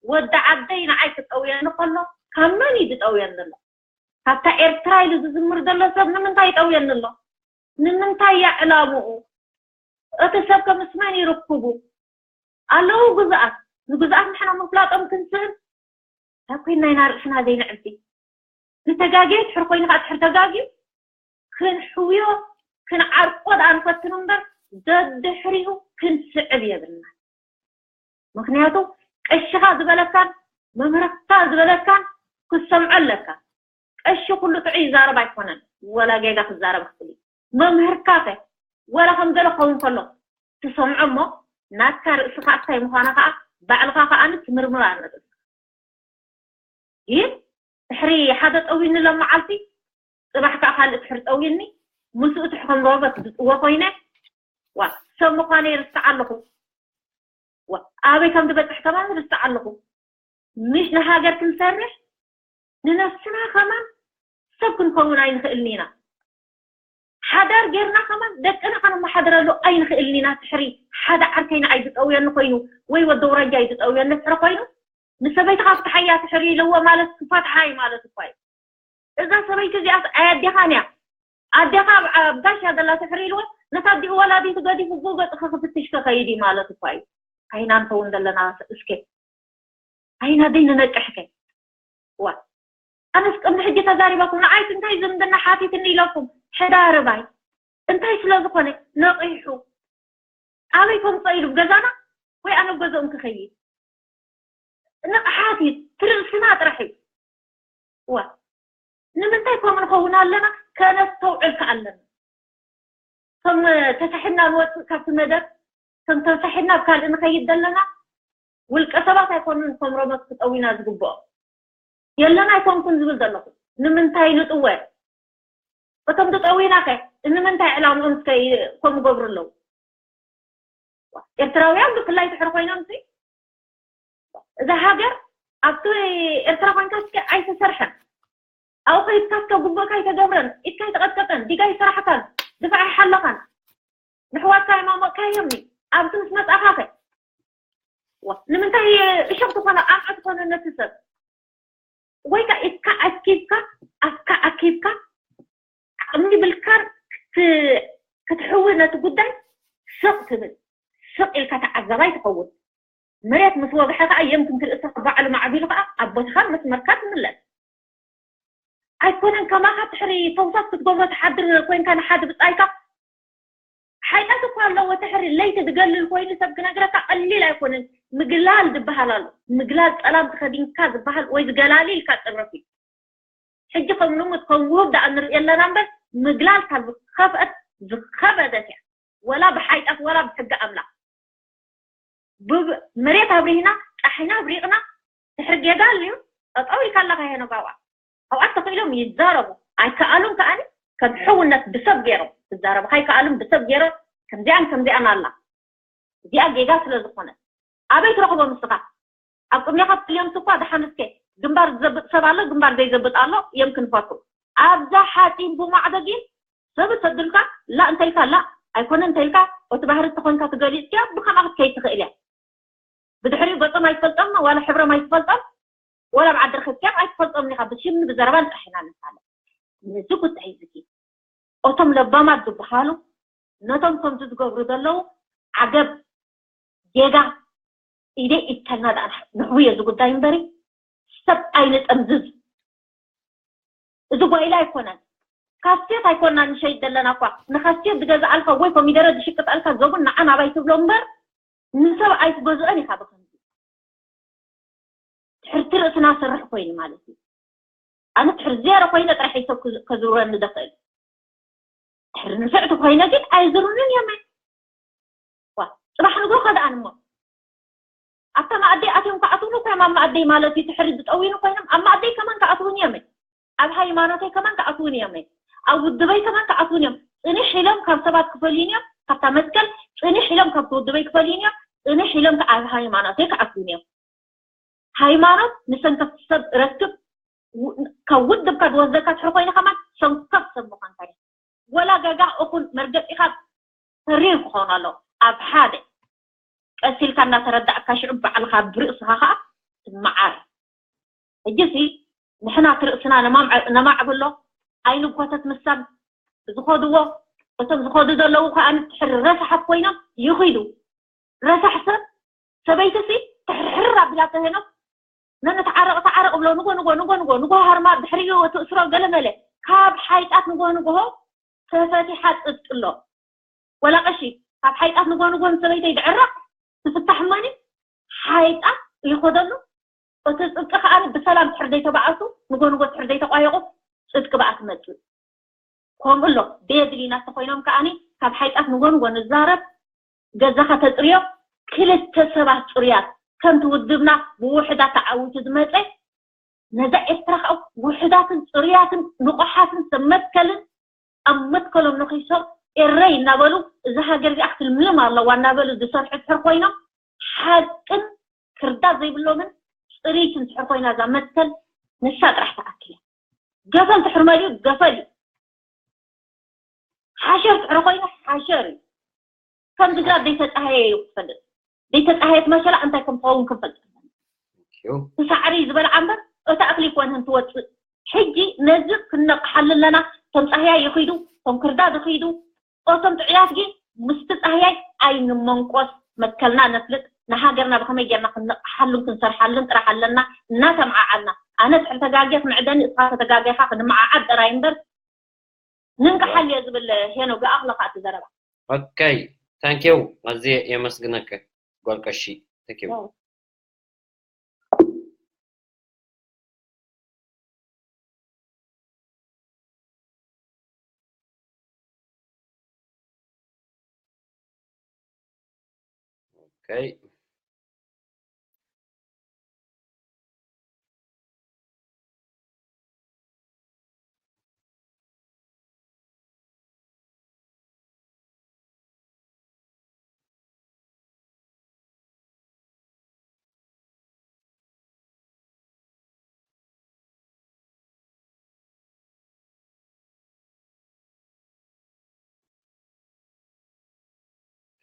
ወዲ ዓደይ ንዓይ ክጠውየኒ ከሎ ካብ መን እዩ ዝጠውየኒ ዘሎ? ካብታ ኤርትራ ኢሉ ዝዝምር ዘሎ ሰብ ንምንታይ ይጠውየኒ ኣሎ? ንምንታይ እያ ዕላምኡ? እቲ ሰብ ከ ምስ መን ይርክቡ? ኣለዉ ግዙኣት። ንግዙኣት ንሕና ምፍላጦም ክንስእል እንታይ ኮይንና ኢና ርእስና ዘይንዕቢ? ንተጋግየ ድሕሪ ኮይኑ ከዓ ድሕሪ ተጋግዩ ክንሕውዮ ክንዓርቆ ደኣ ንፈትን እምበር ደድሕሪኡ ክንስዕብ የብልና። ምክንያቱ ቀሽኻ ዝበለካን መምህርካ ዝበለካን ክትሰምዖ ኣለካ። ቀሺ ኩሉ ጥዑይ ይዛረብ ኣይኮነን፣ ወላ ጌጋ ክዛረብ ክኽእል እዩ። መምህርካ ከ ወላ ከም ገለ ክኸውን ከሎ ትሰምዖ እሞ ናትካ ርእስኻ እንታይ ምዃና ከዓ ባዕልኻ ከዓ ትምርምር ኣለካ። ግን ድሕሪ ሓደ ጠዊኒ ሎም መዓልቲ፣ ጽባሕ ከዓ ካልእ ድሕሪ ጠዊኒ፣ ምስኡ ትሕ ከም ሮበት ዝጥወ ኮይነ፣ ዋ፣ ሰብ ምዃነ ይርስዕ ኣለኹ። ዋ፣ ኣበይ ከም ዝበጽሕ ከማን ይርስዕ ኣለኹ። ምሽ ንሃገር ክንሰርሕ፣ ንነፍስና ከማን ሰብ ክንኸውን ኣይንኽእልን ኢና። ሓዳር ጌርና ከማን ደቅና ከነመሓድረሉ ኣይንኽእልን ኢና። ትሕሪ ሓደ ዓርከይ ንዓይ ዝጠውየኒ ኮይኑ ወይ ወዲ ውረጃይ ዝጠውየኒ ትሕሪ ኮይኑ፣ ንሰበይትኻ ፍትሓያ ትሕሪ ኢልዎ ማለት ክፈትሓ እዩ ማለት እኳ እዩ። እዛ ሰበይቲ እዚኣስ ኣይ ኣዴኻን እያ። ኣዴኻ ኣብ፣ ኣብ ጋሻ ዘላ ትሕሪ ኢልዎ፣ ነታ ኣዲኡ ወላዲቱ ገዲፉ ብኡ ገጽ ክፍትሽ ክኸይድ እዩ ማለት እኳ እዩ። ኣይና ንኸውን ዘለና እስከ። ኣይና ደይ ንነቅሕከ። ዋ። ኣነስ ቅድሚ ሕጂ ተዛሪበኩም፣ ንዓይስ እንታይ ዝምድና ሓቲትኒ ኢለኩም፣ ሕዳርባይ እንታይ ስለ ዝኾነ ነቒሑ ኣበይ ከምጾ ኢሉ፣ ብገዛና ወይ ኣነ ብገዛኦም ክኸይድ። ንቕሓት እዩ፣ ትርእስና ጥራሕ እዩ። ዋ። ንምንታይ ከምኡ ንኸውን ኣለና? ከነስተውዕል ከ ኣለና። ከም ተሳሒብና ንወፅእ ካብቲ መደብ፣ ከም ተሳሒብና ኣብ ካልእ ንኸይድ ዘለና ውልቀ ሰባት ኣይኮኑን ከም ሮቦት ክጠውዩና ዝግብኦ። የለን ኣይኮንኩን ዝብል ዘለኹ። ንምንታይ ንጥወ? እቶም ተጠዊና ከ ንምንታይ ዕላምኦም እስከ ይ-፣ ከምኡ ገብሩ ኣለዉ? ኤርትራውያን ብፍላይ ድሕሪ ኮይኖም ሲ፣ እዛ ሃገር ኣብቲ ኤርትራ ኮይንካ እስከ ኣይተሰርሐን። ኣብኡ ከይድካ እስከ ግቡእካ ኣይተገብረን። ኢድካ ኣይተቐጥቀጠን። ዲጋ ኣይሰራሕካን። ድፋዕ ኣይሓለኻን። ንሕዋትካ ኣይማሞቕካዮምኒ። ኣብዚ ምስ መጻእካ ከ? ዋ፣ ንምንታይ እሾኽ ትኾኖ፣ ኣምዑ ትኾኖ ነቲ ሰብ? ወይ ከኣ ኢድካ ኣኪብካ፣ ኣፍካ ኣኪብካ፣ ዓቕሚ ይብልካን ክት-፣ ክትሕዊ ነቲ ጉዳይ ስቕ ትብል። ስቕ ኢልካ ተዓዛባይ ትኸውን። መሬት ምስ ወግሐ ከኣ የምክን ክርእስኻ ባዕሉ ማዕቢሉ ከኣ ኣብ ቦታኻን መስመርካ ትምለስ። ኣይኮነን ከማኻ ትሕሪ ተውሳክ ክትገብሮ ትሓድር ኮይንካ ንሓደ ብጻይካ ሓይጣት እኳ ኣለዎ። ትሕሪ ለይቲ ዝገልል ኮይኑ ሰብ ክነግረካ ቀሊል ኣይኮነን። ምግላል ዝበሃል ኣሎ። ምግላል ጸላም ተኸዲንካ ዝበሃል ወይ ዝገላሊ ኢልካ ጽረፍ እዩ። ሕጂ ከም ልሙድ ከም ውሁብ ደኣ ንርኢ ኣለና እምበር፣ ምግላል ካብ ዝኸፍአት ዝኸበደት እያ። ወላ ብሓይጣት ወላ ብሕጊ ኣምላኽ። ብብ-፣ መሬት ኣብሪህና፣ ጣሒና ኣብሪቕና፣ ድሕሪ ጌጋ ኣልዩ፣ ጠጠው ኢልካ ኣለኻ ሄኖግ ኣብኣ። ኣብኣ ተኽኢሎም ይዛረቡ። ኣይከኣሉን ከኣኒ፣ ከም ሕውነት ብሰብ ገይሮም ክዛረብኻ ይከኣሉን ብሰብ ገይሮም ከምዚኣን ከምዚኣን ኣላ እዚኣ ጌጋ ስለ ዝኾነ ኣበይ ትረኽቦ ምስኻ ኣብ ቅድሜኻ ትልዮም ስኳ ደሓን እስከ ግንባር ዝዘብጥ ሰብ ኣሎ ግንባር ዘይዘብጥ ኣሎ እዮም ክንፈቱ ኣብዛ ሓፂን ብማዕዶ ግን ሰብ ሰድልካ ላ እንተልካ ላ ኣይኮነ እንተልካ እቲ ባህሪ ተኾንካ ትገሊፅያ ብከምኣ ክትከይድ ትኽእል እያ ብድሕሪኡ ገጾም ኣይትፈልጦም ዋላ ሕብሮም ኣይትፈልጦም ዋላ ኣብ ዓዲ ረኺብካዮም ኣይትፈልጦም ኢኻ ብሽምን ብዘረባን ጥራሕ ኢና ንፋለጥ ነዚ ጉዳይ እዚ እቶም ለባማት ዝበሃሉ ነቶም ከምዚ ዝገብሩ ዘለዉ ዓገብ ጌጋ ኢደይ ኢድተልና ደኣ ንሕውዮ እዚ ጉዳይ እምበሪ ሰብ ኣይንጠምዝዝ እዚ ጓይላ ኣይኮነን ካሴት ኣይኮና ንሸይድ ዘለና እኳ ንካሴት ዝገዝኣልካ ወይ ኮሚደረ ዝሽቅጠልካ ዘቡን ንዓ ናባይ ትብሎ እምበር ንሰብ ኣይትገዝኦን ኢኻ ብከምዚ ትሕርቲ ርእስና ሰርሕ ኮይኑ ማለት እዩ ኣነ ትሕር ዜሮ ኮይነ ጥራሕ እዩ ሰብ ከዝውረኒ ዘኽእል ድሕሪ ንፍዕቲ ኮይነ ግን ኣይዝርንን እዮም ዋ ጽባሕ ንግሆ ከደኣን እሞ ኣብታ መኣደይ ኣትዮም ክኣትውኒ ኮይኖም ኣብ መኣደይ ማለት እዩ ትሕሪ ዝጠውዩኒ ኮይኖም ኣብ መኣደይ ከማን ክኣትውኒ እዮም ኣብ ሃይማኖተይ ከማን ክኣትውኒ እዮም ኣብ ውድበይ ከማን ክኣትውኒ እዮም ጽኒሕ ኢሎም ካብ ሰባት ክፈልዩኒ እዮም ካብታ መትከል ጽኒሕ ኢሎም ካብቲ ውድበይ ክፈልዩኒ እዮም ጽኒሕ ኢሎም ኣብ ሃይማኖተይ ክኣትውኒ እዮም ሃይማኖት ንሰንከፍቲ ሰብ ረክብ ካብ ውድብካ ዝወስደካ ትሕር ኮይኑ ከማን ሰንከፍ ሰብ ምዃንካ እዩ ወላ ገጋ እኹል መርገፂኻ ተሪር ክኾን ኣሎ ኣብ ሓደ ቀስ ኢልካ እናተረዳእካ ሽዑ ባዕልኻ ብርእስኻ ከዓ ትመዓር ሕጂሲ ንሕና ትርእስና ነማዕብሎ ኣይንጎተት ምሳም ዝኸድዎ እቶም ዝኸዱ ዘለዉ ከዓ ንትሕር ረሳሓት ኮይኖም ይኺዱ ረሳሕ ሰብ ሰበይትሲ ትሕርሕር ኣቢላ ተሄኖክ ነንተዓረቕ ተዓረቕ ብሎ ንጎ ንጎ ንጎ ንጎ ንጎ ሃርማ ድሕሪኡ ትእስሮ ገለመለ ካብ ሓይጣት ንጎ ንጎሆ ተፈቲሓ ጽብጥሎ ወላ ቀሺ ካብ ሓይጣት ንጎ ንጎ ንሰበይተይ ድዕረቕ ትፍታሕ እመኒ ሓይጣት ይኸደሉ እቲ ጽብቂ ከኣ ብሰላም ትሕር ዘይተባኣሱ ንጎ ንጎ ትሕር ዘይተቋየቑ ጽብቂ በኣ ትመጽእ ከምኡ ኣሎ ቤድሊና ተኮይኖም ከኣኒ ካብ ሓይጣት ንጎ ንጎ ንዛረብ ገዛኻ ተፅርዮ ክልተ ሰባት ፅሩያት ከምቲ ውድብና ብውሕዳት ተዓዊቱ ዝመፀ ነዛ ኤርትራ ከዓ ውሕዳትን ፅሩያትን ንቑሓትን ሰብ መትከልን ኣብ መትከሎም ነኺሶም ኤረይ እናበሉ እዛ ሃገር እዚኣ ክትልምልም ኣለዋ እናበሉ ዝሰርሑ ድሕር ኮይኖም ሓቅን ክርዳድ ዘይብሎምን ፅርይትን ድሕር ኮይና እዛ መትከል ንሳ ጥራሕ ትኣክል እያ ገፈል ድሕር መሊኡ ገፈል እዩ ሓሸር ድሕሪ ኮይኑ ሓሸር እዩ ከም ግዛት ዘይተፃሃየ እዩ ክፈልጥ ዘይተፃሃየት መሸላ እንታይ ከም ትኸውን ክንፈልጥ ትሳዕሪ ዝበልዓ እምበር እታ እክሊ ኮንህን ትወፅእ ሕጂ ነዚ ክንነቕሓሉ ኣለና እቶም ፃህያይ ይኽዱ እቶም ክርዳድ ይኽዱ እቶም ጥዑያት ግን ምስቲ ፃህያይ ኣይንመንቆስ መትከልና ነፍልጥ ንሃገርና ብኸመይ ጌርና ክንነቕሓሉን ክንሰርሓሉን ጥራሕ ኣለና እናተመዓዓልና ኣነ ትሕር ተጋግየ ክምዕደኒ እስኻ ተተጋገኻ ክንመዓዓድ ጥራይ እምበር ንንቅሓል እየ ዝብል ሄኖ ገኣኽለኻ እቲ ዘረባ okay thank you ኣዝየ የመስግነከ ጓል ቀሺ thank you okay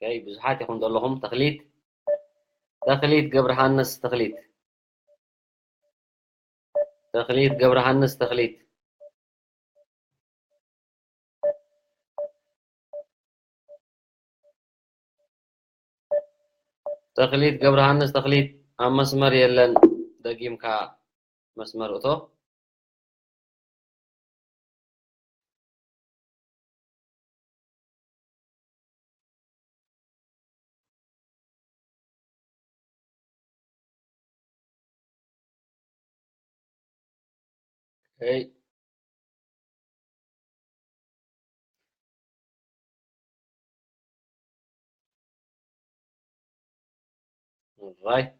okay ብዙሓት ኢኹም ዘለኹም ተኽሊት ተኽሊት ገብረሃንስ ተኽሊት ተኽሊት ገብረሃንስ ተኽሊት ተኽሊት ገብረሃንስ ተኽሊት ኣብ መስመር የለን ደጊምካ መስመር እቶ Hey. All right.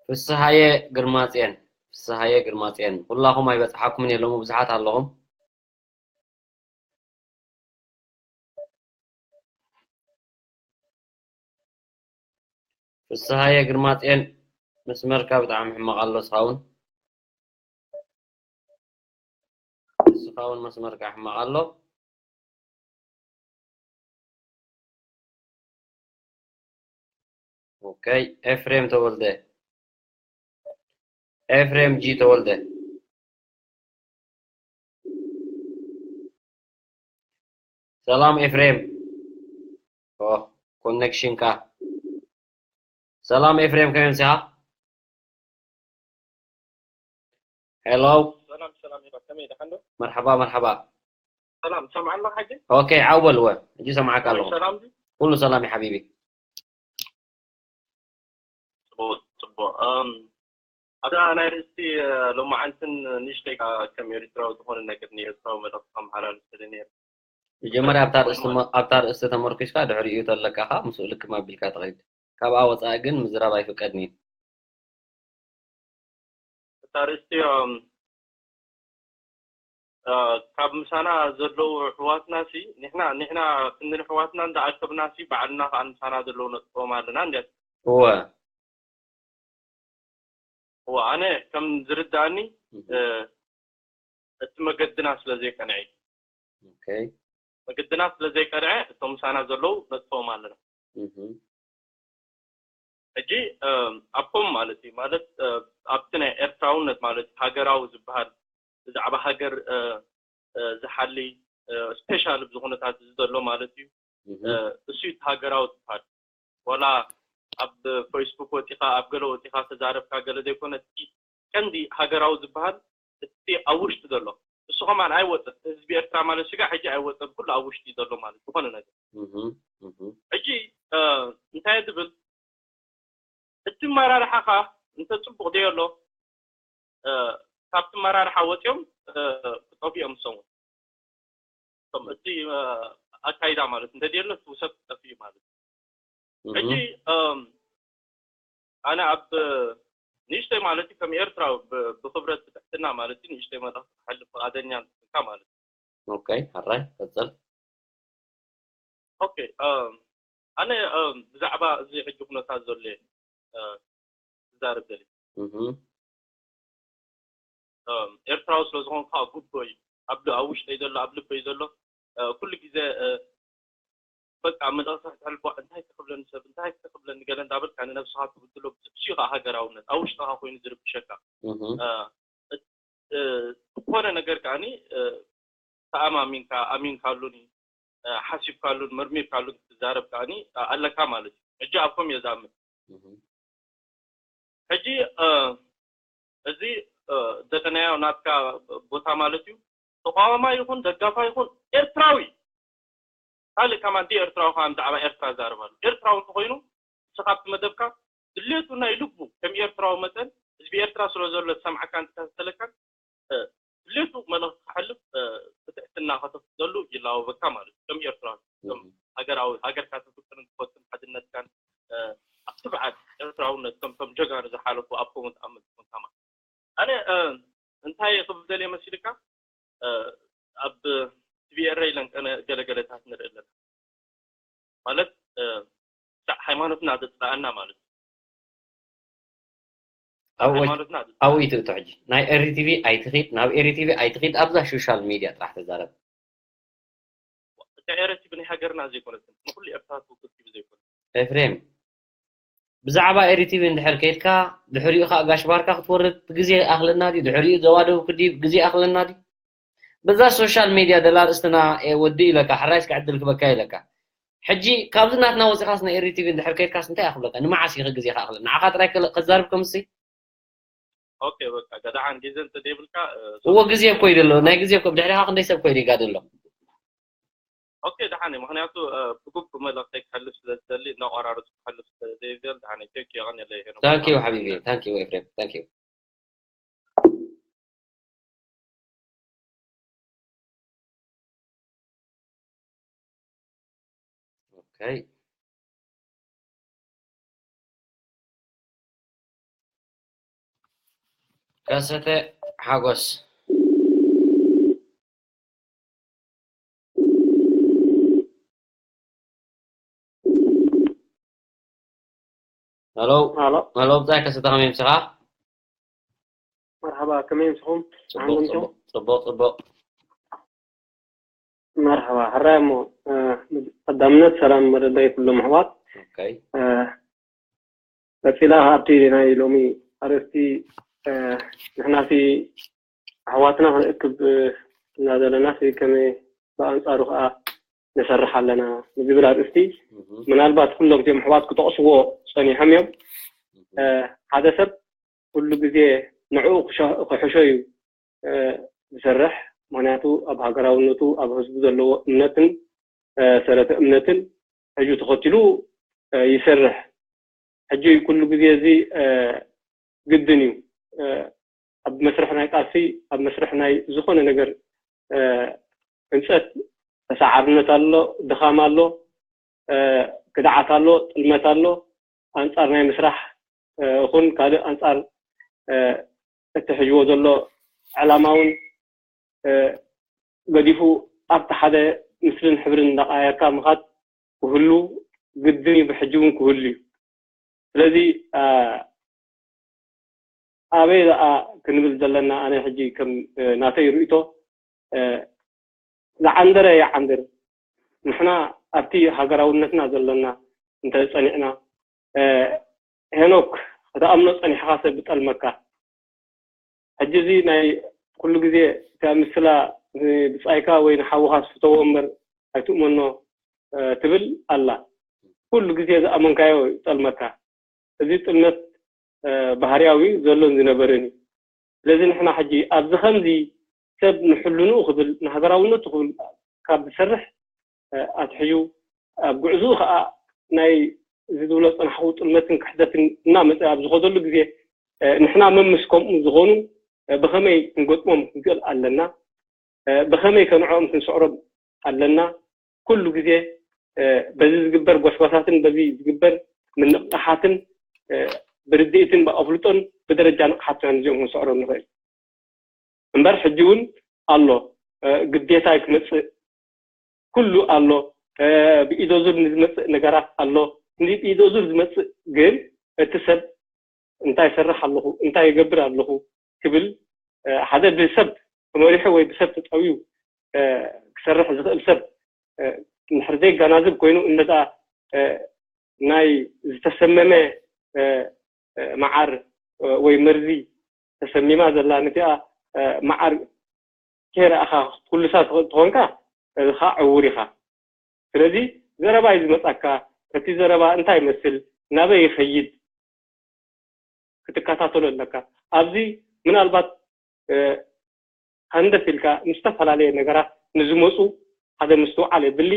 ፍስሃየ ግርማጽዮን፣ ፍስሃየ ግርማጽዮን፣ ኩላኹም ኣይበጽሓኩምን የለሙ፣ ብዙሓት ኣለኹም። ፍስሃየ ግርማጽዮን፣ መስመርካ ብጣዕሚ ሕማቕ ኣሎ፣ እስኻ እውን። እስኻ እውን መስመርካ ሕማቕ ኣሎ። ኦኬ፣ ኤፍሬም ተወልደ። ኤፍሬም ጂ ተወልደ። ሰላም ኤፍሬም። ኦ፣ ኮኔክሽንካ። ሰላም ኤፍሬም፣ ከመይ ምሲኻ? ሄሎ። ሰላም፣ ሰላም፣ ይባ፣ ከመይ፣ ደሓን ዶ? መርሓባ፣ መርሓባ። ሰላም፣ ትሰምዓኒ ኣለኻ ሕጂ? ኦኬ፣ ዓው በል፣ እወ፣ ሕጂ ሰምዓካ ከመይ፣ ኣለኹ። ሰላም ድዩ? ኩሉ ሰላም እዩ ሓቢቢ። ጽቡቕ፣ ጽቡቕ። እም፣ ኣብዛ ናይ ርእሲ፣ እ፣ ሎማዓንትን ንእሽተይ ከ-፣ ከም ኤርትራዊ ዝኾነ ነገር ንኤርትራዊ መልእኽቲ ከመሓላልፍ ስለ ነይሩ። መጀመርያ ኣብታ ርእሲ ተመ-፣ ኣብታ ርእሲ ተመርኪስካ ድሕሪኡ ተለካ ከኣ ምስኡ ልክም ኣቢልካ ትኸይድ። ካብኣ ወጻኢ ግን ምዝራብ ኣይፍቀድን እዩ። እታ ርእሲ፣ እም፣ እ፣ ካብ ምሳና ዘለዉ ኣሕዋትና ሲ፣ ንሕና፣ ንሕና ክንድን ኣሕዋትና እንዳኣከብና ሲ፣ ባዕልና ከኣ ምሳና ዘለዉ ነጥፍኦም ኣለና እንድያ። እወ። እወ፣ ኣነ ከም ዝርድኣኒ፣ እህ። እ፣ እቲ መገድና ስለ ዘይቀንዐ እዩ። ኦኬ። መገድና ስለ ዘይቀንዐ፣ እቶም ምሳና ዘለዉ ነጥፍኦም ኣለና። እህ። ሕጂ፣ እ፣ ኣብቶም ማለት እዩ፣ ማለት፣ እ፣ ኣብቲ ናይ ኤርትራውነት ማለት ሃገራዊ ዝበሃል ብዛዕባ ሃገር፣ እ፣ እ፣ ዝሓሊ፣ እ፣ ስፔሻል ኣብዚ ኩነታት እዚ ዘሎ ማለት እዩ። እህ። እ፣ እሱ እዩ እቲ ሃገራዊ ዝበሃል። ወላ ኣብ ፌስቡክ ወጺኻ፣ ኣብ ገለ ወጺኻ ተዛረብካ ገለ ዘይኮነ፣ እቲ ቀንዲ ሃገራዊ ዝበሃል እቲ ኣብ ውሽጢ ዘሎ። እሱ ከማን ኣይወጽን። ህዝቢ ኤርትራ ማለት ስጋዕ ሕጂ ኣይወጽን። ኩሉ ኣብ ውሽጢ እዩ ዘሎ ማለት ዝኾነ ነገር። እህ፣ እህ። ሕጂ፣ እ፣ እንታይ ዝብል፣ እቲ ኣመራርሓኻ እንተ ጽቡቕ ደዮ ኣሎ፣ እ፣ ካብቲ ኣመራርሓ ወጺኦም፣ እ፣ ክጠፍኡ እዮም ዝሰሙ። እቶም እቲ፣ እ፣ ኣካይዳ ማለት እንተ ደዮ ኣሎ፣ እቲ ሰብ ክጠፍእ እዩ ማለት እዩ። እህ። ሕጂ፣ እም፣ ኣነ ኣብ ንእሽተይ ማለት እዩ፣ ከም ኤርትራዊ ብ-፣ ብኽብረት ብትሕትና ማለት እዩ፣ ንእሽተይ መልእኽቲ ክሓልፍ ፍቓደኛ እንተኾንካ ማለት እዩ። ኦኬ፣ ሕራይ፣ ቀጽል። ኦኬ፣ እም፣ ኣነ፣ እም፣ ብዛዕባ እዚ ሕጂ ኩነታት ዘሎ እየ፣ እ፣ ክዛረብ ደልየ። እህ። እም፣ ኤርትራዊ ስለ ዝኾንኩ ከዓ ጉድ ቦይ፣ ኣብ ል-፣ ኣብ ውሽጠይ ዘሎ፣ ኣብ ልበይ ዘሎ፣ እ፣ ኩሉ ግዜ፣ እ፣ በቃ መልእኽቲ ከተሕልፎ፣ እንታይ ክብለኒ ሰብ፣ እንታይ ክብለኒ ገለ እንዳበልካ ንነብስኻ ትብድሎ፣ እሱ እዩ ከዓ ሃገራውነት፣ ኣብ ውሽጥኻ ኮይኑ ዝርብሸካ። እህ። እ፣ እ፣ ዝኾነ ነገር ከዓኒ፣ እ፣ ተኣማሚንካ፣ ኣሚንካሉን፣ እ፣ ሓሲብካሉን፣ መርሚርካሉን ክትዛረብ ከዓኒ ኣለካ ማለት እዩ። ሕጂ ኣብቶም እየ ዝኣምን። እህ። ሕጂ፣ እ፣ እዚ፣ እ፣ ዘለናዮ ናትካ ቦታ ማለት እዩ። ተቃዋማይ ይኹን ደጋፋይ ይኹን ኤርትራዊ፣ ካልእ ከማን እቲ ኤርትራዊ ከማን ብዛዕባ ኤርትራ ይዛረብ ኣሎ። ኤርትራዊ እንተኾይኑ፣ ንስኻ ኣብቲ መደብካ ድሌቱ ናይ ልቡ ከም ኤርትራዊ መጠን፣ ህዝቢ ኤርትራ ስለ ዘሎ ዝሰምዓካን ዝከታተለካን፣ እ፣ ድሌቱ መልእኽቲ ከሕልፍ፣ እ፣ ብትሕትና ከተፍቅደሉ ይላወበካ ማለት እዩ። ከም ኤርትራዊ፣ ከም እህ። ሃገራዊ፣ ሃገርካ ተፍቅርን ትፈትን ሓድነትካን፣ እ፣ ኣብቲ በዓል ኤርትራውነት ከምቶም ጀጋኑ ዝሓለፉ ኣብ ከምኡ ትኣምን ትኾን ከማን። ኣነ፣ እ፣ እንታይ ክብል ደልየ መሲልካ፣ እ፣ ኣብ ቲቪ ኤረ ኢለን ቀነ-፣ ገለገለታት ንርኢ ኣለና። ማለት፣ እ፣ ክሳዕ ሃይማኖትና ዘጽልኣና ማለት እዩ። ኣብ ወይ-፣ ሃይማኖትና ዘጽልኣና። ኣብኡ ይትእቶ ሕጂ። ናይ ኤሪ ቲቪ ኣይትኺድ፣ ናብ ኤሪ ቲቪ ኣይትኺድ፣ ኣብዛ ሶሻል ሚድያ ጥራሕ ተዛረብ። እታ ኤረ ቲቪ ናይ ሃገርና ዘይኮነትን፣ ንኹሉ ኤርትራ ትውክል ቲቪ ዘይኮነት። ኤፍሬም፣ ብዛዕባ ኤሪ ቲቪ እንድሕር ከይድካ፣ ድሕሪኡ ኸኣ ጋሽ ባርካ ክትወርድ ግዜ ይኣኽለና ድዩ? ድሕሪኡ ዞባ ደቡብ ክድይብ ግዜ ይኣኽለና ድዩ? በዛ ሶሻል ሚድያ ደላ ኣርእስትና፣ ኤ፣ ወዲ ኢለካ፣ ሕራይ እስከ ዕድል ክበካ ኢለካ። ሕጂ ካብዚ ናትና ወፂኻስ ናይ ኤሪ ቲቪ እንድሕር ከይድካስ እንታይ እያ ክብለካ? ንመዓስ እዩ ግዜ ክኣኽለና? ንዓኻ ጥራይ ከ-፣ ከዛርብ ከምሲ? ኦኬ፣ በቃ፣ ገዳዓን ግዜ እንተዘይብልካ፣ እ፣ እዎ፣ ግዜ እኮ እዩ ዘሎ። ናይ ግዜ እኮ ብድሕሪኻ ክንደይ ሰብ እኮ እዩ ሪጋ ዘሎ። ኦኬ፣ ደሓን እዩ። ምኽንያቱ፣ እ፣ ብግቡእ መልእኽተይ ክሕልፍ ስለ ዝደሊ፣ እናቆራረፅኩ ክሕልፍ ስለ ዘይደል፣ ደሓን እዩ። ቴንክ ዩ፣ የቐንየለይ ሄኖክ። ታንክ ዩ ሓቢቢ፣ ታንክ ዩ ኤፍሬም፣ ታንክ ዩ። ኦኬ። ከሰተ ሓጎስ። ሄሎ። ሄሎ። ሄሎ፣ ብጻይ ከሰተ ከመይ ምሳኻ? መርሓባ፣ ከመይ ምሳኹም? ጽቡቕ፣ ጽቡቕ፣ ጽቡቕ። መርሓባ፣ ሕራይ እሞ፣ እ፣ ቀዳምነት ሰላም መደዳይ ኩሎም ኣሕዋት። ኦኬ። እ፣ ቀጺላ ኣብቲ ናይ ሎሚ ኣርእስቲ፣ እ፣ ንሕናሲ ኣሕዋትና ክንእክብ፣ እ፣ እና ዘለናሲ ከመይ ብኣንጻሩ ከኣ ንሰርሕ ኣለና ንዝብል ኣርእስቲ፣ እህ። ምናልባት ኩሎም እዚኦም ኣሕዋት ክጠቕስዎ ጸኒሖም እዮም። እህ። እ፣ ሓደ ሰብ ኩሉ ግዜ ንዕኡ ክሸ-፣ ክሕሾ እዩ፣ እ፣ ዝሰርሕ። ምኽንያቱ ኣብ ሃገራውነቱ፣ ኣብ ህዝቡ ዘለዎ እምነትን፣ እ፣ ሰረተ እምነትን ሕጂ ተኸቲሉ፣ እ፣ ይሰርሕ። ሕጂ ኩሉ ግዜ እዚ፣ እ፣ ግድን እዩ። እ፣ ኣብ መስርሕ ናይ ቃልሲ፣ ኣብ መስርሕ ናይ ዝኾነ ነገር፣ እ፣ ህንጸት ተሰዓርነት ኣሎ፣ ድኻም ኣሎ፣ እ፣ ክድዓት ኣሎ፣ ጥልመት ኣሎ። ኣንጻር ናይ ምስራሕ፣ እ፣ ይኹን ካልእ ኣንጻር፣ እ፣ እቲ ሒዝዎ ዘሎ ዕላማ እውን፣ እ፣ ገዲፉ ኣብቲ ሓደ ምስልን ሕብርን እንዳቀያየርካ ምኻድ ክህሉ ግድን እዩ፣ ብሕጂ እውን ክህሉ እዩ። ስለዚ፣ እ፣ ኣበይ ደኣ ክንብል ዘለና፣ ኣነ ሕጂ ከም፣ እ፣ ናተይ ርእይቶ፣ እ፣ ዝዓንደረ ይዓንድር። ንሕና ኣብቲ ሃገራውነትና ዘለና እንተ ጸኒዕና፣ እ፣ ሄኖክ፣ ክትኣምኖ ጸኒሕኻ ሰብ ይጠልመካ። ሕጂ እዚ ናይ ኩሉ ግዜ እታ ምስላ ንብጻይካ ወይ ንሓውኻስ ፍተዎ እምበር ኣይትእመኖ፣ እ፣ ትብል ኣላ። ኩሉ ግዜ ዝኣመንካዮ ይጠልመካ። እዚ ጥልመት፣ እ፣ ባህርያዊ ዘሎን ዝነበረን እዩ። ስለዚ ንሕና ሕጂ ኣብዚ ከምዚ ሰብ ንሕልንኡ ክብል፣ ንሃገራውነቱ ክብል ካብ ዝሰርሕ፣ እ፣ ኣትሒዙ ኣብ ጉዕዝኡ ከኣ ናይ እዚ ዝብሎ ዝጸናሕኩ ጥልመትን ክሕደትን እናመጸ ኣብ ዝኸደሉ ግዜ፣ እ፣ ንሕና መምስ ከምኡ ዝኾኑ፣ እ፣ ብኸመይ ክንገጥሞም ክንክእል ኣለና? እ፣ ብኸመይ ከንዕኦም ክንስዕሮም ኣለና? ኩሉ ግዜ፣ እ፣ በዚ ዝግበር ጎስጓሳትን በዚ ዝግበር ምንቕቓሓትን፣ እ፣ ብርድኢትን ብኣፍልጦን ብደረጃ ንቕሓት ንሕና እዚኦም ክንስዕሮም ንኽእል። እምበር ሕጂ እውን ኣሎ፣ እ፣ ግዴታ ክመጽእ ኩሉ ኣሎ፣ እ፣ ብኢዶ ዙር ንዝመጽእ ነገራት ኣሎ። እዚ ብኢዶ ዙር ዝመጽእ ግን እቲ ሰብ እንታይ ይሰርሕ ኣለኹ፣ እንታይ ይገብር ኣለኹ ክብል፣ እ፣ ሓደ ብሰብ ተመሪሑ ወይ ብሰብ ተጠውዩ፣ እ፣ ክሰርሕ ዝኽእል ሰብ፣ እ፣ እንድሕር ዘይገናዘብ ኮይኑ፣ እነታ፣ እ፣ ናይ ዝተሰመመ፣ እ፣ እ፣ መዓር፣ እ፣ ወይ መርዚ ተሰሚማ ዘላ፣ ነቲኣ፣ እ፣ መዓር ከይረኣኻ ክትኩልሳ ትኽእል ተኾንካ፣ እዚ ኸኣ ዕዉር ኢኻ። ስለዚ ዘረባ እዩ ዝመጻካ፣ እቲ ዘረባ እንታይ ይመስል፣ ናበይ ይኸይድ ክትከታተሎ ኣለካ። ኣብዚ ምናልባት፣ እ፣ ሃንደስ ኢልካ ምስ ዝተፈላለየ ነገራት ንዝመጹ ሓደ ምስትውዓል የድሊ።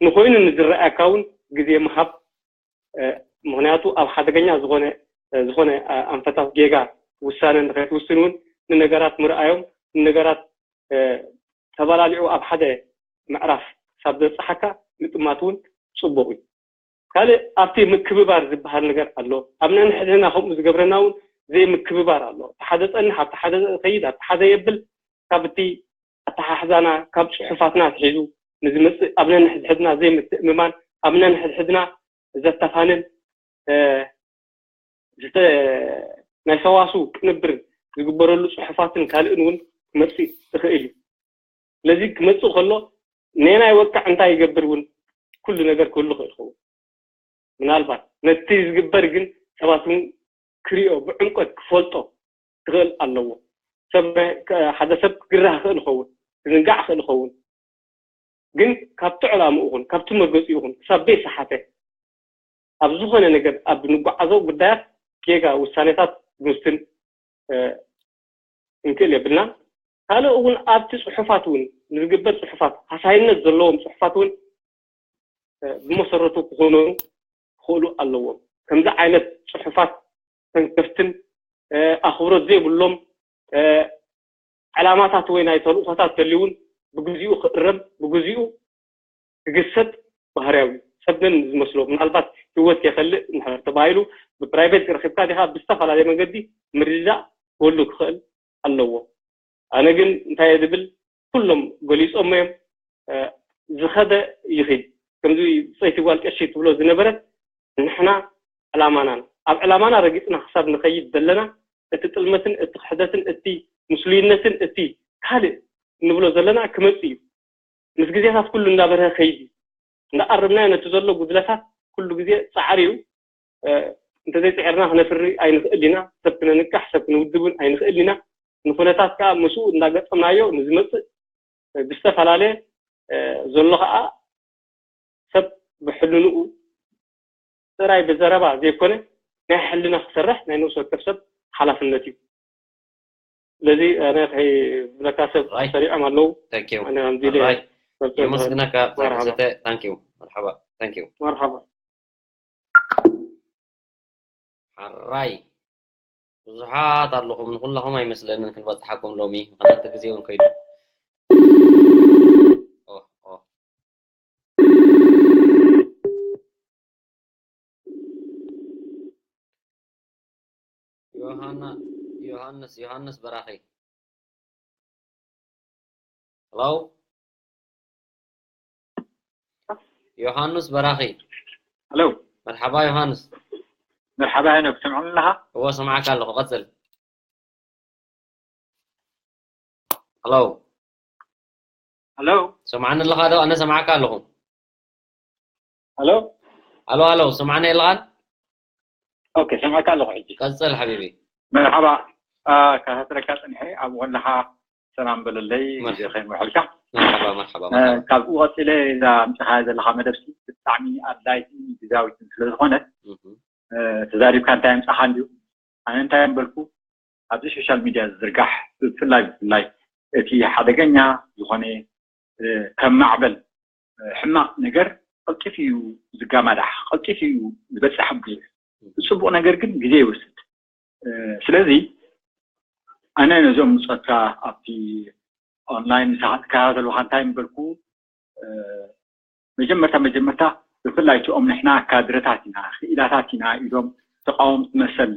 ንኾይኑ ንዝረኣየካ እውን ግዜ ምሃብ፣ እ፣ ምኽንያቱ ኣብ ሓደገኛ ዝኾነ፣ እ፣ ዝኾነ፣ እ፣ ኣንፈታት ጌጋ ውሳነ ንኸይትውስን እውን ንነገራት ምርኣዮም፣ ንነገራት፣ እ፣ ተበላሊዑ ኣብ ሓደ ምዕራፍ ክሳብ ዘብጽሓካ ምጥማት እውን ጽቡቕ እዩ። ካልእ ኣብቲ ምክብባር ዝበሃል ነገር ኣሎ። ኣብ ነንሕድሕድና ከምኡ ዝገብረና እውን ዘይምክብባር ኣሎ። እቲ ሓደ ጸንሕ፣ ኣብቲ ሓደ ኸይድ፣ ኣብቲ ሓደ የብል፣ ካብ እቲ ኣተሓሕዛና፣ ካብ ጽሑፋትና ኣትሒዙ ንዝመጽእ ኣብ ነንሕድሕድና ዘይምትእምማን፣ ኣብ ነንሕድሕድና ዘተፋንን፣ እ፣ ዝተ-፣ ናይ ሰዋስው ቅንብር ዝግበረሉ ጽሑፋትን ካልእን እውን ክመጽእ ይኽእል እዩ። ስለዚ ክመጽእ ከሎ ነናይ ወቅዕ እንታይ ይገብር እውን ኩሉ ነገር ክህሉ ይኽእል ይኸውን። ምናልባት ነቲ ዝግበር ግን ሰባት እውን ክሪኦ ብዕምቆት ክፈልጦ ክኽእል ኣለዎ። ሰብ፣ ሓደ ሰብ ክግራህ ክኽእል ይኸውን፣ ክዝንጋዕ ክኽእል ይኸውን። ግን ካብቲ ዕላምኡ ይኹን ካብቲ መርገጺኡ ይኹን ክሳብ ዘይሰሓተ ኣብ ዝኾነ ነገር ኣብ ንጓዓዞ ጉዳያት ጌጋ ውሳኔታት ክንውስን፣ እ፣ ክንክእል የብልና። ካልእ እውን ኣብቲ ጽሑፋት እውን ንዝግበር ጽሑፋት ሃሳይነት ዘለዎም ጽሑፋት እውን፣ እ፣ ብመሰረቱ ክኾኑ ክኽእሉ ኣለዎም። ከምዚ ዓይነት ጽሑፋት ሰንከፍትን፣ እ፣ ኣኽብሮት ዘይብሎም፣ እ፣ ዕላማታት ወይ ናይ ተልእኾታት ተልዩ እውን ብግዚኡ ክእረም፣ ብግዚኡ ክግሰጥ ባህርያዊ እዩ። ሰብ ነን ዝመስሎ ምናልባት ህይወት የኸልእ እንድሕር ተባሂሉ ብፕራይቬት ረኺብካ ዲኻ ብዝተፈላለየ መንገዲ ምርድዳእ ክህሉ ክኽእል ኣለዎ። ኣነ ግን እንታይ እየ ዝብል፣ ኩሎም ገሊጾሞ እዮም። ዝኸደ ይኺድ። ከምዚ ብጸይቲ ጓል ቀሺ ትብሎ ዝነበረት፣ ንሕና ዕላማናን ኣብ ዕላማና ረጊጽና ክሳብ ንኸይድ ዘለና፣ እቲ ጥልመትን እቲ ክሕደትን እቲ ምስሉይነትን እቲ ካልእ እንብሎ ዘለና ክመጽእ እዩ። ምስ ግዜታት ኩሉ እንዳበርሀ ከይድ እዩ። እንዳኣረምናዮ ነቲ ዘሎ ጉድለታት ኩሉ ግዜ ጻዕሪ እዩ። እንተዘይጽዒርና ክነፍሪ ኣይንኽእል ኢና። ሰብ ክነንቅሕ፣ ሰብ ክንውድብን ኣይንኽእል ኢና። ንኩነታት ከዓ ምስኡ እንዳገጠምናዮ ንዝመጽእ ብዝተፈላለየ ዘሎ ከዓ ሰብ ብሕልንኡ ጥራይ ብዘረባ ዘይኮነ ናይ ሕልና ክሰርሕ ናይ ነብሲ ወከፍ ሰብ ሓላፍነት እዩ። ስለዚ ኣነ ከይብለካ ሰብ ራይ። ሰሪዖም ኣለዉ። Thank you. ኣነ ከምዚ ኢለ ራይ። ፈልጦ የመስግነካ። መርሓባ። Thank you. መርሓባ። Thank you. መርሓባ። ሓራይ። ብዙሓት ኣለኹም፣ ንኹላኹም ኣይመስለንን ክንበጽሓኩም ሎሚ፣ ምኽንያቱ ግዜ እውን ከይዱ። ኦ፣ ኦ። ዮሃና-፣ ዮሃንስ፣ ዮሃንስ በራኺ። ሄሎ? ዮሃንስ በራኺ። ሄሎ። መርሓባ ዮሃንስ። መርሓባ ሄኖክ፣ ትሰምዓኒ ኣለኻ? እወ፣ ሰምዓካ ኣለኹ፣ ቀጽል። ሄሎ። ሄሎ። ሰምዓኒ ኣለኻ ዶ? ኣነ ሰምዓካ ኣለኹ። ሄሎ። ሄሎ፣ ሄሎ፣ ሰምዓኒ ኣለኻን? ኦኬ፣ ሰምዓካ ኣለኹ ሕጂ። ቀጽል ሓቢቢ። መርሓባ። አ፣ ከታተለካ ጽንሐ፣ ኣብ ወላኻ ሰላም በለለይ፣ ግዜ መርሓባ። ከይንውሕልካ። መርሓባ፣ መርሓባ፣ እ፣ መርሓባ። ካብኡ ቀጺለ እዛ ኣምጺኻያ ዘለኻ መደብሲ ብጣዕሚ ኣድላይትን ግዛዊትን ስለ ዝኾነት፣ እህ። እ፣ ተዛሪብካ እንታይ ኣምጻኻ እንድዩ? ኣነ እንታይ እምበልኩ፣ ኣብዚ ሶሻል ሚድያ ዝዝርጋሕ ብፍላይ፣ ብፍላይ እቲ ሓደገኛ ዝኾነ፣ እ፣ ከም ማዕበል፣ እ፣ ሕማቕ ነገር ቀልጢፉ እዩ ዝጋማዳሕ፣ ቀልጢፉ እዩ ዝበጽሕ ኣብ ብዙሕ። ጽቡቕ ነገር ግን ግዜ ይወስድ። እ፣ ስለዚ ኣነ ነዞም ምጸትካ ኣብቲ ኦንላይን ንስኻ ትከታተልካ እንታይ እምበልኩ፣ እ፣ መጀመርታ፣ መጀመርታ ብፍላይ እቲኦም ንሕና ካድረታት ኢና፣ ክኢላታት ኢና ኢሎም ተቃወምቲ መሰል፣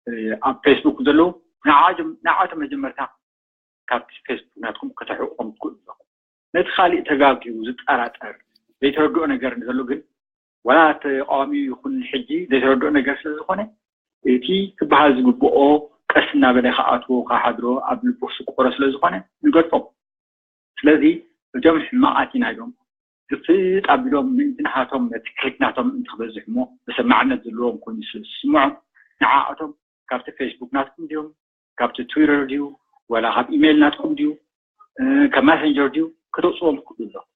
እ፣ ኣብ ፌስቡክ ዘለዉ ንዓቶም፣ ንዓቶም መጀመርታ ካብቲ ፌስቡክ ናትኩም ከተሕቆም ትክእሉ ኣለኹም። ነቲ ካሊእ ተጋግዩ ዝጠራጠር ዘይተረድኦ ነገር ዘሎ ግን ዋላ ተቃዋሚ ይኹን ሕጂ ዘይተረድኦ ነገር ስለ ዝኾነ እቲ ክበሃል ዝግብኦ ቀስ እናበለ ክኣትዎ ክሓድሮ ኣብ ልቡ ክስቆሮ ስለ ዝኾነ ንገድፎም። ስለዚ እቶም ሕማቓት ኢና ኢሎም ግፍጥ ኣቢሎም ምእንቲ ናሃቶም ነቲ ክሊክ ናቶም ምእንቲ ክበዝሕ እሞ ተሰማዕነት ዘለዎም ኮይኑ ስለ ዝስምዖም ንዓኣቶም ካብቲ ፌስቡክ ናትኩም ድዮም ካብቲ ትዊተር ድዩ ዋላ ካብ ኢሜይል ናትኩም ድዩ እ፣ ካብ ማሰንጀር ድዩ ከተውፅዎም ትክእሉ ኣለኹም።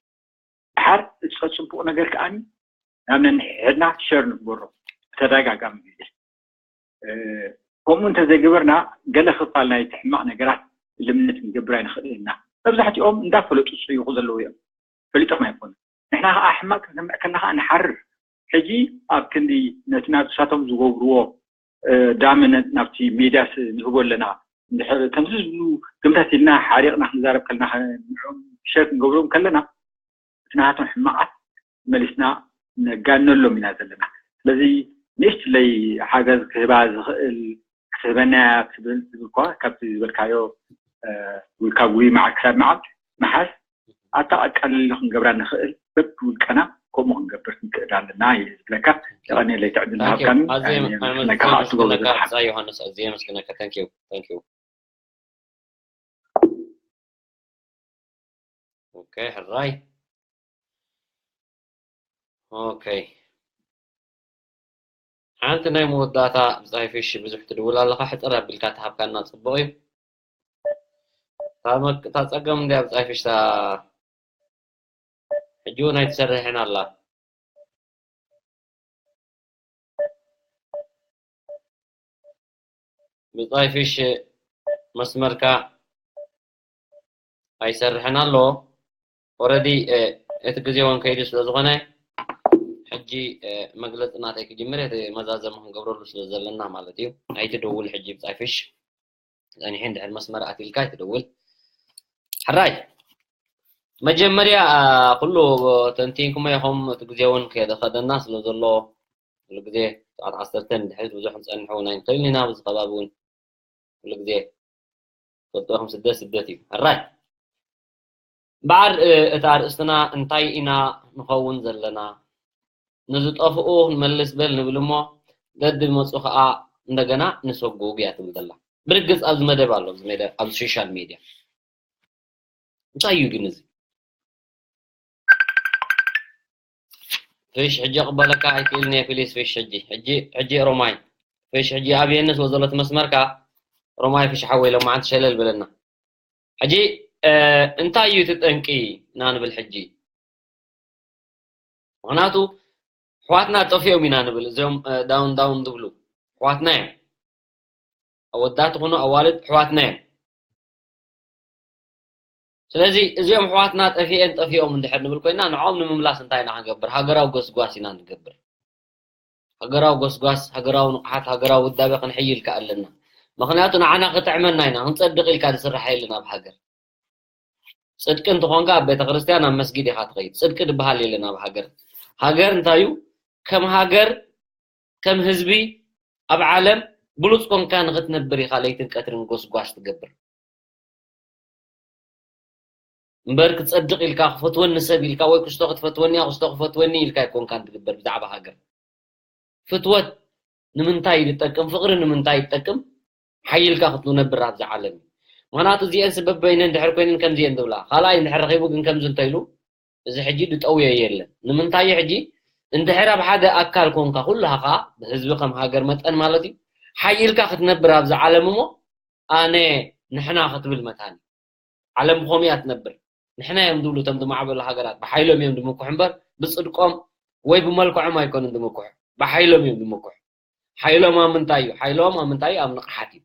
ድሓር እቲ ፅቡቕ ነገር ከዓኒ ናብ ነንሕድና ሸር ንግበሮ ብተደጋጋሚ ግዜ። እ፣ ከምኡ እንተዘይገበርና ገለ ክፋል ናይቲ ሕማቕ ነገራት ልምነት ክንገብር ኣይንኽእልን ኢና። መብዛሕትኦም እንዳፈለጡ ዝፅይቑ ዘለዉ እዮም። ፈሊጦም ኣይኮኑን። ንሕና ከዓ ሕማቕ ክንሰምዕ ከለና ከዓ ንሓርር። ሕጂ ኣብ ክንዲ ነቲ ናብሳቶም ዝገብርዎ እ፣ ዳመ ነ-፣ ናብቲ ሜድያስ ንህቦ ኣለና። እንድሕር ከምዚ ዝብሉ ግምታት ኢልና ሓሪቕና ክንዛረብ ከለና፣ ከ-፣ ንዕኦም ሸር ክንገብሮም ከለና፣ እቲ ናቶም ሕማቓት መሊስና ነጋነሎም ኢና ዘለና። ስለዚ ንእሽትለይ ሓገዝ ክህባ ዝኽእል ክትህበና እያ ትብል፣ ትብል እኳ ካብቲ ዝበልካዮ፣ እ፣ ካብ ውይ መዓል ክሳብ መዓል ምሓዝ ኣታ ኣቃልል ክንገብራ ንኽእል በብውልቀና ከምኡ ክንገብር ክንክእል ኣለና እየ ዝብለካ። የቐንየለይ እቲ ዕድል ናሃብካኒ። ኣዝየ ኣዝየ የመስግነካ ኣዝየ ከዓ ትገብሮ ዘለኻ። ብጻይ ዮሃንስ ኣዝየ የመስግነካ። Thank you. Thank you. ኦኬ፣ ሕራይ። ኦኬ። ሓንቲ ናይ መወዳእታ ብጻይ ፊሽ ብዙሕ ትድውል ኣለኻ፣ ሕጽር ኣቢልካ ተሃብካና ጽቡቕ እዩ። እታ መክ-፣ እታ ጸገም እንድያ ብጻይ ፊሽ እታ ሕጂ እውን ኣይትሰርሕን ኣላ። ብጻይ ፊሽ መስመርካ ኣይሰርሕን ኣሎ። ኦረዲ፣ እ፣ እቲ ግዜ እውን ከይዱ ስለ ዝኾነ፣ ሕጂ፣ እ፣ መግለጺ ናተይ ክጅምር፣ እቲ መዛዘሚ ክንገብረሉ ስለ ዘለና ማለት እዩ። ኣይትደውል ሕጂ ብጻይ ፊሽ። ጸኒሑ እንድሕር መስመር ኣትልካ ኣይትደውል። ሕራይ፣ መጀመርያ፣ እ፣ ኩሉ ተንቲንኩሞ ኢኹም። እቲ ግዜ እውን ከደ-፣ ከደና ስለ ዘሎ፣ ኩሉ ግዜ ሰዓት ዓሰርተ ንድሕሪት ብዙሕ ክንጸንሕ እውን ኣይንኽእልን ኢና። ኣብዚ ከባቢ እውን ኩሉ ግዜ ፈልጥኹም ስደት ስደት እዩ። ሕራይ እምበኣር፣ እ፣ እቲ ኣርእስትና እንታይ ኢና ንኸውን ዘለና? ንዝጠፍኡ ንመልስ በል ንብል እሞ፣ ደድመፁ ኸዓ እንደገና ንሰጉግ እያ ትብል ዘላ። ብርግፅ ኣብዚ መደብ ኣሎ፣ ኣብዚ መደብ፣ ኣብዚ ሶሻል ሚድያ። እንታይ እዩ ግን እዚ? ፍሽ፣ ሕጂ ክቕበለካ ኣይክእልን እየ፣ ፕሊስ ፍሽ። ሕጂ፣ ሕጂ፣ ሕጂ ሮማይ ፍሽ፣ ሕጂ ኣብየንስ ወዘሎት መስመርካ። ሮማይ ፍሽ ሓወይ፣ ሎማዓንቲ ሸለል በለና። ሕጂ፣ እ፣ እንታይ እዩ እቲ ጠንቂ ኢና ንብል ሕጂ? ምኽንያቱ ኣሕዋትና ጠፊኦም ኢና ንብል፣ እዚኦም፣ እ፣ ዳውን ዳውን ዝብሉ ኣሕዋትና እዮም። ኣወዳት ይኹኑ ኣዋልድ ኣሕዋትና እዮም። ስለዚ እዚኦም ኣሕዋትና ጠፊኤን ጠፊኦም እንድሕር ንብል ኮይና፣ ንዕኦም ንምምላስ እንታይ ኢና ክንገብር? ሃገራዊ ጎስጓስ ኢና ንገብር። ሃገራዊ ጎስጓስ፣ ሃገራዊ ንቕሓት፣ ሃገራዊ ውዳበ ክንሕይል ከ ኣለና። ምኽንያቱ ንዓና ክጥዕመና ኢና፣ ክንጸድቕ ኢልካ ዝስራሕ የለን ኣብ ሃገር። ጽድቂ እንተኾንካ ኣብ ቤተ ክርስቲያን፣ ኣብ መስጊድ ኢኻ ትኸይድ። ጽድቂ ዝበሃል የለን ኣብ ሃገር። ሃገር እንታይ እዩ? ከም ሃገር፣ ከም ህዝቢ ኣብ ዓለም ብሉጽ ኮንካ ንኽትነብር ኢኻ ለይትን ቀትርን ጎስጓስ ትገብር። እምበር ክጸድቕ ኢልካ፣ ክፈትወኒ ሰብ ኢልካ፣ ወይ ክስቶ ክትፈትወኒ እያ፣ ክስቶ ክፈትወኒ ኢልካ ኣይኮንካን ትግበር ብዛዕባ ሃገር። ፍትወት ንምንታይ እዩ ዝጠቅም? ፍቕሪ ንምንታይ ይጠቅም? ሓይልካ ክትነብር ኣብዚ ዓለም እዩ። ምኽንያቱ እዚአን ስበብ በይነን እንድሕር ኮይነን ከምዚ እየን ዝብላ። ካልኣይ እንድሕር ረኺቡ ግን ከምዚ እንተኢሉ፣ እዚ ሕጂ ዝጠውዮ የለን። ንምንታይ እዩ ሕጂ? እንድሕር ኣብ ሓደ ኣካል ኮንካ ኩልኻ ብህዝቢ ከም ሃገር መጠን ማለት እዩ፣ ሓይልካ ክትነብር ኣብዚ ዓለም እሞ ኣነ ንሕና ክትብል መታን እዩ። ዓለም ብኸምኡ እያ ትነብር። ንሕና እዮም ዝብሉ እቶም ዝማዕበሉ ሃገራት ብሓይሎም እዮም ዝምክሑ እምበር ብጽድቆም ወይ ብመልክዖም ኣይኮኑን ዝምክሑ። ብሓይሎም እዮም ዝምክሑ። ሓይሎም ኣብ ምንታይ እዩ? ሓይሎም ኣብ ምንታይ እዩ? ኣብ ንቕሓት እዩ።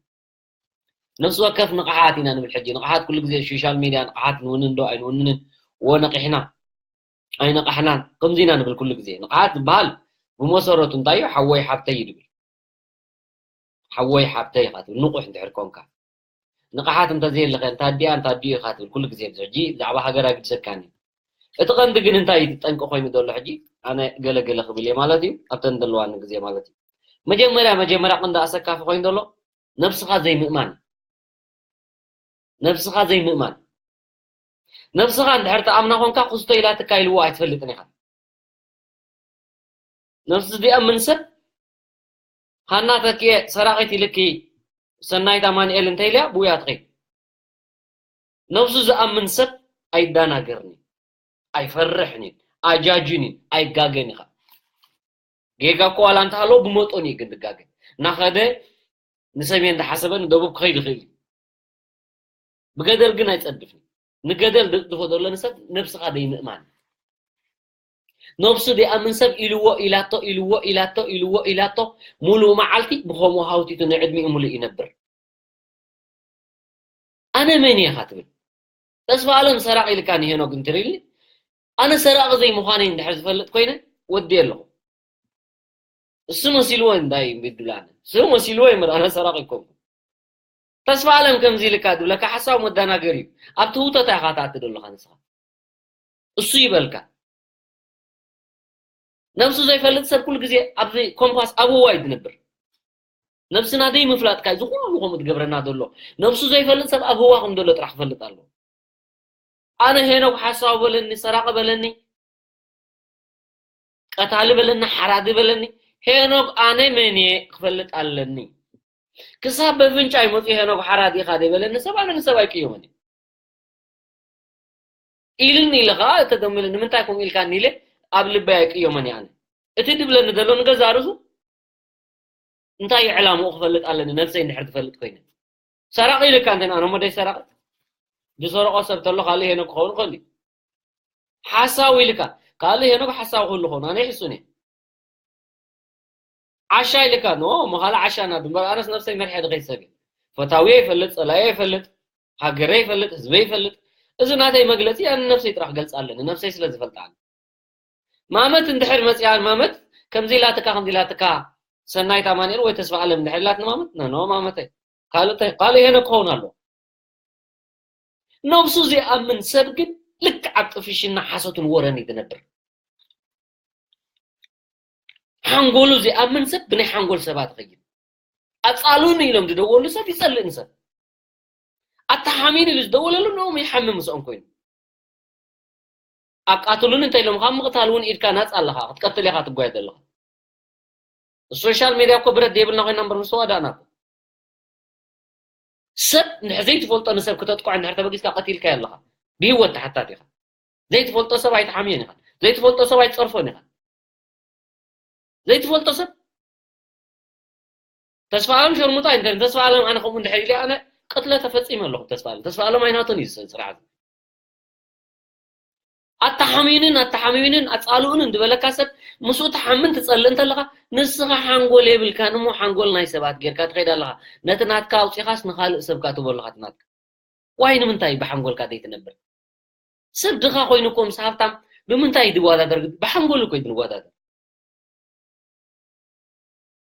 ነፍሲ ወከፍ ንቕሓት ኢና ንብል ሕጂ። ንቕሓት ኩሉ ግዜ ሶሻል ሚድያ ንቕሓት ንውንን ዶ ኣይንውንንን? ወ ነቒሕና ኣይነቓሕናን። ከምዚ ኢና ንብል ኩሉ ግዜ። ንቕሓት ዝበሃል ብመሰረቱ እንታይ እዩ? ሓወይ ሓብተይ እዩ ዝብል። ሓወይ ሓብተይ ኢኻ ትብል፣ ንቑሕ እንድሕር ኮንካ። ንቕሓት እንተዘየለኸ፣ እንተ ኣዲኣ እንተ ኣዲኡ ኢኻ ትብል፣ ኩሉ ግዜ ኣብዚ ሕጂ ብዛዕባ ሃገር ኣይግድሰካን እዩ። እቲ ቀንዲ ግን እንታይ እዩ እቲ ጠንቂ ኮይኑ ዘሎ ሕጂ? ኣነ ገለ ገለ ክብል እየ ማለት እዩ፣ ኣብተን ዘለዋኒ ግዜ ማለት እዩ። መጀመርያ፣ መጀመርያ ቀንዲ ኣሰካፊ ኮይኑ ዘሎ ነብስኻ ዘይምእማን እዩ። ነብስኻ ዘይምእማን። ነብስኻ እንድሕር ትኣምና ኮንካ፣ ክስቶ ኢላትካ ኢልዎ ኣይትፈልጥን ኢኻ። ነብሱ ዝኣምን ሰብ፣ ሃና ተኪኤ ሰራቒት ኢልኪ ሰናይት ኣማኑኤል እንተ ኢልያ፣ ብኡ እያ ትኸይድ። ነብሱ ዝኣምን ሰብ ኣይዳናገርን እዩ፣ ኣይፈርሕን እዩ፣ ኣጃጅን እዩ፣ ኣይጋገን ኢኻ። ጌጋ እኮ ዋላ እንተሃለዎ ብመጠኑ እዩ ግን ዝጋገ። እናኸደ ንሰሜን እንዳሓሰበ ንደቡብ ክኸይድ ይኽእል እዩ። ብገደል ግን ኣይጸድፍን። ንገደል ዘጽድፎ ዘሎ ንሰብ ነብስኻ ዘይምእማን። ነብሱ ዘይኣምን ሰብ ኢልዎ ኢላቶ፣ ኢልዎ ኢላቶ፣ ኢልዎ ኢላቶ፣ ሙሉእ መዓልቲ ብኸምኡ ሃውቲቱ ንዕድሚኡ ሙሉእ ይነብር። ኣነ መን እየ ኢኻ ትብል? ተስፋ ኣለም ሰራቂ ኢልካ ንሄኖግ እንትርኢልኒ፣ ኣነ ሰራቂ ዘይምዃነይ እንድሕር ዝፈልጥ ኮይነ፣ ወዲ ኣለኹ። እሱ መሲልዎ እንታይ እምቢ ድብል ኣነ። እሱ መሲልዎ እምበር ኣነ ሰራቂ ኣይኮንኩን። ተስፋ ኣለም ከምዚ ኢልካ ድብለካ ሓሳብ መደናገሪ እዩ። ኣብቲ ህውተታ ኢኻ ትኣቲ ዘለኻ ንስኻ። እሱ ይበልካ። ነብሱ ዘይፈልጥ ሰብ ኩሉ ግዜ ኣብዚ ኮምፓስ ኣብ ህዋ እዩ ዝነብር። ነብስና ዘይምፍላጥ ካይ ዝኹሉ ከምኡ ትገብረና ዘሎ። ነብሱ ዘይፈልጥ ሰብ ኣብ ህዋ ከም ዘሎ ጥራሕ ክፈልጥ ኣለዎ። ኣነ ሄኖግ ሓሳዊ በለኒ፣ ሰራቂ በለኒ፣ ቀታሊ በለኒ፣ ሓራዲ በለኒ፣ ሄኖግ ኣነ መን እየ ክፈልጥ ኣለኒ። ክሳብ በፍንጫይ መፅኡ ሄኖግ ሓራዲ ኢኻ ዘይበለኒ ሰብ ኣነ ንሰብ ኣይቅየሞን እየ። ኢልኒ ኢለ ኸዓ ተደሚሉ ንምንታይ ከምኡ ኢልካኒ ኢለ ኣብ ልበይ ኣይቅየሞን እየ ኣነ። እቲ ድብለኒ ዘሎ ንገዛእ ርእሱ እንታይ እዩ ዕላምኡ ክፈልጥ ኣለኒ፣ ነብሰይ እንድሕር ትፈልጥ ኮይነ። ሰራቂ ኢልካ እንተ ኣነ እሞ ደይ ሰራቂ። ዝሰረቆ ሰብ ተሎ ካልእ ሄኖግ ክኸውን ይኽእል እዩ። ሓሳዊ ኢልካ ካልእ ሄኖግ ሓሳዊ ክህሉ ክኸውን ኣነ ይሕሱን እየ። ዓሻ ኢልካ ኖ እሞ ካልእ ዓሻ ናዱ እምበር ኣነስ ነብሰይ መርሐ ድኸይድ ሰብ እየ። ፈታውየ ይፈልጥ፣ ጸላየ ይፈልጥ፣ ሃገረ ይፈልጥ፣ ህዝበ ይፈልጥ። እዚ ናተይ መግለጺ ኣነ ነብሰይ ጥራሕ ክገልጽ ኣለኒ፣ ነብሰይ ስለ ዝፈልጣ ኣነ። ማመት እንድሕር መጽያ ማመት ከምዚ ኢላትካ ከምዚ ኢላትካ ሰናይት ኣማኑኤል ወይ ተስፋ ኣለም እንድሕር ኢላትኒ ማመት ነኖ ማመተይ ካልእ እንታይ ካልእ ሄኖግ ክኸውን ኣለዎ። ነብሱ ዘይኣምን ሰብ ግን ልክዕ ኣብ ጥፍሽና ሓሶትን ወረን እዩ ዝነብር። ሓንጎሉ ዘይኣምን ሰብ ብናይ ሓንጎል ሰባት ይኸይድ። ኣጻሉኒ ኢሎም ዝደወሉ ሰብ ይጸልእ ንሰብ። ኣተሓሚኒ ኢሉ ዝደወለሉ ንኦም ይሓምም ምስኦም ኮይኑ። ኣቃትሉኒ እንተ ኢሎም ካብ ምቕታል እውን ኢድካ ናጻ ኣለኻ፣ ክትቀትል ኢኻ ትጓየ ዘለኻ። ሶሻል ሜድያ እኮ ብረት ዘይብልና ኮይና እምበር ምስ ተዋዳእና እኮ። ሰብ ንሕ ዘይትፈልጦ ንሰብ ክተጥቅዖ እንድሕር ተበጊስካ ቀቲልካዮ ኣለኻ። ብህይወት ተሓታቲ ኢኻ። ዘይትፈልጦ ሰብ ኣይትሓምዮን ኢኻ። ዘይትፈልጦ ሰብ ኣይትጸርፎን ኢኻ። ዘይትፈልጦ ሰብ ተስፋ ኣለም ሸርሙጣ እንተ ተስፋ ኣለም ኣነ ከምኡ እንድሕር ኢለ ኣነ ቅትለ ተፈጺመ ኣለኹ። ተስፋ ኣለም ተስፋ ኣለም ኣይናቱን እዩ ስርዓት ኣተሓሚንን ኣተሓሚንን ኣጻልኡን እንድበለካ ሰብ ምስኡ ትሓምን ትጸልእ እንተለኻ ንስኻ ሓንጎል የብልካን እሞ ሓንጎል ናይ ሰባት ጌርካ ትኸይድ ኣለኻ። ነቲ ናትካ ኣውጺኻስ ንኻልእ ሰብካ ትህቦ ኣለኻ እቲ ናትካ። ዋይ ንምንታይ ብሓንጎልካ ዘይትነብር? ሰብ ድኻ ኮይኑ እኮ ምስ ሃብታም ብምንታይ እዩ ዝወዳደር? ብሓንጎል እኮ እዩ ዝወዳደር።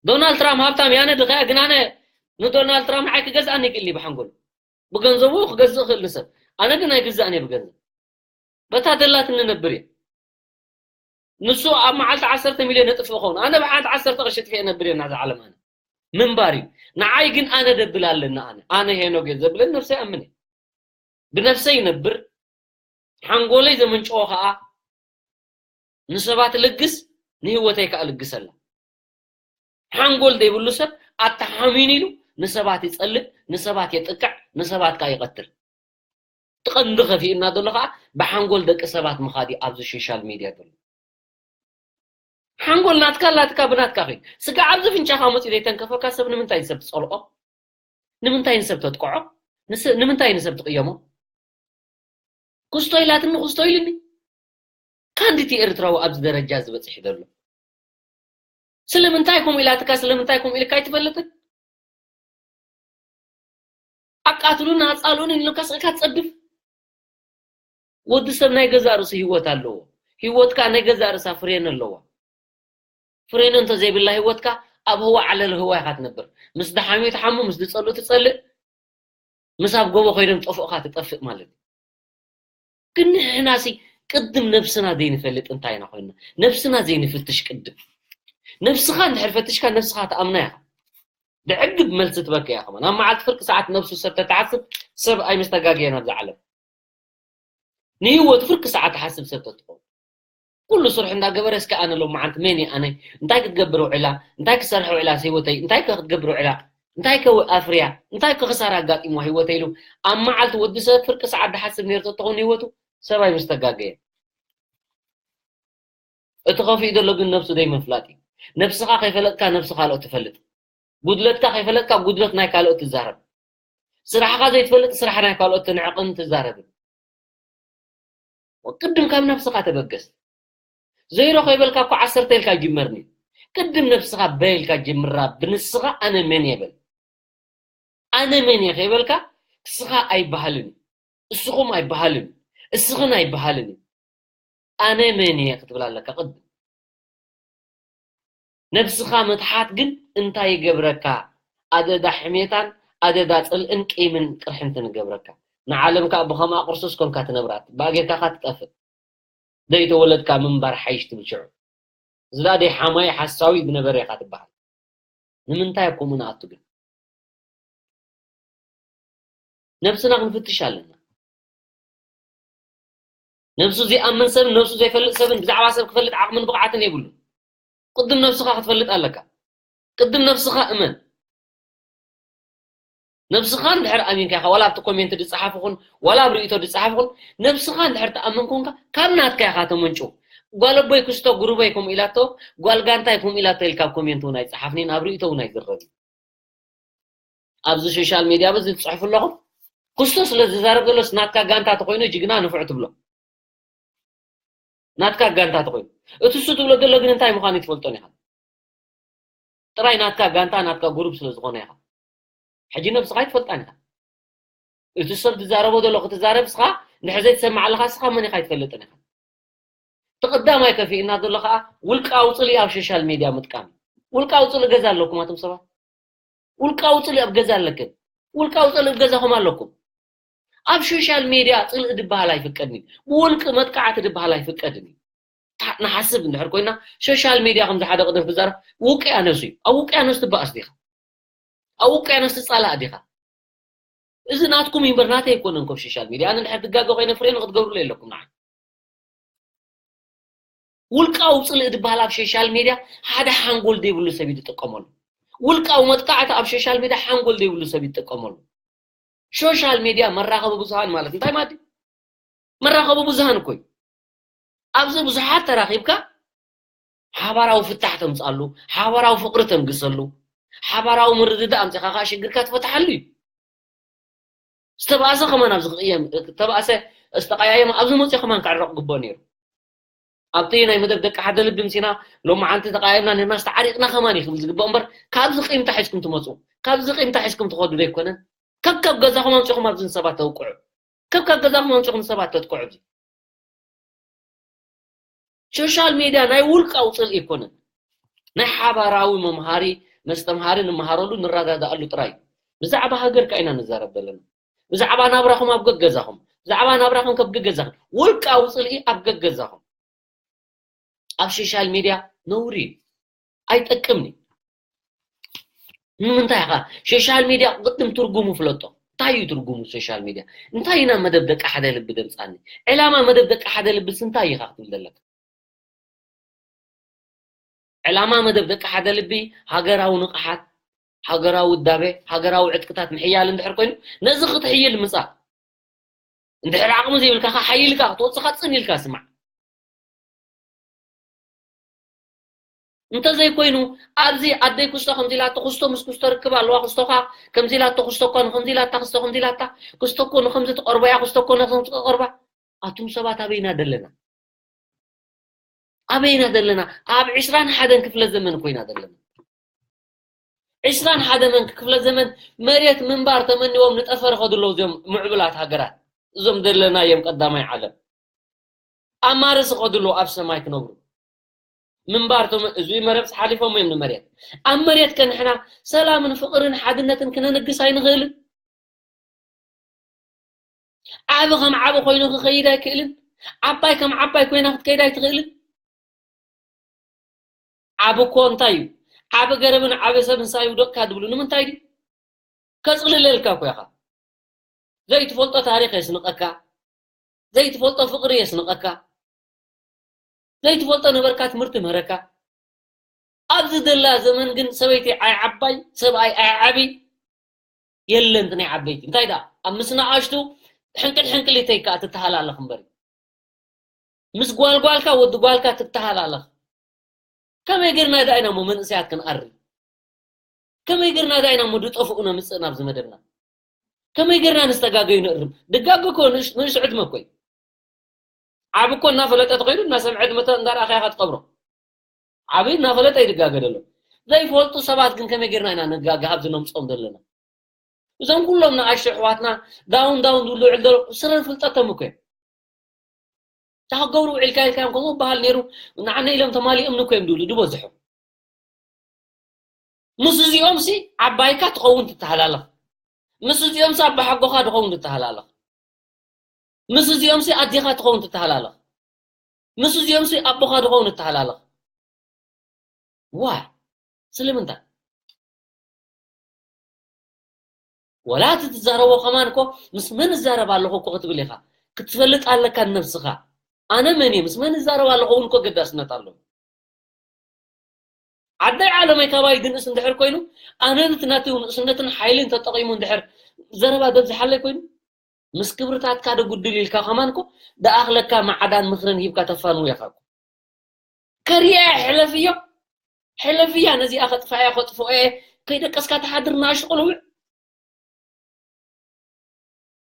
ዶናልድ ትራምፕ ሃብታም ያነ ድኻ ግን ኣነ ንዶናልድ ትራምፕ ንዓይ ክገዝኣኒ ይክእል እዩ ብሓንጎሉ። ብገንዘቡ ክገዝእ ይኽእል ንሰብ። ኣነ ግን ኣይግዛእን እየ ብገንዘብ። በታ ደላትኒ ነብር እየ። ንሱ ኣብ መዓልቲ ዓሰርተ ሚልዮን የጥፍእ ኸውን። ኣነ ብሓንቲ ዓሰርተ ቅርሺ ጥፍኤ ነብር እየ ናዛ ዓለም ኣነ። ምንባር እዩ። ንዓይ ግን ኣነ ደብል ኣለኒ ኣነ። ኣነ ሄኖግ እየ ዘብለኒ ነብሰይ ኣምን እየ። ብነብሰይ ይነብር። ሓንጎለይ ዘመንጨዎ ኸኣ ንሰባት ልግስ፣ ንህይወተይ ከኣ ልግሰላ። ሓንጎል ዘይብሉ ሰብ ኣተሓሚኑ ኢሉ ንሰባት ይጸልእ፣ ንሰባት የጥቅዕ፣ ንሰባት ከኣ ይቐትል። እቲ ቀንዲ ከፊእና ዘሎ ከኣ ብሓንጎል ደቂ ሰባት ምኻድ እዩ ኣብዚ ሶሻል ሜድያ ዘሎ። ሓንጎል ናትካ ኣላትካ ብናትካ ኺድ። ስጋዕ ኣብዚ ፍንጫኻ መጺኡ ዘይተንከፈካ ሰብ ንምንታይ ንሰብ ትጸልኦ? ንምንታይ ንሰብ ተጥቅዖ? ንስ-፣ ንምንታይ ንሰብ ትቕየሞ? ክስቶ ኢላትኒ ክስቶ ኢልኒ። ካንዲቲ ኤርትራዊ ኣብዚ ደረጃ ዝበጽሕ ዘሎ። ስለምንታይ ከምኡ ኢላትካ፣ ስለምንታይ ከምኡ ኢልካ ኣይትፈልጥን? ኣቃትሉን ኣጻልኡን ኢልካ ስቕካ ትጸድፍ። ወዲ ሰብ ናይ ገዛእ ርእሱ ህይወት ኣለዎ። ህይወትካ ናይ ገዛእ ርእሳ ፍሬን ኣለዋ። ፍሬን እንተዘይብላ ህይወትካ ኣብ ህዋ ዓለል ህዋ ኢኻ ትነብር። ምስ ደሓምዩ ትሓሙ፣ ምስ ዝጸልኡ ትጸልእ፣ ምስ ኣብ ጎቦ ኮይኖም ጠፍኡኻ ትጠፍእ ማለት እዩ። ግን ንሕናሲ ቅድም ነብስና ዘይንፈልጥ እንታይ ኢና ኮይንና? ነብስና ዘይንፍትሽ ቅድም። ነብስኻ እንድሕር ፈትሽካ ነብስኻ ትኣምና ኢኻ። ድዕግብ መልሲ ትበካ እያ ከማን። ኣብ መዓልቲ ፍርቂ ሰዓት ነብሱ ሰብ ተተሓስብ ሰብ ኣይምስተጋገየን ኣብዚ ዓለም። ንህይወቱ ፍርቂ ሰዓት ትሓስብ ሰብ ተትኸውን። ኩሉ ስርሑ እንዳገበረ እስከ ኣነ ሎም መዓልቲ መን እየ ኣነ? እንታይ ክትገብር ውዒላ? እንታይ ክሰርሕ ውዒላ ህይወተይ? እንታይ ከ ክትገብር ውዒላ? እንታይ ከ ኣፍርያ? እንታይ ከ ክሳራ ኣጋጢምዋ ህይወተይ ኢሉ ኣብ መዓልቲ ወዲ ሰብ ፍርቂ ሰዓት ድሓስብ ነይሩ ተትኸውን ህይወቱ ሰብ ኣይምስተጋገየን። እቲ ከፊኡ ዘሎ ግን ነብሱ ዘይምፍላጥ እዩ። ነብስኻ ከይፈለጥካ ነብሲ ካልኦት ትፈልጥ። ጉድለትካ ከይፈለጥካ ጉድለት ናይ ካልኦት ትዛረብ። ስራሕኻ ዘይትፈልጥ ስራሕ ናይ ካልኦት ትንዕቕን ትዛረብን። ቅድም ካብ ነብስኻ ተበገስ። ዘይሮ ከይበልካ እኮ ዓሰርተ ኢልካ ጅመርኒ። ቅድም ነብስኻ በይ ኢልካ ጅምራ ብንስኻ ኣነ መን እየ በል። ኣነ መን እየ ከይበልካ እስኻ ኣይበሃልን እዩ። እስኹም ኣይበሃልን እዩ። እስኽን ኣይበሃልን እዩ። ኣነ መን እየ ክትብል ኣለካ ቅድም። ነብስኻ ምትሓት ግን እንታይ ይገብረካ? ኣደዳ ሕሜታን ኣደዳ ጽልእን ቂምን ቅርሕንትን ይገብረካ። ንዓለም ከኣ ብኸምኣ ቅርሱስ ኮንካ ትነብራ። ባእጌርካ ከኣ ትጠፍእ። ዘይተወለድካ ምንባር ሓይሽ ትብል ሽዑ። እዚ ደኣ ደይ ሓማይ ሓሳዊ ዝነበረ ኢኻ ትበሃል። ንምንታይ እኮ ምንኣቱ ግን? ነብስና ክንፍትሽ ኣለና። ነብሱ ዘይኣምን ሰብን ነብሱ ዘይፈልጥ ሰብን ብዛዕባ ሰብ ክፈልጥ ዓቕምን ብቕዓትን የብሉን። ቅድም ነብስኻ ክትፈልጥ ኣለካ። ቅድም ነብስኻ እመን። ነብስኻ እንድሕር ኣሚንካ ኢኻ፣ ዋላ ኣብቲ ኮሜንት ዝጸሓፍ ኹን፣ ዋላ ኣብ ርእይቶ ዝጸሓፍ ኹን፣ ነብስኻ እንድሕር ትኣምን ኮንካ፣ ካብ ናትካ ኢኻ ተመንጩ። ጓል ኣቦይ ክስቶ ጉሩበይ ከምኡ ኢላቶ፣ ጓል ጋንታይ ከምኡ ኢላቶ ኢልካ ኣብ ኮሜንት እውን ኣይጸሓፍንን፣ ኣብ ርእይቶ እውን ኣይዝረብን። ኣብዚ ሶሻል ሜድያ በዚ ትጽሕፉ ኣለኹም። ክስቶ ስለ ዝዛረብ ዘሎስ ናትካ ጋንታ ተኾይኑ ጅግና ንፉዕ ትብሎ። ናትካ ጋንታ ተኾይኑ። እቲ እሱ ትብሎ ዘሎ ግን እንታይ ምዃኑ ኣይትፈልጦን ኢኻ። ጥራይ ናትካ ጋንታ፣ ናትካ ጉሩብ ስለ ዝኾነ ኢኻ። ሕጂ ነብስኻ ኣይትፈልጣን ኢኻ። እቲ ሰብ ዝዛረቦ ዘሎ ክትዛረብ እስኻ፣ እንድሕር ዘይትሰምዕ ኣለኻ፣ እስኻ መን ኢኻ ኣይትፈልጥን ኢኻ። እቲ ቀዳማይ ከፊእና ዘሎ ኸኣ ውልቃዊ ጽልኢ ኣብ ሶሻል ሜድያ ምጥቃም። ውልቃዊ ጽልኢ ገዛ ኣለኩም ኣቱም ሰባት። ውልቃዊ ጽልኢ ኣብ ገዛ ኣለክን። ውልቃዊ ጽልኢ ኣብ ገዛኹም ኣለኩም። ኣብ ሶሻል ሜድያ ጽልኢ ዝበሃል ኣይፍቀድን እዩ። ብውልቂ መጥቃዕቲ ዝበሃል ኣይፍቀድን እዩ። ታ-፣ ንሓስብ እንድሕር ኮይና፣ ሶሻል ሜድያ ከምዚ ሓደ ቅድም ክዛረብ ውቅያኖስ እዩ። ኣብ ውቅያኖስ ትበኣስ ዲኻ? ኣብ ውቅያኖስ ትጻላእ ዲኻ? እዚ ናትኩም እምበር ናተይ ኣይኮነን። ኮብ ሶሻል ሚድያ ኣነ እንድሕር ትጋገ ኮይነ ፍሬን ክትገብሩሉ የለኩም ንዓይ። ውልቃዊ ጽልኢ ዝበሃል ኣብ ሶሻል ሚድያ ሓደ ሓንጎል ዘይብሉ ሰብ እዩ ዝጥቀመሉ። ውልቃዊ መጥቃዕቲ ኣብ ሶሻል ሚድያ ሓንጎል ዘይብሉ ሰብ ይጥቀመሉ። ሶሻል ሚድያ መራኸቢ ብዙሃን ማለት እንታይ ማለት እዩ? መራኸቢ ብዙሃን እኮ እዩ። ኣብዚ ብዙሓት ተራኺብካ ሓባራዊ ፍታሕ ተምጻሉ፣ ሓባራዊ ፍቕሪ ተንግሰሉ፣ ሓባራዊ ምርድዳእ ኣምጺኻ ከዓ ሽግርካ ትፈትሓሉ እዩ። ዝተባእሰ ከማን ኣብዚ ክቕየም፣ ዝተባእሰ ዝተቀያየመ ኣብዚ መጽኡ ከማን ክዕረቕ ግብኦ ነይሩ። ኣብቲ ናይ መደብ ደቂ ሓደ ልቢ ምሲና ሎማዓንቲ ተቃየምና ነናስ ተዓሪቕና ከማን እዩ ክብል ዝግባእ እምበር ካብዚ ቂምታ ሒዝኩም ትመጹ፣ ካብዚ ቂምታ ሒዝኩም ትኸዱ ዘይኮነን። ከብከብ ገዛኹም ኣምጺኹም ኣብዚ ንሰባት ተውቅዑ፣ ከብከብ ገዛኹም ኣምጺኹም ንሰባት ተጥቅዑ። እዚ ሶሻል ሜድያ ናይ ውልቃዊ ጽልኢ ኣይኮነን፣ ናይ ሓባራዊ መምሃሪ መስተምሃሪ፣ ንምሃረሉ ንረዳዳኣሉ ጥራይ። ብዛዕባ ሃገር ከ ኢና ንዛረብ ዘለና፣ ብዛዕባ ናብራኹም ኣብ ገገዛኹም፣ ብዛዕባ ናብራኹም ከብ ገገዛኹም። ውልቃዊ ጽልኢ ኣብ ገገዛኹም። ኣብ ሶሻል ሜድያ ነውሪ እዩ፣ ኣይጠቅምን እዩ። ንምንታይ ኢኻ ሶሻል ሜድያ ቅድም ትርጉሙ ፍለጦ? እንታይ እዩ ትርጉሙ ሶሻል ሜድያ? እንታይ ኢና መደብ ደቂ ሓደ ልቢ ደምጻኒ? ዕላማ መደብ ደቂ ሓደ ልቢ እንታይ ኢኻ ክትብል ዘለካ? ዕላማ መደብ ደቂ ሓደ ልቢ ሃገራዊ ንቕሓት፣ ሃገራዊ ውዳበ፣ ሃገራዊ ዕጥቅታት ምሕያል እንድሕር ኮይኑ ነዚ ክትሕይል ምጻእ። እንድሕር ዓቕሚ ዘይብልካ ከ ሓይልካ ክትወጽእ ጽን ኢልካ ስማዕ። እንተዘይኮይኑ ኣብዚ ኣደይ ክስቶ ከምዚ ኢላቶ ክስቶ ምስ ክስቶ ርክብ ኣለዋ ክስቶኻ ከምዚ ኢላቶ ክስቶ እኮ ንከምዚ ኢላታ ክስቶ ከምዚ ኢላታ ክስቶ እኮ ንከምዚ ትቐርቦ እያ ክስቶ እኮ ንከምዚ ትቐርባ። ኣቱም ሰባት ኣበይና ደለና? ኣበይና ዘለና? ኣብ ዕስራን ሓደን ክፍለ ዘመን ኮይና ዘለና። ዕስራን ሓደ መን ክፍለ ዘመን መሬት ምንባር ተመንዎም ንጠፈር ከድሎ እዚኦም ምዕብላት ሃገራት እዞም ዘለናዮም ቀዳማይ ዓለም ኣብ ማርስ ከድሎ ኣብ ሰማይ ክነብሩ ምንባር ተመ እዚ መረብ ሓሊፎም እዮም ንመሬት ኣብ መሬት ከንሕና ሰላምን ፍቕርን ሓድነትን ክነንግስ ኣይንኽእልን። ዓቢ ከም ዓቢ ኮይኑ ክኸይድ ኣይክእልን። ዓባይ ከም ዓባይ ኮይና ክትከይድ ኣይትኽእልን። ዓቢ እኮ እንታይ እዩ? ዓቢ ገረብን ዓቢ ሰብን ሳይውደቅካ ድብሉ ንምንታይ ድዩ? ከጽልለልካ እኮ ኢኻ። ዘይትፈልጦ ታሪኽ የስንቐካ። ዘይትፈልጦ ፍቕሪ የስንቐካ። ዘይትፈልጦ ነበርካ ትምህርቲ ምህረካ። ኣብዚ ደላ ዘመን ግን ሰበይቲ ኣይ ዓባይ ሰብኣይ ኣይ ዓቢ የለን ናይ ዓበይቲ እንታይ ደኣ ኣብ ምስ ንኣሽቱ ሕንቅል ሕንቅል ይተይካ ትተሃላለኽ እምበር ምስ ጓልጓልካ ወዲ ጓልካ ትተሃላለኽ ከመይ ጌርና ደኣ ኢና እሞ መንእሰያት ክንኣሪ ከመይ ጌርና ደኣ ኢና እሞ ድጠፍኡ ነምፅእ ናብዚ መደብና ከመይ ጌርና ንስተጋገዩ ንእርም ድጋገ እኮ ንእሽዑ ዕድመ እኮ እዩ ዓብ እኮ እናፈለጠ ተኸይዱ እናሰምዐ ድመተ እንዳረኣኸያ ክትቀብሮ ዓብ እናፈለጠ ይድጋገ ደሎ ዘይፈልጡ ሰባት ግን ከመይ ጌርና ኢና ንጋገ ኣብዚ ነምፅኦም ዘለና እዞም ኩሎም ንኣሽቱ ኣሕዋትና ዳውን ዳውን ዝብሉ ውዕል ዘሎ ስረን ፍልጠቶም እኮ እዮም ታ ክገብሩ ውዒልካ ኢልካዮም ከምኡ በሃል ነይሩ ንዓነ ኢሎም ተማሊኦም ንኮ እዮም ድብሉ ድበዝሑ ምስ እዚኦም ሲ ዓባይካ ትኸውን ትተሃላለኽ ምስ እዚኦም ሲ ኣባሓጎኻ ትኸውን ትተሃላለኽ ምስ እዚኦም ሲ ኣዴኻ ትኸውን ትተሃላለኽ ምስ እዚኦም ሲ ኣቦኻ ትኸውን ትተሃላለኽ ዋይ ስለምንታይ ወላ እቲ ትዛረቦ ከማን እኮ ምስ መን እዛረብ ኣለኹ እኮ ክትብል ኢኻ ክትፈልጥ ኣለካ ነብስኻ ኣነ መን እየ ምስ መን እዛረብ ኣለኹ እውን እኮ ገዳስነት ኣሎ ዓዳይ ዓለመይ ካባይ ግንእስ እንድሕር ኮይኑ ኣነ ንቲ ናተይ ንእስነትን ሓይልን ተጠቒሙ እንድሕር ዘረባ በብዝሓለይ ኮይኑ ምስ ክብርታትካ ደጉድል ኢልካ ከማን እኮ ደኣኽለካ ማዕዳን ምኽርን ሂብካ ተፋንው ኢኻ እኮ ከሪኣ ሕለፍዮ ሕለፍያ ነዚኣ ከጥፋያ ከጥፍኦ እየ ከይደቀስካ ተሓድር ንኣሽቁ ልውዕ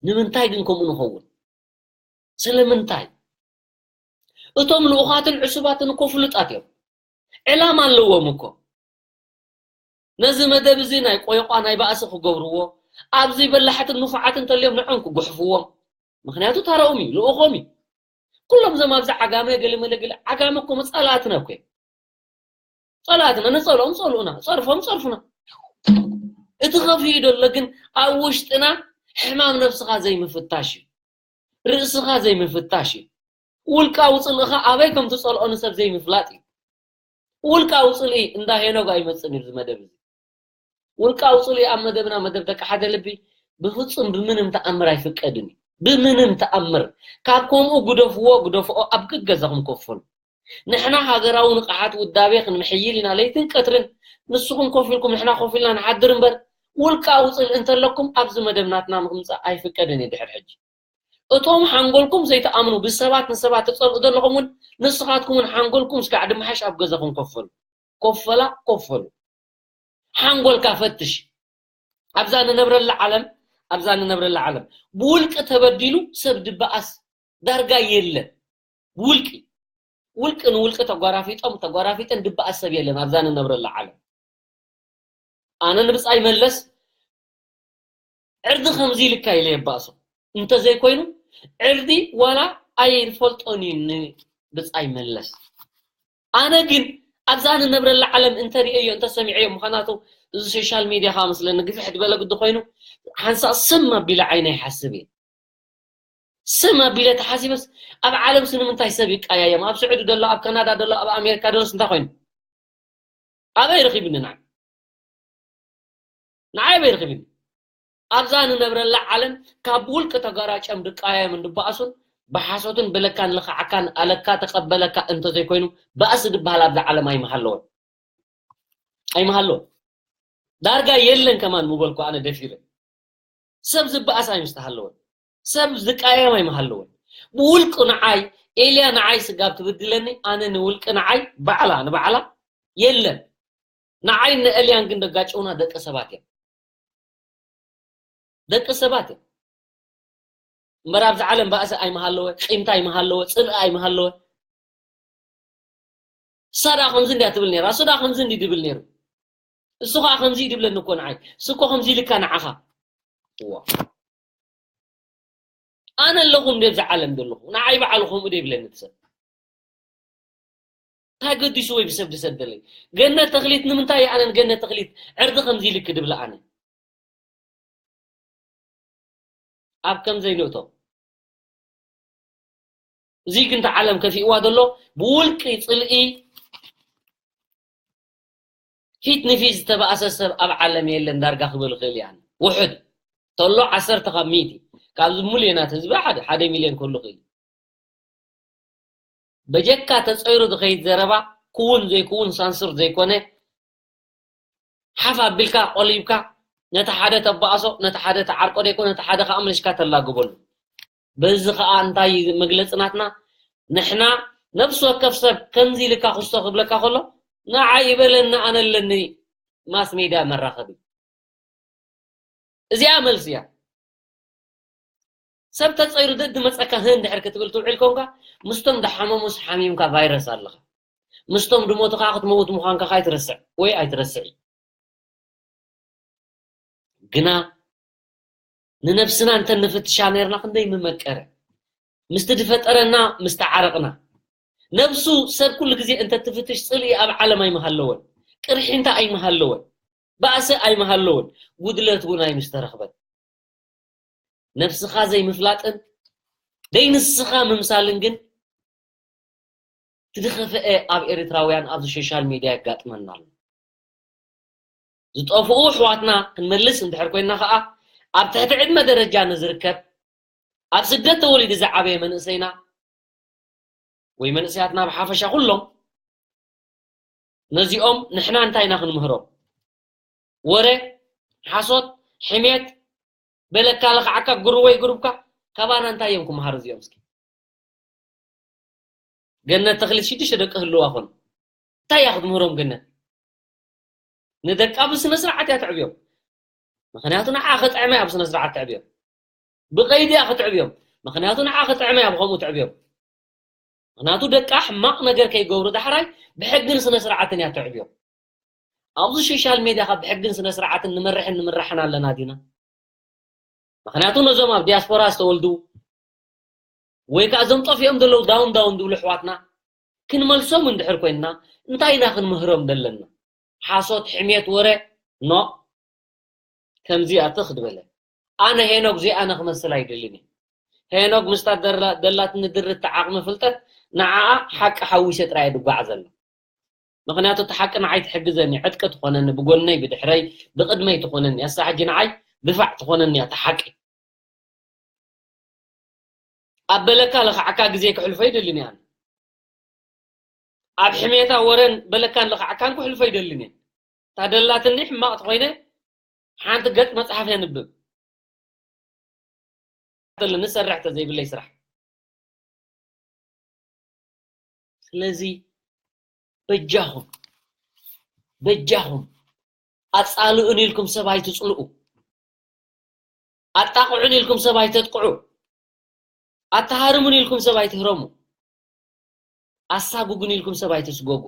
ንምንታይ ግን ከምኡ ንኸውን ስለምንታይ እቶም ልኡኻትን ዕሱባትን እኮ ፍሉጣት እዮም ዕላማ ኣለዎም እኮ ነዚ መደብ እዚ ናይ ቆይቋ ናይ ባእሲ ክገብርዎ ኣብዚ በላሕትን ንፉዓትን ተልዮም ንዖም ክጉሕፍዎም ምክንያቱ ታረኦም እዩ ልኡኾም እዩ ኩሎም ዞም ኣብዚ ዓጋመ ገለመለ ገለ ዓጋመ እኮ መጻላእትና እኮ ጸላእትና ንጸልኦም ጸልኡና ጸርፎም ጸርፉና እቲ ከፍዩ ዘሎ ግን ኣብ ውሽጥና ሕማም ነብስኻ ዘይምፍታሽ እዩ ርእስኻ ዘይምፍታሽ እዩ ውልቃዊ ጽልእኻ ኣበይ ከም ትጸልኦ ንሰብ ዘይምፍላጥ እዩ ውልቃዊ ጽልኢ እንዳ ሄኖግ ኣይመጽን እዩ ዝመደብ እዚ ውልቃዊ ጽልኢ ኣብ መደብና፣ መደብ ደቂ ሓደ ልቢ፣ ብፍጹም ብምንም ተኣምር ኣይፍቀድን እዩ። ብምንም ተኣምር። ካብ ከምኡ ግደፍዎ፣ ግደፍኦ፣ ኣብ ገገዛኹም ከፈሉ። ንሕና ሃገራዊ ንቕሓት ውዳቤ ክንምሕይል ኢና ለይትን ቀትርን። ንስኹም ኮፍ ኢልኩም ንሕና ኮፍ ኢልና ንሓድር እምበር፣ ውልቃዊ ጽልኢ እንተለኩም ኣብዚ መደብ ናትና ምምጻእ ኣይፍቀድን እዩ ድሕር ሕጂ። እቶም ሓንጎልኩም ዘይትኣምኑ ብሰባት ንሰባት ትጸልኡ ዘለኹም እውን ንስኻትኩም እውን ሓንጎልኩም እስካዕ ድመሓሽ ኣብ ገዛኹም ከፈሉ። ኮፈላ ኮፈሉ። ሓንጎልካ ፈትሽ። ኣብዛ ንነብረላ ዓለም፣ ኣብዛ ንነብረላ ዓለም ብውልቂ ተበዲሉ ሰብ ድበኣስ ዳርጋ የለን። ውልቂ፣ ውልቂ ንውልቂ ተጓራፊጦም፣ ተጓራፊጠን ድበኣስ ሰብ የለን ኣብዛ ንነብረላ ዓለም። ኣነ ንብጻይ መለስ ዕርዲ ከምዚ ኢልካ ኢለ የባእሶ። እንተዘይኮይኑ ዕርዲ ዋላ ኣይፈልጦን እዩ ንብጻይ መለስ። ኣነ ግን ኣብዛ ንነብረላ ዓለም እንተርእየዮ፣ እንተሰሚዐዮ፣ ምዃናቱ እዚ ሶሻል ሚድያ ከዓ መስለኒ ግፍሕ ዝበለ ግዲ ኮይኑ፣ ሓንሳእ ስም ኣቢለ ዓይነ ይሓስብ እየ። ስም ኣቢለ ተሓሲበስ፣ ኣብ ዓለምስ ንምንታይ ሰብ ይቀያየም? ኣብ ስዑዲ ደሎ፣ ኣብ ካናዳ ደሎ፣ ኣብ ኣሜሪካ ደሎስ እንታይ ኮይኑ? ኣበይ ረኺብኒ ንዓይ? ንዓይ ኣበይ ረኺብኒ? ኣብዛ ንነብረላ ዓለም ካብ ውልቂ ተጋራጨም ድቃየምን ድበኣሱን ብሓሶትን ብለካን ልኽዓካን ኣለካ ተቐበለካ እንተዘይኮይኑ፣ ባእሲ ድበሃል ኣብዛ ዓለም ኣይምሃለወን። ኣይምሃለወን። ዳርጋ የለን ከማን ምበልኩ ኣነ ደፊረ። ሰብ ዝበኣስ ኣይምስተሃለወን። ሰብ ዝቃየም ኣይምሃለወን። ብውልቂ ንዓይ፣ ኤልያ ንዓይ ስጋብ ትብድለኒ፣ ኣነ ንውልቂ ንዓይ ባዕላ፣ ንባዕላ የለን። ንዓይ ንኤልያን ግን ደጋጨውና ደቂ ሰባት እዮም። ደቂ ሰባት እዮም። እምበር ኣብዚ ዓለም ባእሲ ኣይምሃለወ፣ ቂምታ ኣይምሃለወ፣ ጽልኢ ኣይምሃለወ። እሳ ደኣ ከምዚ እንድያ ትብል ነይራ፣ እሱ ደኣ ከምዚ እንዲ ድብል ነይሩ። እሱ ኸኣ ከምዚ እዩ ድብለኒ እኮ ንዓይ። እሱ እኮ ከምዚ ኢልካ ንዓኻ። እዋ። ኣነ ኣለኹ እንደ ኣብዚ ዓለም ዘለኹ። ንዓይ በዓሉ ከምኡ ዶ ይብለኒ እቲ ሰብ? እንታይ ገዲሱ ወይ ብሰብ ድሰደለይ? ገነት ተኽሊት ንምንታይ እየ ኣነ ንገነት ተኽሊት ዕርዲ ከምዚ ኢልክ ድብላ ኣነ? ኣብ ከም ዘይንእቶ። እዚ ግን እታ ዓለም ከፊእዋ ዘሎ ብውልቂ ጽልኢ ፊት ንፊት ዝተባእሰ ሰብ ኣብ ዓለም የለን ዳርጋ ክብል ይኽእል እየ ኣነ። ውሑድ። ተሎ ዓሰርተ ካብ ሚእቲ። ካብዚ ሙሉየናት ህዝቢ ሓደ፣ ሓደ ሚልዮን ክህሉ ይኽእል እዩ። በጀካ ተጸይሩ ዝኸይድ ዘረባ ክውን ዘይክውን ሳንሱር ዘይኮነ ሓፍ ኣቢልካ ቆሊብካ ነቲ ሓደ ተባእሶ፣ ነቲ ሓደ ተዓርቆ ደይኮነ፣ ነቲ ሓደ ከኣ መሊስካ ተላግበሉ። በዚ ከኣ እንታይ መግለጺ ናትና? ንሕና ነፍሲ ወከፍ ሰብ ከምዚ ኢልካ ክስቶ ክብለካ ከሎ፣ ንዓይ ይበለኒ ኣነ ኣለኒ ማስ ሜድያ መራኸቢ። እዚኣ መልሲ እያ። ሰብ ተጸይሩ ደድ መጸካ ህን ድሕር ክትብል ትውዕል ኮንካ፣ ምስቶም ደሓመሙስ ሓሚምካ ቫይረስ ኣለኻ። ምስቶም ድሞቱ ከኣ ክትመውት ምዃንካ ከኣ ኣይትረስዕ ወይ ኣይትረስዒ። ግና ንነብስና እንተ ንፍትሻ ነይርና ክንደይ ምመቀረ። ምስቲ ዝፈጠረና ምስ ተዓረቕና። ነብሱ ሰብ ኩሉ ግዜ እንተ ትፍትሽ ጽልኢ ኣብ ዓለም ኣይምሃለወን። ቅርሒንታ ኣይምሃለወን። ባእሲ ኣይምሃለወን። ጉድለት እውን ኣይምስተረኽበን። ነብስኻ ዘይምፍላጥን ደይ ንስኻ ምምሳልን ግን ትድኸፍአ ኣብ ኤርትራውያን ኣብዚ ሶሻል ሚድያ የጋጥመና ኣሎ። ዝጠፍኡ ኣሕዋትና ክንመልስ እንድሕር ኮይንና ኸኣ ኣብ ትሕቲ ዕድመ ደረጃ ንዝርከብ ኣብ ስደት ተወሊዱ ዝዓበየ መንእሰይና ወይ መንእሰያትና ብሓፈሻ ኩሎም ነዚኦም ንሕና እንታይ ኢና ክንምህሮም? ወረ፣ ሓሶት፣ ሕሜት፣ በለካ ለኽዓካ ጉርወይ ጉሩብካ ካባና እንታይ እዮም ክመሃሩ እዚኦም እስኪ? ገነት ተኽሊት ሽዱሽተ ደቂ ህልዋ ኾኑ። እንታይ እያ ክትምህሮም ገነት? ንደቃ ብስነ ስርዓት እያ ተዕብዮም። ምኽንያቱ ንዓ ክጥዕማ እያ ብስነ ስርዓት ተዕብዮም። ብቐይዲ እያ ክትዕብዮም። ምኽንያቱ ንዓ ክጥዕማ እያ ብኸምኡ ተዕብዮም። ምኽንያቱ ደቃ ሕማቕ ነገር ከይገብሩ ዳሕራይ ብሕግን ስነ ስርዓትን እያ ተዕብዮም። ኣብዚ ሶሻል ሜድያ ካብ ብሕግን ስነ ስርዓትን ንመርሕን ንምራሕን ኣለና ዲና? ምኽንያቱ ነዞም ኣብ ዲያስፖራ ዝተወልዱ ወይ ከኣ እዞም ጠፊኦም ዘለዉ ዳውን ዳውን ዝብሉ ኣሕዋትና ክንመልሶም እንድሕር ኮይንና እንታይ ኢና ክንምህሮም ዘለና? ሓሶት፣ ሕሜት፣ ወረ? ኖ። ከምዚ ኣትኽ ዝበለ ኣነ ሄኖክ እዚኣ ኣነ ክመስል ኣይደልን እየ። ሄኖክ ምስታ ደላ- ደላትኒ ድርት ዓቕሚ ፍልጠት ንዓኣ ሓቂ ሓዊሰ ጥራይ እየ ዝጓዓዘላ። ምኽንያቱ እቲ ሓቂ ንዓይ ትሕግዘኒ፣ ዕጥቂ ትኾነኒ፣ ብጎነይ ብድሕረይ ብቕድመይ ትኾነኒ። ኣሳ ሕጂ ንዓይ ድፋዕ ትኾነኒ እያ እታ ሓቂ። ኣብ በለካ ለኽዓካ ግዜ ክሕልፎ ይደልን እየ ኣነ። ኣብ ሕሜታ ወረን በለካን ለኽዓካን ክሕልፎ ይደልን እየ። እታ ደላትኒ ሕማቕ ተኾይነ ሓንቲ ገጽ መጽሓፍ የንብብ። ንሰርሕ ተዘይብለይ ስራሕ። ስለዚ በጃኹም በጃኹም ኣጻልኡን ኢልኩም ሰብ ኣይትጽልኡ። ኣጣቕዑን ኢልኩም ሰብ ኣይተጥቅዑ። ኣተሃርሙን ኢልኩም ሰብ ኣይትህረሙ። ኣሳጉጉን ኢልኩም ሰብ ኣይትስጎጉ።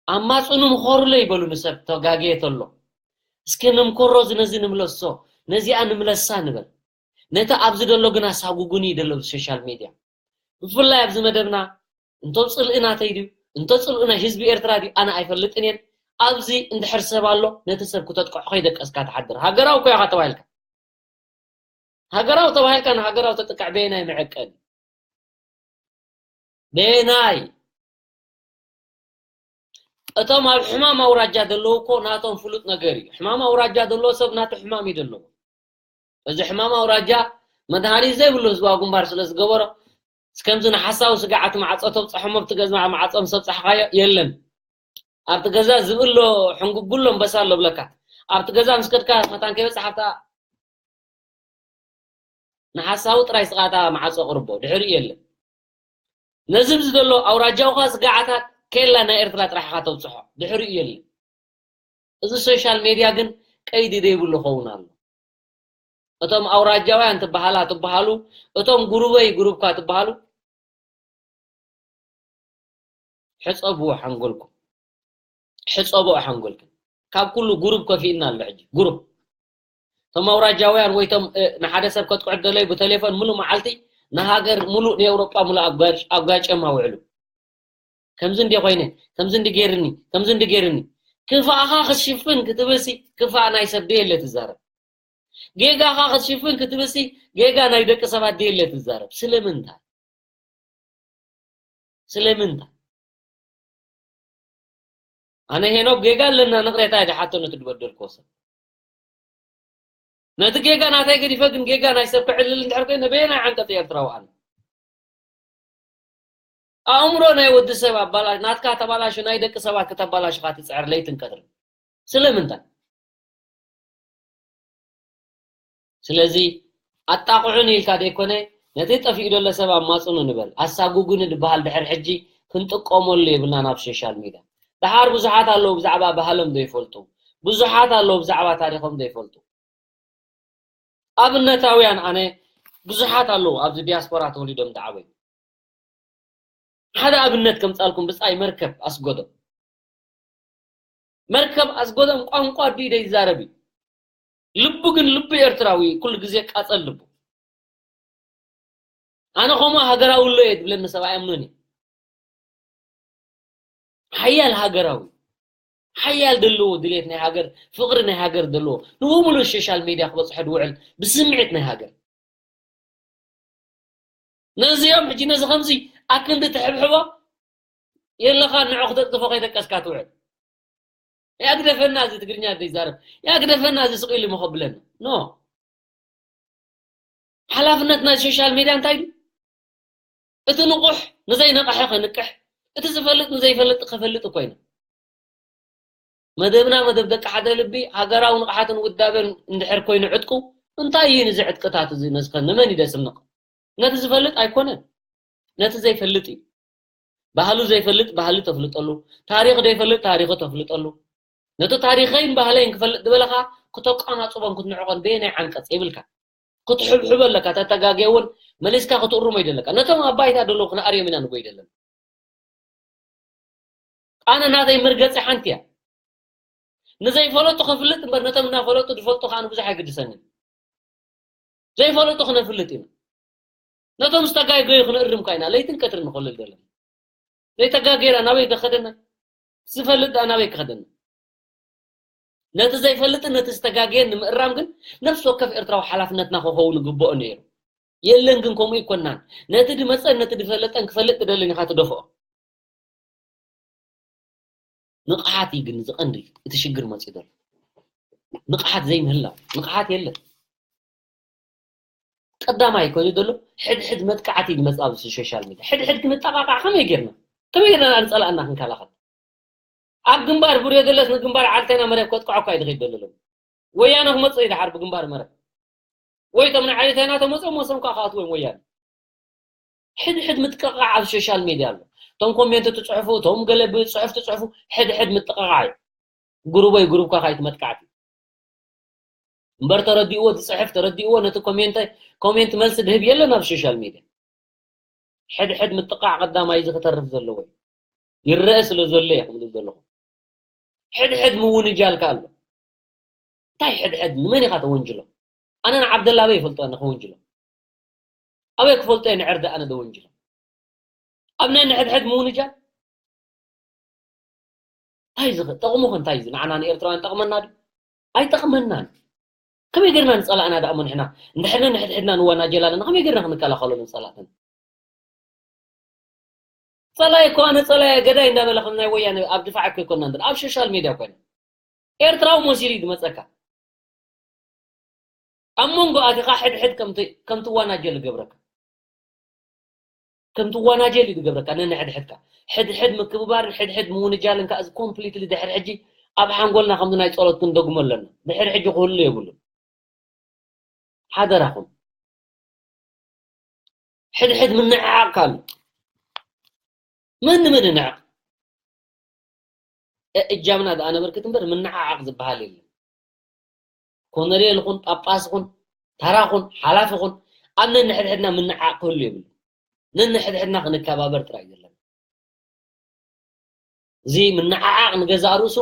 ኣማጽኑ ምኸሩለይ ይበሉ ንሰብ ተጋግየ ተሎ። እስኪ ንምከሮ እዚ ነዚ ንምለሶ፣ ነዚኣ ንምለሳ ንበል። ነቲ ኣብዚ ደሎ ግን ኣሳጉጉን እዩ ደሎ ብሶሻል ሜድያ። ብፍላይ ኣብዚ መደብና እንቶ ጽልኢ ናተይ ድዩ እንቶ ጽልኢ ናይ ህዝቢ ኤርትራ ድዩ ኣነ ኣይፈልጥን እየን። ኣብዚ እንድሕር ሰብ ኣሎ ነቲ ሰብ ክተጥቅዖ ከይደቀስካ ትሓድር። ሃገራዊ እኮ ኢኻ ተባሂልካ። ሃገራዊ ተባሂልካ ንሃገራዊ ተጥቅዕ በየናይ መዐቀኒ? በየናይ? እቶም ኣብ ሕማም ኣውራጃ ዘለዉ እኮ ናቶም ፍሉጥ ነገር እዩ። ሕማም ኣውራጃ ዘለዎ ሰብ ናቱ ሕማም እዩ ዘለዎ። እዚ ሕማም ኣውራጃ መድሃኒት ዘይብሉ ህዝባዊ ግንባር ስለ ዝገበሮ፣ እስከምዚ ንሓሳዊ ስጋዓት ማዕጾ ተብጽሖም ኣብቲ ገዛ ማዕጾ ምስ ኣብጻሕካዮ የለን። ኣብቲ ገዛ ዝብሎ ሕንጉጉሎ እምበሳ ኣሎ ብለካ። ኣብቲ ገዛ ምስ ከድካ መታን ከይበጽሓ ኣብታ ንሓሳዊ ጥራይ ስቓታ ማዕጾ ቅርቦ ድሕሪኡ የለን። ነዚ ኣብዚ ዘሎ ኣውራጃውኻ ስጋዓታት ኬላ ናይ ኤርትራ ጥራሕ ኢኻ ተብጽሖ ድሕሪኡ የለን። እዚ ሶሻል ሜድያ ግን ቀይዲ ዘይብሉ ኸውን ኣሎ። እቶም ኣውራጃውያን ትበሃላ ትበሃሉ፣ እቶም ጉሩበይ ጉሩብካ ትበሃሉ፣ ሕጸብዎ ሓንጎልኩም። ሕጸብኦ ሓንጎልኩም። ካብ ኩሉ ጉሩብ ከፊእና ኣሎ ሕጂ። ጉሩብ። እቶም ኣውራጃውያን ወይ እቶም፣ እ፣ ንሓደ ሰብ ከጥቅዑ ደለዩ ብቴሌፎን ሙሉ መዓልቲ ንሃገር ሙሉ ንኤውሮጳ ሙሉ ኣጋጭ-፣ ኣጋጭዮማ ውዕሉ። ከምዚ እንዲ ኮይነ፣ ከምዚ እንዲ ገይርኒ፣ ከምዚ እንዲ ገይርኒ። ክፋእኻ ክትሽፍን ክትብልሲ፣ ክፋእ ናይ ሰብ ደየለ ትዛረብ። ጌጋኻ ክትሽፍን ክትብልሲ፣ ጌጋ ናይ ደቂ ሰባት ደየለ ትዛረብ። ስለምንታይ? ስለምንታይ? ኣነ ሄኖክ ጌጋ ኣለና ንቕሬታ እየ ዝሓቶ ነቲ ዝበደልክዎ ሰብ። ነቲ ጌጋ ናተይ ገዲፈ ግን ጌጋ ናይ ሰብ ክዕልል እንድሕር ኮይነ በየናይ ዓንቀጽ ኤርትራዊ ኣነ? ኣእምሮ ናይ ወዲ ሰብ ኣባላ-፣ ናትካ ተባላሹ ናይ ደቂ ሰባት ከተባላሹኻ ትጽዕር ለይትን ቀትርን። ስለምንታይ? ስለዚ ኣጣቕዑን ኢልካ ደይኮነ ነቲ ጠፊኡ ዘሎ ሰብ ኣማጽኑ ንበል። ኣሳጉጉኒ ዝበሃል ድሕር ሕጂ ክንጥቀመሉ የብልናን ኣብ ሶሻል ሚድያ። ደሓር ብዙሓት ኣለዉ ብዛዕባ ባህሎም ዘይፈልጡ፣ ብዙሓት ኣለዉ ብዛዕባ ታሪኾም ዘይፈልጡ። ኣብነታውያን ኣነ ብዙሓት ኣለዉ ኣብዚ ዲያስፖራ ተወሊዶም ዝዓበዩ። ሓደ ኣብነት ከምጻልኩም ብጻይ መርከብ ኣስጎዶም። መርከብ ኣስጎዶም ቋንቋ ኣዲኡ ዘይዛረብ እዩ። ልቡ ግን ልቡ ኤርትራዊ እዩ፣ ኩሉ ግዜ ቃጸል ልቡ። ኣነ ከምኡ ሃገራዊ ኣሎ እየ ዝብለኒ ሰብ ኣይኣምኖን እዩ። ሓያል ሃገራዊ፣ ሓያል ዘለዎ ድሌት ናይ ሃገር፣ ፍቕሪ ናይ ሃገር ዘለዎ፣ ንብሙሉእ ሶሻል ሜድያ ክበጽሖ ዝውዕል ብስምዒት ናይ ሃገር። ነዚኦም ሕጂ ነዚ ከምዚ ኣክንዲ ትሕብሕቦ የለኻ፣ ንዑ ክተጥፎ ከይደቀስካ ትውዕል። ያግደፈና እዚ ትግርኛ ዘይዛረብ፣ ያግደፈና እዚ ስቕ ኢሉ መኸብለና። ኖ። ሓላፍነት ናይ ሶሻል ሜድያ እንታይ ድዩ? እቲ ንቑሕ ንዘይነቕሐ ከንቅሕ፣ እቲ ዝፈልጥ ንዘይፈልጥ ከፈልጥ እኮ ኢና። መደብና መደብ ደቂ ሓደ ልቢ፣ ሃገራዊ ንቕሓትን ውዳበን እንድሕር ኮይኑ ዕጥቁ፣ እንታይ እዩ ንዚ ዕጥቅታት እዚ ነዚ ከ ንመን እዩ ደስንቕ? ነቲ ዝፈልጥ ኣይኮነን፣ ነቲ ዘይፈልጥ እዩ። ባህሉ ዘይፈልጥ ባህሊ ተፍልጠሉ፣ ታሪኽ ዘይፈልጥ ታሪኹ ተፍልጠሉ። ነቲ ታሪኸይን ባህለይን ክፈልጥ ዝበለኻ ክተቋናጽቦን ክትንዕቖን በየናይ ዓንቀጽ የብልካ። ክትሕብሕቦ ኣለካ፣ ተተጋግየ እውን መሊስካ ክትእርሞ ይደለካ። ነቶም ኣብ ባይታ ዘለዉ ክንኣርዮም ኢና ንጎይ ደለና። ኣነ ናተይ መርገጺ ሓንቲ እያ። ንዘይፈለጡ ከፍልጥ እምበር ነቶም እናፈለጡ ዝፈልጡ ከኣ ብዙሕ ኣይግድሰንን። ዘይፈለጡ ክነፍልጥ ኢና። ነቶም ዝተጋገዩ ክንእርም እኳ ኢና ለይትን ቀትርን ንኸልል ዘለና። ዘይተጋገየና ናበይ ደኸደና? ዝፈልጥ ደኣ ናበይ ክኸደና? ነቲ ዘይፈልጥን ነቲ ዝተጋገየን ንምእራም ግን ነፍሲ ወከፍ ኤርትራዊ ሓላፍነትና ክኸውን ይግብኦ ነይሩ። የለን ግን ከምኡ ኣይኮናን። ነቲ ዝመጸን ነቲ ዝፈለጠን ክፈልጥ ትደልን ኢኻ ትደፍኦ። ንቕሓት እዩ ግን ዝቐንዲ እቲ ሽግር መፂኡ ዘሎ። ንቕሓት ዘይምህላው፣ ንቕሓት የለን። ቀዳማይ ኮይኑ ዘሎ ሕድሕድ መጥቃዕቲ እዩ ዝመፅእ ኣብዚ ሶሻል ሚድያ። ሕድሕድ ክንጠቃቃዕ ከመይ ጌርና፣ ከመይ ጌርና ንፀላእና ክንከላኸል? ኣብ ግንባር ብርዮ ዘለስ ንግንባር ዓልቴና መረብ ከጥቅዖ እኳ እዩ ዝኸይድ ዘሎ። ወያነ ክመፅእ እዩ ድሓር ብግንባር መረብ። ወይ እቶም ንዓይነታይና ተመፅኦም ወሰን ከዓ ክኣትዎም ወያነ። ሕድሕድ ምጥቅቃዕ ኣብ ሶሻል ሚድያ ኣሎ። እቶም ኮሜንት ትፅሕፉ፣ እቶም ገለ ብፅሑፍ ትፅሕፉ፣ ሕድሕድ ምጥቅቃዕ እዩ። ግሩበይ ግሩብካ ካይት መጥቃዕቲ እምበር ተረዲእዎ ዝፅሕፍ ተረዲእዎ ነቲ ኮሜንት ኮሜንት መልሲ ድህብ የለን ኣብ ሶሻል ሚድያ። ሕድሕድ ምጥቃዕ ቀዳማይ እዚ ክተርፍ ዘለዎ እዩ። ይረአ ስለ ዘሎ እየ ክብል ዘለኹ። ሕድሕድ ምውንጃል ከ ኣሎ። እንታይ ሕድሕድ ንመን ኢኻ ተወንጅሎ? ኣነ ንዓብደላ ኣበይ ይፈልጦ ኣነ ከወንጅሎ? ኣበይ ክፈልጦ እየ ንዕርዲ ኣነ ደወንጅሎ? ኣብ ናይ ንሕድሕድ ምውንጃል እንታይ እዚ ጠቕሙ ከ እንታይ እዚ ንዓና ንኤርትራውያን ጠቕመና ዶ? ኣይጠቕመናን። ከመይ ጌርና ንጸላእና ደኣ እሞ ንሕና እንድሕር ነንሕድሕድና ንወናጀል ኣለና ከመይ ጌርና ክንከላኸሎ ንጸላእትና? ጸላኢ እኮ ኣነ ጸላኢ ገዳይ እንዳበለ ከም ናይ ወያነ ኣብ ድፋዕ እኮ ይኮና እንድር ኣብ ሶሻል ሚድያ ኮይና ኤርትራዊ መሲሉ እዩ ዝመጸካ። ኣብ መንጎ ኣቲኻ ሕድሕድ ከም ት- ከም ትወናጀል ይገብረካ። ከም ትወናጀል እዩ ዝገብረካ ነንሕድሕድካ። ሕድሕድ ምክብባርን ሕድሕድ ምውንጃልን ከዓ እዚ ኮምፕሊትሊ ድሕሪ ሕጂ ኣብ ሓንጎልና ከምዚ ናይ ጸሎት ክንደግሞ ኣለና። ድሕሪ ሕጂ ክህሉ የብሉን። ሓደራኹም። ሕድሕድ ምንዕዓቕ ኣሎ። መን ንመን ንዕቕ? እጃምና ደኣ ነበርክት እምበር ምንዓዓቕ ዝበሃል የለን። ኮነሬል ኹን ጳጳስ ኹን ተራ ኹን ሓላፊ ኹን ኣብ ነንሕድሕድና ምንዓቕ ክህሉ የብሉ። ነንሕድሕድና ክንከባበር ጥራይ ዘለና። እዚ ምንዓዓቕ ንገዛእ ርእሱ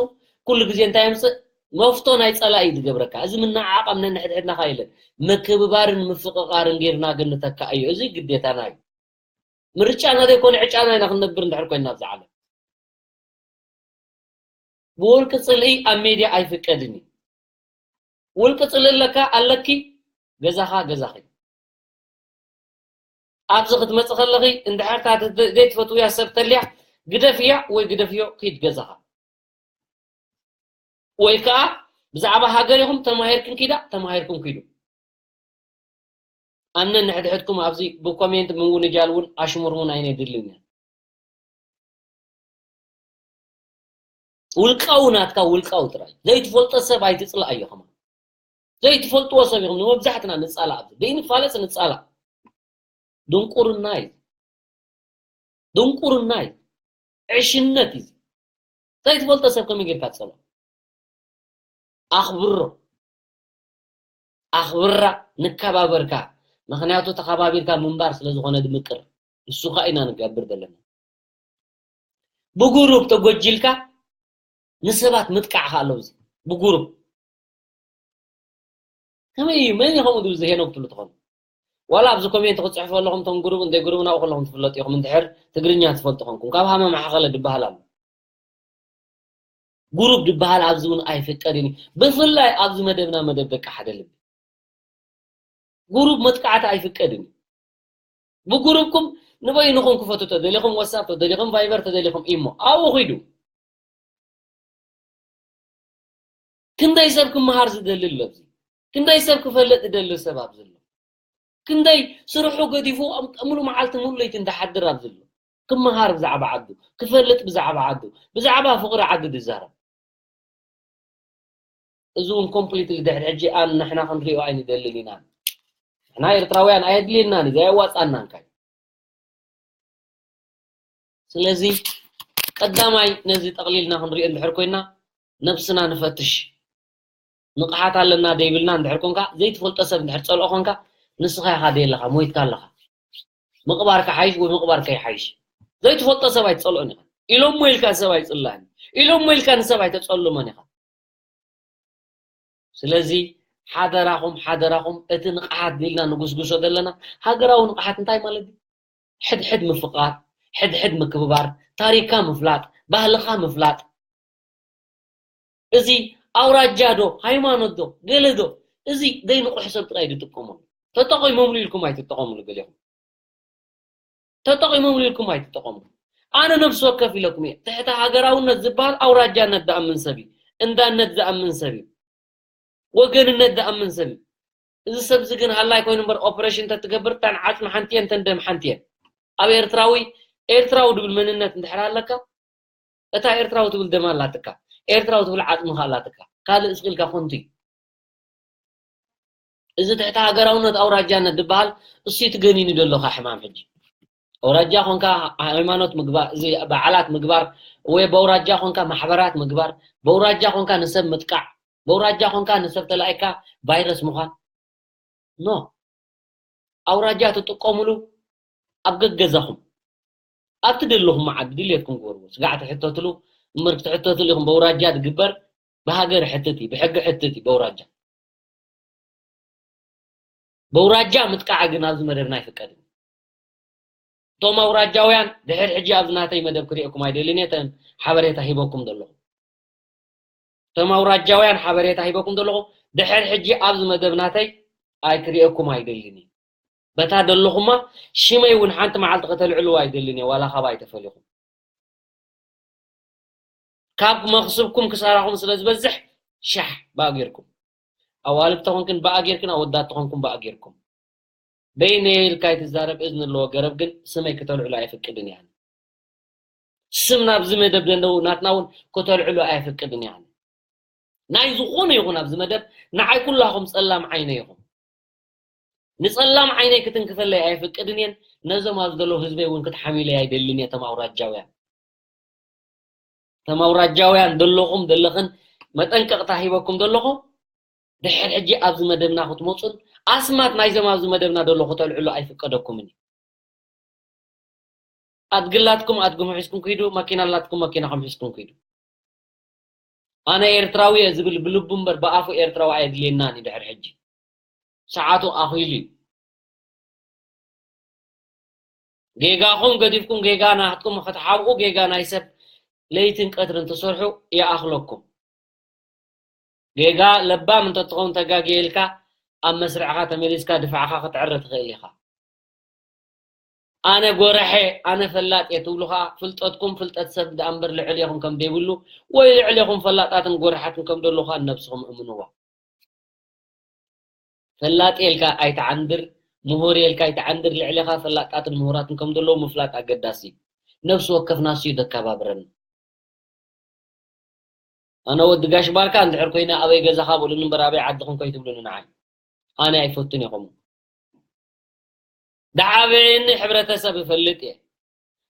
ኩሉ ግዜ እንታይ የምፅእ? መፍቶ ናይ ፀላኢ እዩ ዝገብረካ። እዚ ምንዓዓቕ ኣብ ነንሕድሕድና ካ የለን። ምክብባርን ምፍቕቓርን ጌርና ግን ንተካእዮ። እዚ ግዴታና እዩ። ምርጫና ዘይኮነ ዕጫና ኢና ክንነብር እንድሕር ኮይና ኣብዚ ዓለም። ብውልቂ ጽልኢ ኣብ ሜድያ ኣይፍቀድን እዩ። ውልቂ ጽልኢ ኣለካ ኣለኪ ገዛኻ ገዛኺ። ኣብዚ ክትመጽእ ከለኺ እንድሕር እታ ዘይትፈትውያ ሰብ ተልያ ግደፍያ ወይ ግደፍዮ ኪድ ገዛኻ። ወይ ከዓ ብዛዕባ ሃገር ኢኹም ተማሂርክን ኪዳ ተማሂርኩም ኪዱ። ኣነ ንሕድሕድኩም ኣብዚ ብኮሜንት ምውንጃል እውን ኣሽሙር እውን ኣይነድልን እያ። ውልቃዊ ናትካ ውልቃዊ ጥራይ ዘይትፈልጦ ሰብ ኣይትፅላእ እዮ ከማ ዘይትፈልጥዎ ሰብ ኢኹም ንመብዛሕትና ንፃላእ ኣብዚ ደይንፋለፅ ንፃላእ ድንቁርና እዩ። ድንቁርና እዩ። ዕሽነት እዩ። ዘይትፈልጦ ሰብ ከመይ ጌርካ ትፀልኦ? ኣኽብሮ ኣኽብራ ንከባበርካ። ምክንያቱ ተኸባቢርካ ምንባር ስለ ዝኾነ ድምቅር ንሱ ኸ ኢና ንገብር ዘለና። ብጉሩብ ተጎጂልካ ንሰባት ምጥቃዕ ከ ኣሎ እዚ ብጉሩብ ከመይ እዩ መን እዩ ከምኡ ዝብል ዝሄኖ ክትብሉ ትኾኑ ዋላ ኣብዚ ኮሜንት ክትፅሕፉ ኣለኹም እቶም ጉሩብ እንደ ጉሩብ ናብኡ ከለኹም ትፍለጡ ኢኹም እንድሕር ትግርኛ ትፈልጡ ኾንኩም ካብ ሃመ ማሓኸለ ድበሃል ኣሎ ጉሩብ ድበሃል ኣብዚ እውን ኣይፍቀድን እዩ ብፍላይ ኣብዚ መደብና መደብ ደቂ ሓደ ልቢ ጉሩብ መጥቃዕቲ ኣይፍቀድን እዩ ብጉሩብኩም ንበይንኹም ክፈቱ ተደሊኹም ዋትሳፕ ተደሊኹም ቫይበር ተደሊኹም ኢሞ ኣብኡ ኺዱ ክንደይ ሰብ ክመሃር ዝደሊ ኣሎ ኣብዚ ክንደይ ሰብ ክፈልጥ ዝደሊ ሰብ ኣብዚ ኣሎ ክንደይ ስርሑ ገዲፉ ሙሉ መዓልቲ ሙሉ ለይቲ እንዳሓድር ኣብዚ ኣሎ ክመሃር ብዛዕባ ዓዱ ክፈልጥ ብዛዕባ ዓዱ ብዛዕባ ፍቕሪ ዓዱ ዝዛረብ እዚ እውን ኮምፕሊትሊ ድሕሪ ሕጂ ኣን ንሕና ክንሪኦ ኣይንደልን ኢና ንሕና ኤርትራውያን ኣየድልየናን እዩ ኣየዋፃናን ካዩ ስለዚ ቀዳማይ ነዚ ጠቕሊልና ክንሪኦ እንድሕር ኮይና ነብስና ንፈትሽ ንቕሓት ኣለና ደይብልና እንድሕር ኮንካ ዘይትፈልጦ ሰብ እንድሕር ፀልኦ ኮንካ ንስኻ ኢኻ ደየለኻ ሞይትካ ኣለኻ ምቕባር ክሓይሽ ወይ ምቕባር ከይሓይሽ ዘይትፈልጦ ሰብ ኣይትፀልኦን ኢኻ ኢሎሞ ኢልካ ሰብ ኣይፅላእን ኢሎሞ ኢልካ ንሰብ ኣይተፀልሞን ኢኻ ስለዚ ሓደራኹም ሓደራኹም እቲ ንቕሓት ዲልና ንጉስጉሶ ዘለና ሃገራዊ ንቕሓት እንታይ ማለት እዩ ሕድሕድ ምፍቓር ሕድሕድ ምክብባር ታሪካ ምፍላጥ ባህልኻ ምፍላጥ እዚ ኣውራጃ ዶ ሃይማኖት ዶ ገለ ዶ እዚ ዘይንቑሕ ሰብ ጥራይ ዝጥቀመሉ ተጠቒሞምሉ ኢልኩም ኣይትጠቐምሉ ገሊኹም ተጠቒሞምሉ ኢልኩም ኣይትጠቐምሉ ኣነ ነፍሲ ወከፍ ኢለኩም እየ። ትሕተ ሃገራውነት ዝበሃል ኣውራጃነት ዝኣምን ሰብ እዩ። እንዳነት ዝኣምን ሰብ እዩ። ወገንነት ዝኣምን ሰብ እዩ። እዚ ሰብዚ ግን ሃላይ ኮይኑ እምበር ኦፕሬሽን ተትገብር እታን ዓጽሚ ሓንቲ እየን፣ እተን ደም ሓንቲ እየን። ኣብ ኤርትራዊ፣ ኤርትራዊ ድብል መንነት እንድሕር ኣለካ፣ እታ ኤርትራዊ ትብል ደም ኣላትካ፣ ኤርትራዊ ትብል ዓጽሚ ከኣ ኣላትካ። ካልእ እስኺልካ ኮንቱ እዩ። እዚ ትሕቲ ሃገራውነት ኣውራጃነት ዝበሃል እሱ እዩ ትገኒኑ ዘለኻ ሕማም ሕጂ። ኣውራጃ ኮንካ ሃይማኖት ምግባር፣ እዚ በዓላት ምግባር፣ ወይ በኣውራጃ ኮንካ ማሕበራት ምግባር፣ በኣውራጃ ኮንካ ንሰብ ምጥቃዕ፣ በኣውራጃ ኮንካ ንሰብ ተላኢካ ቫይረስ ምዃን። ኖ። ኣውራጃ ትጥቀሙሉ ኣብ ገገዛኹም። ኣብቲ ደለኹም ዓዲ ድሌትኩም ግበርዎ። ስጋዕ ትሕተትሉ እምበር ክትሕተትሉ ኢኹም። በኣውራጃ ዝግበር ብሃገር ሕትት እዩ፣ ብሕጊ ሕትት እዩ በኣውራጃ። በኣውራጃ ምጥቃዕ ግን ኣብዚ መደብና ኣይፍቀድን። እቶም ኣውራጃውያን ድሕር ሕጂ ኣብዚ ናተይ መደብ ክርእየኩም ኣይደልን እየ፣ እተን ሓበሬታ ሂበኩም ዘለኹ። እቶም ኣውራጃውያን ሓበሬታ ሂበኩም ዘለኹ፣ ድሕር ሕጂ ኣብዚ መደብ ናተይ ኣይክርእየኩም ኣይደልን እየ። በታ ዘለኹማ ሽመይ እውን ሓንቲ መዓልቲ ከተልዕልዋ ኣይደልን እየ፣ ዋላ ካባይ ተፈሊኹም። ካብ መኽስብኩም ክሳራኹም ስለ ዝበዝሕ ሻሕ ብኣ ጌርኩም። ኣዋልድ ተኾንክን ብኣ ጌርክን፣ ኣወዳት ተኾንኩም ብኣ ጌርኩም። በይነይ ኢልካ ኣይትዛረብ፣ እዝኒ ኣለዎ ገረብ ግን ስመይ ክተልዕሉ ኣይፍቅድን እየ ኣነ። ስም ናብዚ መደብ ዘለው ናትና እውን ክተልዕሉ ኣይፍቅድን እየ ኣነ። ናይ ዝኾነ ይኹን ኣብዚ መደብ ንዓይ ኩላኹም ጸላም ዓይነ ኢኹም። ንጸላም ዓይነይ ክትንክፈለይ ኣይፍቅድን እየን። ነዞም ኣብዚ ዘለዉ ህዝበይ እውን ክትሓሚለይ ኣይደልን እየ። እቶም ኣውራጃውያን፣ እቶም ኣውራጃውያን ዘለኹም ዘለኽን መጠንቀቕታ ሂበኩም ዘለኹ፣ ድሕር ሕጂ ኣብዚ መደብና ክትመፁን ኣስማት ናይዞም ኣብዚ መደብና ዘለኹ ተልዕሉ ኣይፍቀደኩምን እዩ። ኣድግላትኩም ኣድግኹም ሒዝኩም ክይዱ፣ መኪና ኣላትኩም መኪናኹም ሒዝኩም ክይዱ። ኣነ ኤርትራዊ እየ ዝብል ብልቡ እምበር ብኣፉ ኤርትራዊ ኣየድልየናን እዩ። ድሕር ሕጂ ሰዓቱ ኣኺሉ እዩ። ጌጋኹም ገዲፍኩም ጌጋ ናትኩም ክትሓብኡ፣ ጌጋ ናይ ሰብ ለይትን ቀትርን ትሰርሑ ይኣኽለኩም። ጌጋ ለባም እንተትኸውን ተጋግየ ኢልካ ኣብ መስርዕኻ ተመሊስካ ድፋዕኻ ክትዕረ ትኽእል ኢኻ። ኣነ ጎረሐ፣ ኣነ ፈላጥ እየ ትብሉ ኸኣ ፍልጠትኩም ፍልጠት ሰብ ደኣ እምበር ልዕሌኹም ከም ዘይብሉ ወይ ልዕሌኹም ፈላጣትን ጎረሓትን ከም ዘለዉ ኸኣ ንነብስኹም እምንዋ። ፈላጥ ኢልካ ኣይትዓንድር፣ ምሁር ኢልካ ኣይትዓንድር፣ ልዕሌኻ ፈላጣትን ምሁራትን ከም ዘለዉ ምፍላጥ ኣገዳሲ እዩ። ነብሲ ወከፍና እሱ እዩ ዘከባብረና። ኣነ ወዲ ጋሽ ባርካ እንድሕር ኮይነ ኣበይ ገዛኻ በሉኒ እምበር ኣበይ ዓድኹም ከይትብሉኒ ንዓይ። ኣነ ኣይፈቱን እየ ከምኡ። ዝዓበየኒ ሕብረተሰብ እፈልጥ እየ።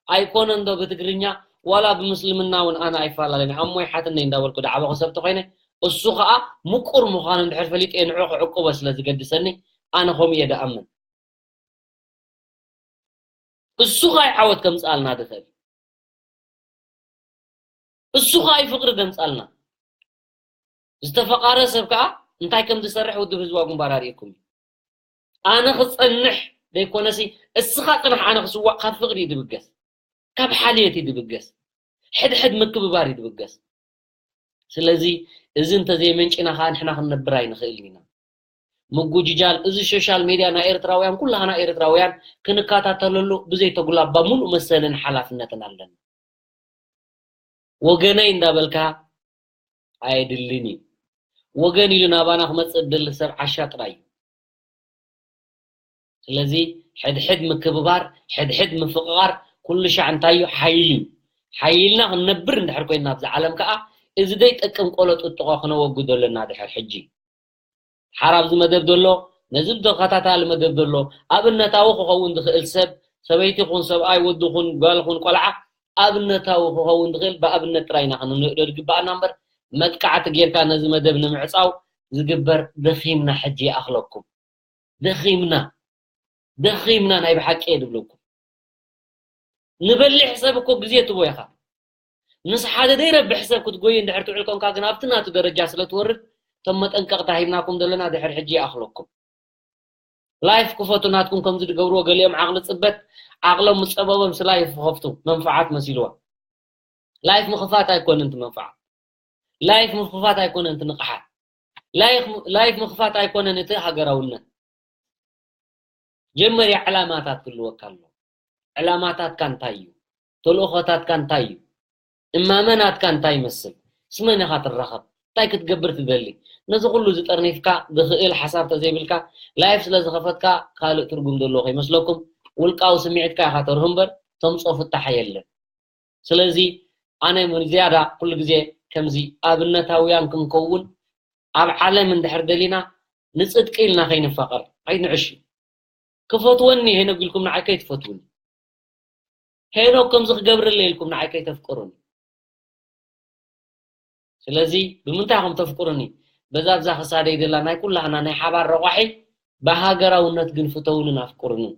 ኣይኮነ እንዶ ብትግርኛ ዋላ ብምስልምና እውን ኣነ ኣይፈላለን እየ። ኣሞ ይሓትነይ እንዳበልኩ ዝዓበኹ ሰብ ተኾይነ እሱ ኸኣ ምቁር ምዃኑ እንድሕር ፈሊጠ እየ ንዕኡ ክዕቅቦ ስለ ዝገድሰኒ ኣነ ከምኡ እየ ዝኣምን። እሱ ኸኣ እዩ ዓወት ከምጽኣልና ዝኽእል። እሱ ኸኣ እዩ ፍቕሪ ዘምጻልና። ዝተፈቓረ ሰብ ከኣ እንታይ ከም ዝሰርሕ ውድብ ህዝባዊ ግንባር ኣርእየኩም እዩ። ኣነ ክጸንሕ ዘይኮነሲ እስኻ ጽናሕ ኣነ ክስዋእ ካብ ፍቕሪ እዩ ዝብገስ። ካብ ሓልዮት እዩ ዝብገስ። ሕድሕድ ምክብባር እዩ ዝብገስ። ስለዚ እዚ እንተዘይመንጭና ኸኣ ንሕና ክንነብር ኣይንኽእልን ኢና። ምጉጅጃል እዚ ሶሻል ሚድያ ናይ ኤርትራውያን ኩላህና ኤርትራውያን ክንከታተለሉ ብዘይ ተጉላባ ሙሉእ መሰልን ሓላፍነትን ኣለና። ወገነይ እንዳበልካ ኣየድልን እዩ። ወገን ኢሉ ናባና ክመጽእ ዝደሊ ሰብ ዓሻ ጥራይ እዩ። ስለዚ ሕድሕድ ምክብባር፣ ሕድሕድ ምፍቕቓር ኩሉ ሻዕ እንታይ እዩ? ሓይሊ እዩ። ሓይልና ክንነብር እንድሕር ኮይንና ኣብዚ ዓለም ከኣ እዚ ዘይጠቅም ቆሎ ጥጥቖ ክነወግዶ ኣለና ድሕር ሕጂ። ሓር ኣብዚ መደብ ዘሎ፣ ነዚ ተኸታታሊ መደብ ዘሎ ኣብነታዊ ክኸውን ዝኽእል ሰብ፣ ሰበይቲ ኹን ሰብኣይ፣ ወዲ ኹን ጓል ኹን ቆልዓ ኣብነታዊ ክኸውን ዝኽእል ብኣብነት ጥራይ ኢና ክንንእዶ ዝግባኣና እምበር መጥቃዕቲ ጌርካ ነዚ መደብ ንምዕጻው ዝግበር ደኺምና ሕጂ ይኣኽለኩም። ደኺምና፣ ደኺምና ናይ ብሓቂ እየ ዝብለኩም። ንበሊሕ ሰብ እኮ ግዜ ትቦ ኢኻ። ምስ ሓደ ዘይረብሕ ሰብ ክትጎይ እንድሕር ትውዕል ኮንካ ግን ኣብቲ ናቱ ደረጃ ስለ ትወርድ እቶም መጠንቀቕታ ሂብናኩም ዘለና ድሕር ሕጂ ይኣኽለኩም። ላይፍ ክፈቱ ናትኩም ከምዚ ዝገብርዎ ገሊኦም ዓቕሊ ጽበት ዓቕሎም ምስ ጸበቦም ላይፍ ክኸፍቱ መንፍዓት መሲልዋ። ላይፍ ምኽፋት ኣይኮነን እቲ መንፍዓት። ላይፍ ምኽፋት ኣይኮነን እቲ ንቕሓት። ላይፍ ምኽፋት ኣይኮነን እቲ ሃገራውነት። ጀመርያ ዕላማታት ክህልወካ ኣሎ። ዕላማታትካ እንታይ እዩ? ተልእኾታትካ እንታይ እዩ? እማመ ናትካ እንታይ ይመስል? ምስ መን ኢኻ ትራኸብ? እንታይ ክትገብር ትደሊ? ነዚ ኩሉ ዝጠርኒፍካ ዝኽእል ሓሳብ ተዘይብልካ፣ ላይፍ ስለ ዝኸፈትካ ካልእ ትርጉም ዘለዎ ከይመስለኩም፣ ውልቃዊ ስምዒትካ ኢኻ ተርሁ እምበር ተምጽኦ ፍታሕ የለን። ስለዚ ኣነ ምን ዝያዳ ኩሉ ግዜ ከምዚ ኣብነታውያን ክንከውን ኣብ ዓለም እንድሕር ደሊና ንጽድቂ ኢልና ከይንፋቐር ኣይንዕሽ። ክፈትወኒ ሄኖክ ኢልኩም ንዓይ ከይትፈትውኒ። ሄኖክ ከምዚ ክገብርለ ኢልኩም ንዓይ ከይተፍቅሩኒ። ስለዚ ብምንታይ ከም ተፍቅሩኒ በዛ ብዛ ክሳደይ ደላ ናይ ኩላህና ናይ ሓባር ረቋሒ ብሃገራውነት ግን ፍተውንን ኣፍቅሩንን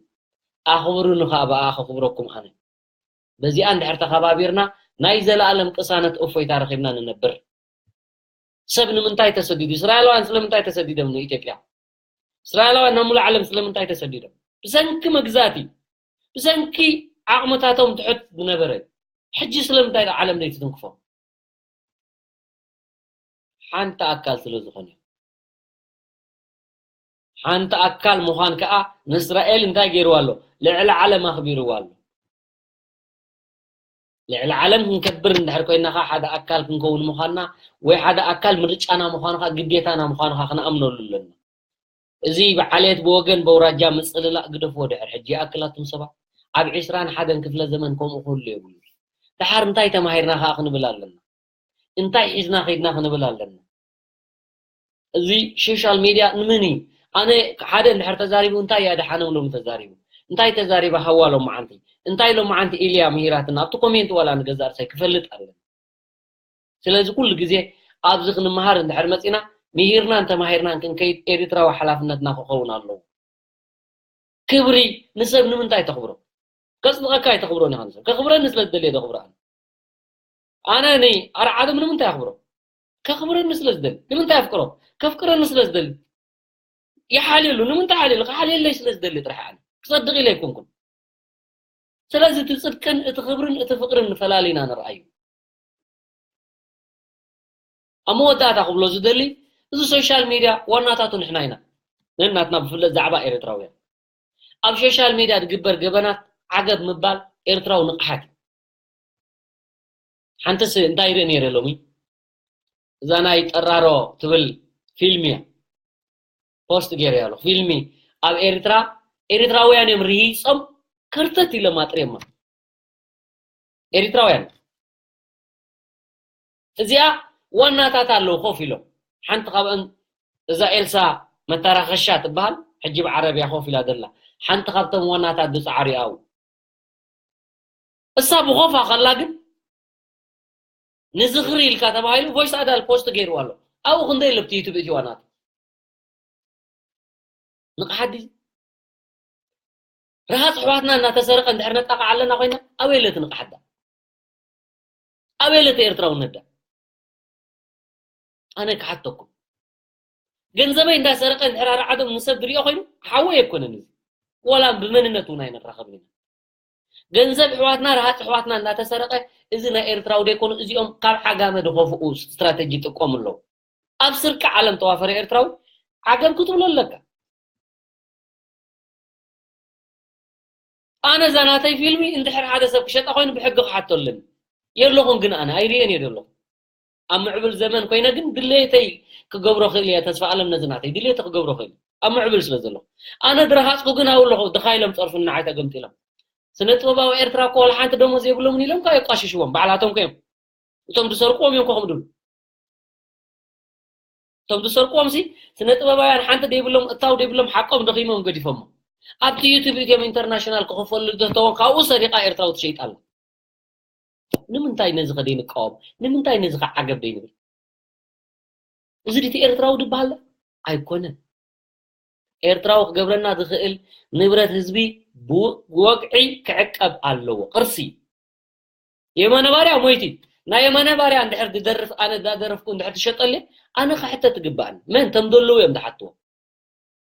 ኣኽብሩኒ ከዓ ብኣ ከኽብረኩም ኣነ። በዚኣ እንድሕር ተኸባቢርና ናይ ዘለኣለም ቅሳነት እፎይታ ረኺብና ንነብር። ሰብ ንምንታይ ተሰዲዱ? እስራኤላውያን ስለምንታይ ተሰዲዶም ንኢትዮጵያ? እስራኤላውያን ናብ ሙሉእ ዓለም ስለምንታይ ተሰዲዶም? ብሰንኪ መግዛእቲ፣ ብሰንኪ ዓቕምታቶም ትሑት ዝነበረ። ሕጂ ስለምንታይ ዓለም ዘይትትንክፎም? ሓንቲ ኣካል ስለ ዝኾነ። ሓንቲ ኣካል ምዃን ከኣ ንእስራኤል እንታይ ገይርዋ ኣሎ? ልዕሊ ዓለም ኣኽቢርዋ ኣሎ። ልዕሊ ዓለም ክንከብር እንድሕር ኮይና ከኣ ሓደ ኣካል ክንከውን ምዃንና ወይ ሓደ ኣካል ምርጫና ምዃኑ ከኣ ግዴታና ምዃኑ ከኣ ክንኣምነሉ ኣለና። እዚ ብዓሌት ብወገን በውራጃ ምጽልላእ ግደፍዎ ድሕር ሕጂ ይኣክላትኩም ሰባት። ኣብ ዕስራን ሓደን ክፍለ ዘመን ከምኡ ክህሉ የብሉ። ድሓር እንታይ ተማሂርና ከኣ ክንብል ኣለና። እንታይ ሒዝና ከይድና ክንብል ኣለና። እዚ ሶሻል ሚድያ ንመን እዩ? ኣነ ሓደ እንድሕር ተዛሪቡ እንታይ እያ ደሓኖም ሎሚ ተዛሪቡ? እንታይ ተዛሪባ ሃዋ ሎመዓንቲ? እንታይ ሎመዓንቲ ኢልያ ምሂራትና? ኣብቲ ኮሜንት ዋላ ንገዛእ ርእሰይ ክፈልጥ ኣለኒ። ስለዚ ኩሉ ግዜ ኣብዚ ክንመሃር እንድሕር መጺና ምሂርናን ተማሂርናን ክንከይድ ኤርትራዊ ሓላፍነትና ክኸውን ኣለዎ። ክብሪ ንሰብ ንምንታይ ተኽብሮ? ከጽድቐካ ኣይተኽብሮን ኢኻ ንሰብ። ከኽብረኒ ስለ ዝደልየ ዘኽብሮ ኣነ። ኣነ ንኣርዓዶም ንምንታይ ኣኽብሮ? ከኽብረኒ ስለ ዝደሊ። ንምንታይ ኣፍቅሮ? ከፍቅረኒ ስለ ዝደሊ። ይሓልየሉ። ንምንታይ ሓልየሉ? ክሓልየለይ ስለ ዝደሊ ጥራሕ ኣነ። ክጸድቕ ኢለ ኣይኮንኩን። ስለዚ እቲ ጽድቅን እቲ ክብርን እቲ ፍቕርን ንፈላሊና ንርኣዩ። ኣብ መወዳእታ ክብሎ ዝደሊ፣ እዚ ሶሻል ሚድያ ዋናታቱ ንሕና ኢና። ነናትና ብፍለት ዛዕባ ኤርትራውያን። ኣብ ሶሻል ሚድያ ዝግበር ገበናት ዓገብ ምባል ኤርትራዊ ንቕሓት እዩ። ሓንትስ እንታይ ይርኢ ነይረ ሎሚ? እዛ ናይ ጠራሮ ትብል ፊልም እያ። ፖስት ገይረ ያለኹ። ፊልሚ ኣብ ኤርትራ፣ ኤርትራውያን እዮም ርሂጾም ከርተት ኢሎም ኣጥርዮማ። ኤርትራውያን። እዚኣ ዋናታት ኣለዉ ኮፍ ኢሎም። ሓንቲ ካብአን እዛ ኤልሳ መታራኸሻ ትበሃል፣ ሕጂ ብዓረብያ ኮፍ ኢላ ዘላ። ሓንቲ ካብቶም ዋናታት ዝጸዓሩ ኣብኡ። እሳ ብኾፋ ከላ ግን ንዝኽሪ ኢልካ ተባሂሉ ቮይስ ኣዳል ፖስት ገይርዋ ኣሎ። ኣብኡ ክንደይ ኣለብቲ ዩቱብ እቲዋ ናቱ። ንቕሓት ድዩ? ረሃፅ ኣሕዋትና እናተሰረቐ እንድሕር ነጣቕዓ ኣለና ኮይና፣ ኣበይ ኣለቲ ንቕሓት ዳ? ኣበይ ኣለቲ ኤርትራውነት ዳ? ኣነ ክሓተኩም። ገንዘበይ እንዳሰረቐ እንድሕር ኣርዓዶም ንሰብ ዝሪኦ ኮይኑ፣ ሓወይ ኣይኮነን እዚ። ወላ ብመንነት እውን ኣይንራኸብን ኢና። ገንዘብ ኣሕዋትና፣ ረሃፅ ኣሕዋትና እናተሰረቐ፣ እዚ ናይ ኤርትራዊ ደይኮኑ፣ እዚኦም ካብ ዓጋመ ዝኸፍኡ ስትራተጂ ይጥቀሙ ኣለዉ። ኣብ ስርቂ ዓለም ተዋፈረ ኤርትራዊ ዓገብ ክትብሎ ኣለካ። ኣነ እዛ ናተይ ፊልሚ እንድሕር ሓደ ሰብ ክሸጣ ኮይኑ ብሕጊ ክሓቶ ኣለኒ። የለኹን ግን ኣነ ኣይርእየን እየ ዘለኹ። ኣብ ምዕብል ዘመን ኮይነ ግን ድሌተይ ክገብሮ ክእል እየ። ተስፋ ኣለም ነዚ ናተይ ድሌተ ክገብሮ ክእል እየ። ኣብ ምዕብል ስለ ዘለኹ። ኣነ ድረሃፅኩ ግን ኣብኡ ኣለኹ። ድኻ ኢሎም ፀርፉኒ ንዓይ ተገምጢሎም። ስነ ጥበባዊ ኤርትራ እኮ ዋላ ሓንቲ ደሞዝ የብሎምን ኢሎም ከ የቋሽሽዎም። ባዕላቶም ከዮም። እቶም ዝሰርቅዎም እዮም ከ ከምኡ ድብሉ። እቶም ዝሰርቅዎም ሲ ስነ ጥበባውያን ሓንቲ ደይብሎም፣ እታው ደይብሎም ሓቆም ደኺሞም ገዲፎሞ። ኣብቲ ዩቱብ ኢትዮም ኢንተርናሽናል ክኸፈሉ ዝተተወ ካብኡ ሰሪቓ ኤርትራዊ ትሸይጥ ኣላ። ንምንታይ ነዚ ከ ደይንቃወም? ንምንታይ ነዚ ከ ዓገብ ደይንብል? እዚ ድቲ ኤርትራዊ ዝበሃል ኣይኮነን። ኤርትራዊ ክገብረና ዝኽእል ንብረት ህዝቢ ብወግዒ ክዕቀብ ኣለዎ። ቅርሲ የማነ ባርያ ሞይቲ። ናይ የማነ ባርያ እንድሕር ዝደርፍ ኣነ ዳደረፍኩ እንድሕር ትሸጠልየ ኣነ ክሕተት ትግባእኒ። መን? ተም ዘለዉ እዮም ዝሓትዎ።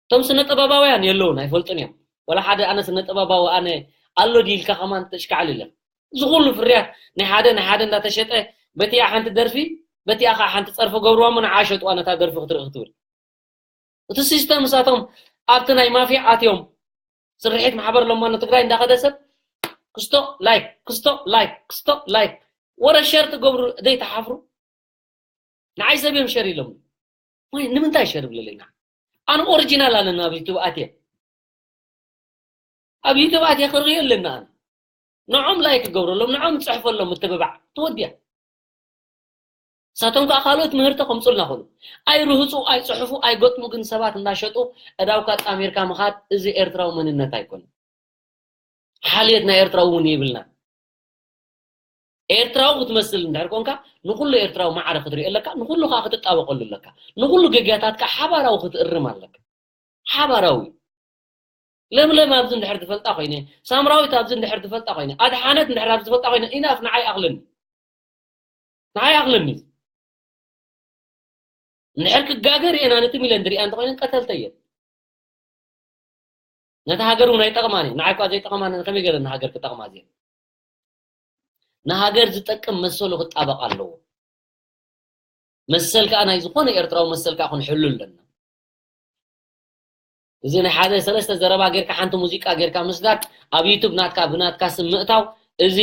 እቶም ስነ ጥበባውያን የለውን ኣይፈልጡን እዮም። ወላ ሓደ ኣነ ስነ ጥበባዊ ኣነ ኣሎ ድዩ ኢልካ ከማን ተሽካዕል የለን። እዚ ኩሉ ፍርያት ናይ ሓደ ናይ ሓደ እንዳተሸጠ በቲኣ ሓንቲ ደርፊ በቲኣ ከዓ ሓንቲ ፀርፊ ገብርዋ እሞ ንዓ ሸጥዋ ነታ ደርፊ ክትርኢ ክትብል። እቲ ሲስተም እሳቶም ኣብቲ ናይ ማፊያ ኣትዮም ስርሒት ማሕበር ለማኖ ትግራይ እንዳኸደ ሰብ ክስቶ ላይክ፣ ክስቶ ላይክ፣ ክስቶ ላይክ። ወረ ሸር ትገብሩ ዘይትሓፍሩ? ንዓይ ሰብ እዮም ሸር ኢሎም። ወይ ንምንታይ ሸር ይብለለና? ኣነ ኦሪጂናል ኣለና ኣብ ዩቱብ ኣትየ። ኣብ ዩቱብ ኣትየ ክርእዮ ኣለና ኣነ። ንዖም ላይክ ክገብረሎም፣ ንዖም ጽሕፈሎም ምትብባዕ። ተወዲያ። ንሳቶም ከኣ ካልኦት ምህርቲ ከምጹልና ኾኑ። ኣይርህጹ፣ ኣይጽሕፉ፣ ኣይገጥሙ፣ ግን ሰባት እንዳሸጡ ዕዳውካ ጣሚርካ ምኻድ፣ እዚ ኤርትራዊ መንነት ኣይኮነን። ሓልዮት ናይ ኤርትራዊ እውን የብልና። ኤርትራዊ ክትመስል እንድሕር ኮንካ፣ ንኹሉ ኤርትራዊ ማዕረ ክትሪኦ ኣለካ፣ ንኹሉ ከኣ ክትጣበቀሉ ኣለካ። ንኹሉ ጌጋታትካ ሓባራዊ ክትእርም ኣለካ። ሓባራዊ። ለምለም ኣብዚ እንድሕር ትፈልጣ ኮይነ፣ ሳምራዊት ኣብዚ እንድሕር ትፈልጣ ኮይነ፣ ኣድሓነት እንድሕር ኣብዚ ትፈልጣ ኮይነ፣ ኢናፍ ንዓይ ኣኽለኒ። ንዓይ ኣኽለኒ። እንድሕር ክጋገ ርኤና ነቲ ሚለን ድሪኣ እንተኾይነ ቀተልተየ። ነታ ሃገር እውን ኣይጠቕማን እዩ። ንዓይ እኳ ዘይጠቕማን ከመይ ገለ ንሃገር ክጠቕማ እዚአ? ንሃገር ዝጠቅም መሰሉ ክጣበቕ ኣለዎ። መሰል ከኣ ናይ ዝኾነ ኤርትራዊ መሰል ከኣ ክንሕሉ ኣለና። እዚ ናይ ሓደ ሰለስተ ዘረባ ጌርካ ሓንቲ ሙዚቃ ጌርካ ምስዳድ ኣብ ዩቱብ ናትካ ብናትካ ስም ምእታው እዚ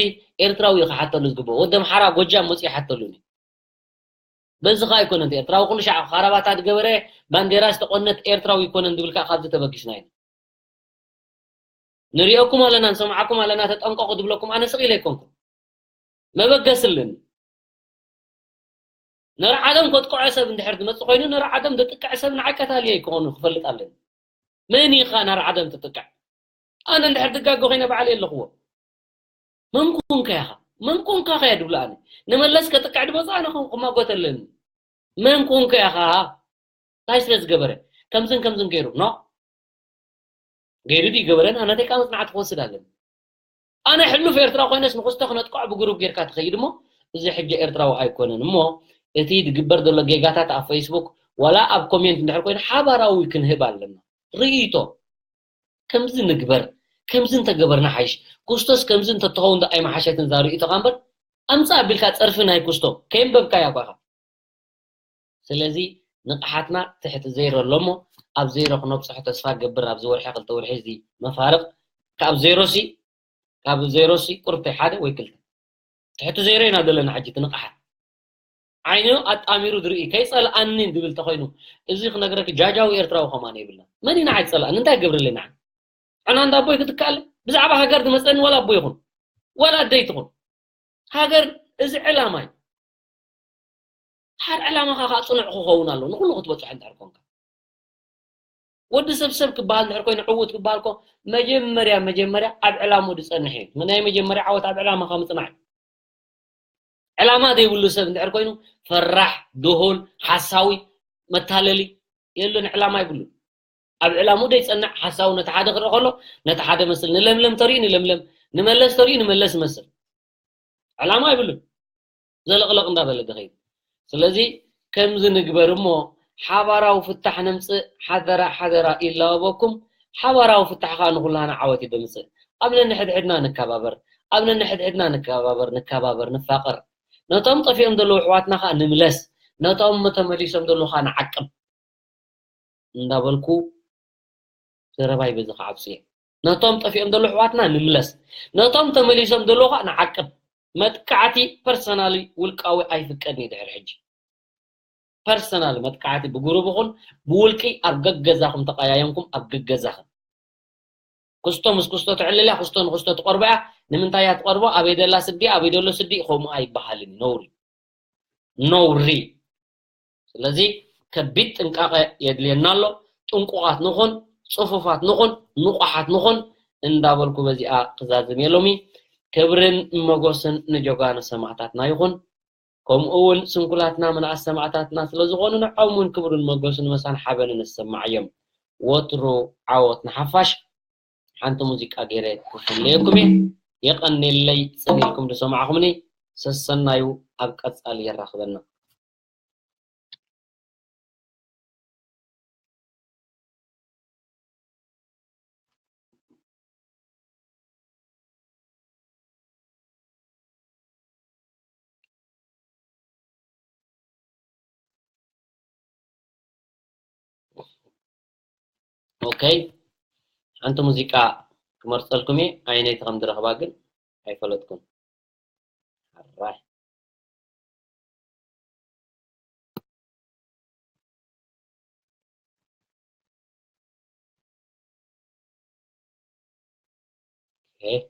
ኤርትራዊ እዩ ክሓተሉ ዝግብኦ። ወዲ ኣምሓራ ጎጃም መፅኡ ይሓተሉኒ። በዚ ኸኣ ኣይኮነን እቲ ኤርትራዊ ኩሉ ሻዕ ኻራባታ ዝገበረ ባንዴራ ዝተቆነት ኤርትራዊ ኣይኮነን ዝብል ከኣ ካብዚ ተበጊስና ኢና። ንሪኦኩም ኣለና፣ ንሰምዓኩም ኣለና፣ ተጠንቀቑ ዝብለኩም ኣነ ስቕ ኢለ ኣይኮንኩን። መበገሲ ኣለኒ። ነርዓዶም ከጥቅዖ ሰብ እንድሕር ዝመጽእ ኮይኑ፣ ነርዓዶም ዘጥቅዕ ሰብ ንዓይ ቀታሊ እዩ ክኾኑ ክፈልጥ ኣለኒ። መን ኢኻ ነርዓዶም ትጥቅዕ? ኣነ እንድሕር ዝጋገ ኮይነ ባዕለይ ኣለኽዎ። መን ኮንካ ኢኻ? መን ኮንካ ኸያ ድብሉ ኣነ። ንመለስ ከጥቅዕ ድመጽእ ኣነ ክማጎት ኣለኒ። መን ኮንካ ኢኻ? እንታይ ስለ ዝገበረ? ከምዝን ከምዝን ገይሩ፣ ኖ? ገይሩ ድዩ ገበረን? ኣነ ተይካ መጽናዕቲ ክወስድ ኣለኒ። ኣነ ሕሉፍ ኤርትራ ኮይነስ ንክስቶ ክነጥቅዖ ብግሩፕ ጌርካ ትኸይድ እሞ፣ እዚ ሕጂ ኤርትራዊ ኣይኮነን እሞ፣ እቲ ዝግበር ዘሎ ጌጋታት ኣብ ፌስቡክ፣ ዋላ ኣብ ኮሜንት እንድሕር ኮይኑ ሓባራዊ ክንህብ ኣለና። ርእይቶ፣ ከምዚ ንግበር፣ ከምዚ እንተገበርና ሓይሽ፣ ክስቶስ ከምዚ እንተትኸውን ዶ ኣይመሓሸትን እዛ ርእይቶኻ እምበር፣ ኣምጽእ ኣቢልካ ጸርፊ ናይ ክስቶ፣ ከየንበብካያ እኳ ኢኻ። ስለዚ ንቕሓትና ትሕቲ ዜሮ ኣሎ እሞ፣ ኣብ ዜሮ ክነብጽሖ ተስፋ ገብር። ኣብዚ ወርሒ ክልተ ወርሒ እዚ መፋርቕ ካብ ዜሮ ሲ፣ ካብ ዜሮ ሲ ቁርብ ሓደ ወይ ክልተ። ትሕቲ ዜሮ ኢና ዘለና ሕጂ እቲ ንቕሓት። ዓይኑ ኣጣሚሩ ዝርኢ፣ ከይጸልኣኒ ዝብል ተኾይኑ፣ እዚ ክነግረኪ ጃጃዊ ኤርትራዊ ከማን የብልና። መን ኢና ዓይጸልኣኒ? እንታይ ገብርልና? ዕና እንዳ ኣቦይ ክትከኣለ? ብዛዕባ ሃገር ዝመጸኒ ዋላ ኣቦ ይኹን፣ ዋላ ኣደይ ትኹን። ሃገር እዚ ዕላማ እዩ። ሓደ ዕላማኻ ከዓ ጽኑዕ ክኸውን ኣለዎ፣ ንኹሉ ክትበጽሖ እንድሕር ኮንካ። ወዲ ሰብ ሰብ ክበሃል እንድሕር ኮይኑ፣ ዕዉት ክበሃል እኮ መጀመርያ፣ መጀመርያ ኣብ ዕላምኡ ዝጸንሕ እዩ። ናይ መጀመርያ ዓወት ኣብ ዕላማኻ ምጽናዕ እዩ። ዕላማ ዘይብሉ ሰብ እንድሕር ኮይኑ፣ ፈራሕ፣ ድሁል፣ ሓሳዊ፣ መታለሊ የለን፣ ዕላማ ይብሉ። ኣብ ዕላምኡ ዘይጸንዕ ሓሳዊ ነቲ ሓደ ክርኢ ከሎ፣ ነቲ ሓደ መስል፣ ንለምለም ተሪኡ ንለምለም፣ ንመለስ ተሪኡ ንመለስ ይመስል። ዕላማ ይብሉን። ዘለቕለቕ እንዳበለ ዝኸይድ። ስለዚ ከምዚ ንግበር እሞ ሓባራዊ ፍታሕ ነምጽእ። ሓደራ፣ ሓደራ ይላበበኩም። ሓባራዊ ፍታሕ ከኣ ንኹላና ዓወት እዩ ዘምጽእ። ኣብ ነንሕድሕድና ንከባበር፣ ኣብ ነንሕድሕድና ንከባበር፣ ንከባበር፣ ንፋቐር። ነቶም ጠፊኦም ዘለዉ ኣሕዋትና ከኣ ንምለስ፣ ነቶም ተመሊሶም ዘለዉ ከኣ ንዓቅብ። እንዳበልኩ ዘረባይ በዚ ክዓብጽ እየ። ነቶም ጠፊኦም ዘለዉ ኣሕዋትና ንምለስ፣ ነቶም ተመሊሶም ዘለዉ ኸኣ ንዓቅብ። መጥቃዕቲ ፐርሰናሊ ውልቃዊ ኣይፍቀድን እዩ ድሕሪ ሕጂ። ፐርሰናል መጥቃዕቲ ብጉሩብ ይኹን ብውልቂ ኣብ ገገዛኹም ተቐያየምኩም ኣብ ገገዛኽን። ክስቶ ምስ ክስቶ ትዕልል እያ፣ ክስቶ ንክስቶ ትቐርቦ እያ። ንምንታይ እያ ትቐርቦ? ኣበይ ደላ ስዲ፣ ኣበይ ደሎ ስዲ? ከምኡ ኣይበሃልን እዩ፣ ነውሪ። ነውሪ። ስለዚ ከቢድ ጥንቃቐ የድልየና ኣሎ። ጥንቁቓት ንኹን፣ ጽፉፋት ንኹን፣ ንቑሓት ንኹን እንዳበልኩ በዚኣ ክዛዝም እየ ሎሚ። ክብርን መጎስን ንጀጋኑ ሰማእታትና ይኹን። ከምኡ እውን ስንኩላትና ምልኣት ሰማእታትና ስለ ዝኾኑ ንዖም እውን ክብርን መጎስን መሳን ሓበንን እሰማዓዮም። ወትሩ ዓወት ንሓፋሽ። ሓንቲ ሙዚቃ ገይረ ክፍለየኩም እየ። የቐንየለይ ጽን ኢልኩም ዝሰማዕኹምኒ። ሰሰናዩ ኣብ ቀጻሊ የራኽበና። ኦኬ፣ ሓንቲ ሙዚቃ ክመርጸልኩም እየ። ኣየነይቲ ከም ዝረኽባ ግን ኣይፈለጥኩን። ሕራይ። ኦኬ።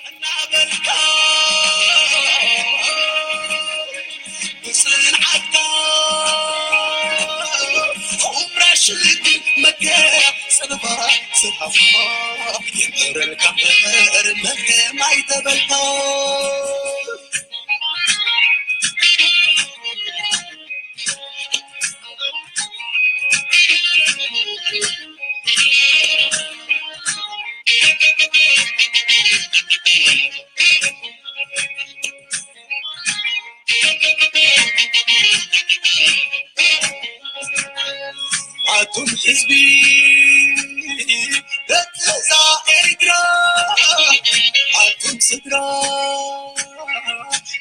እናበልካ ብፅንዓትካ ኹምራ ሽግ መከያ ፅንባ ስብሃኻ ይንበረልካ እምበር መከም ኣይተበልካ። ኣቱም ህዝቢ ደቂ እዛ ኤርትራ፣ ኣቱም ስድራ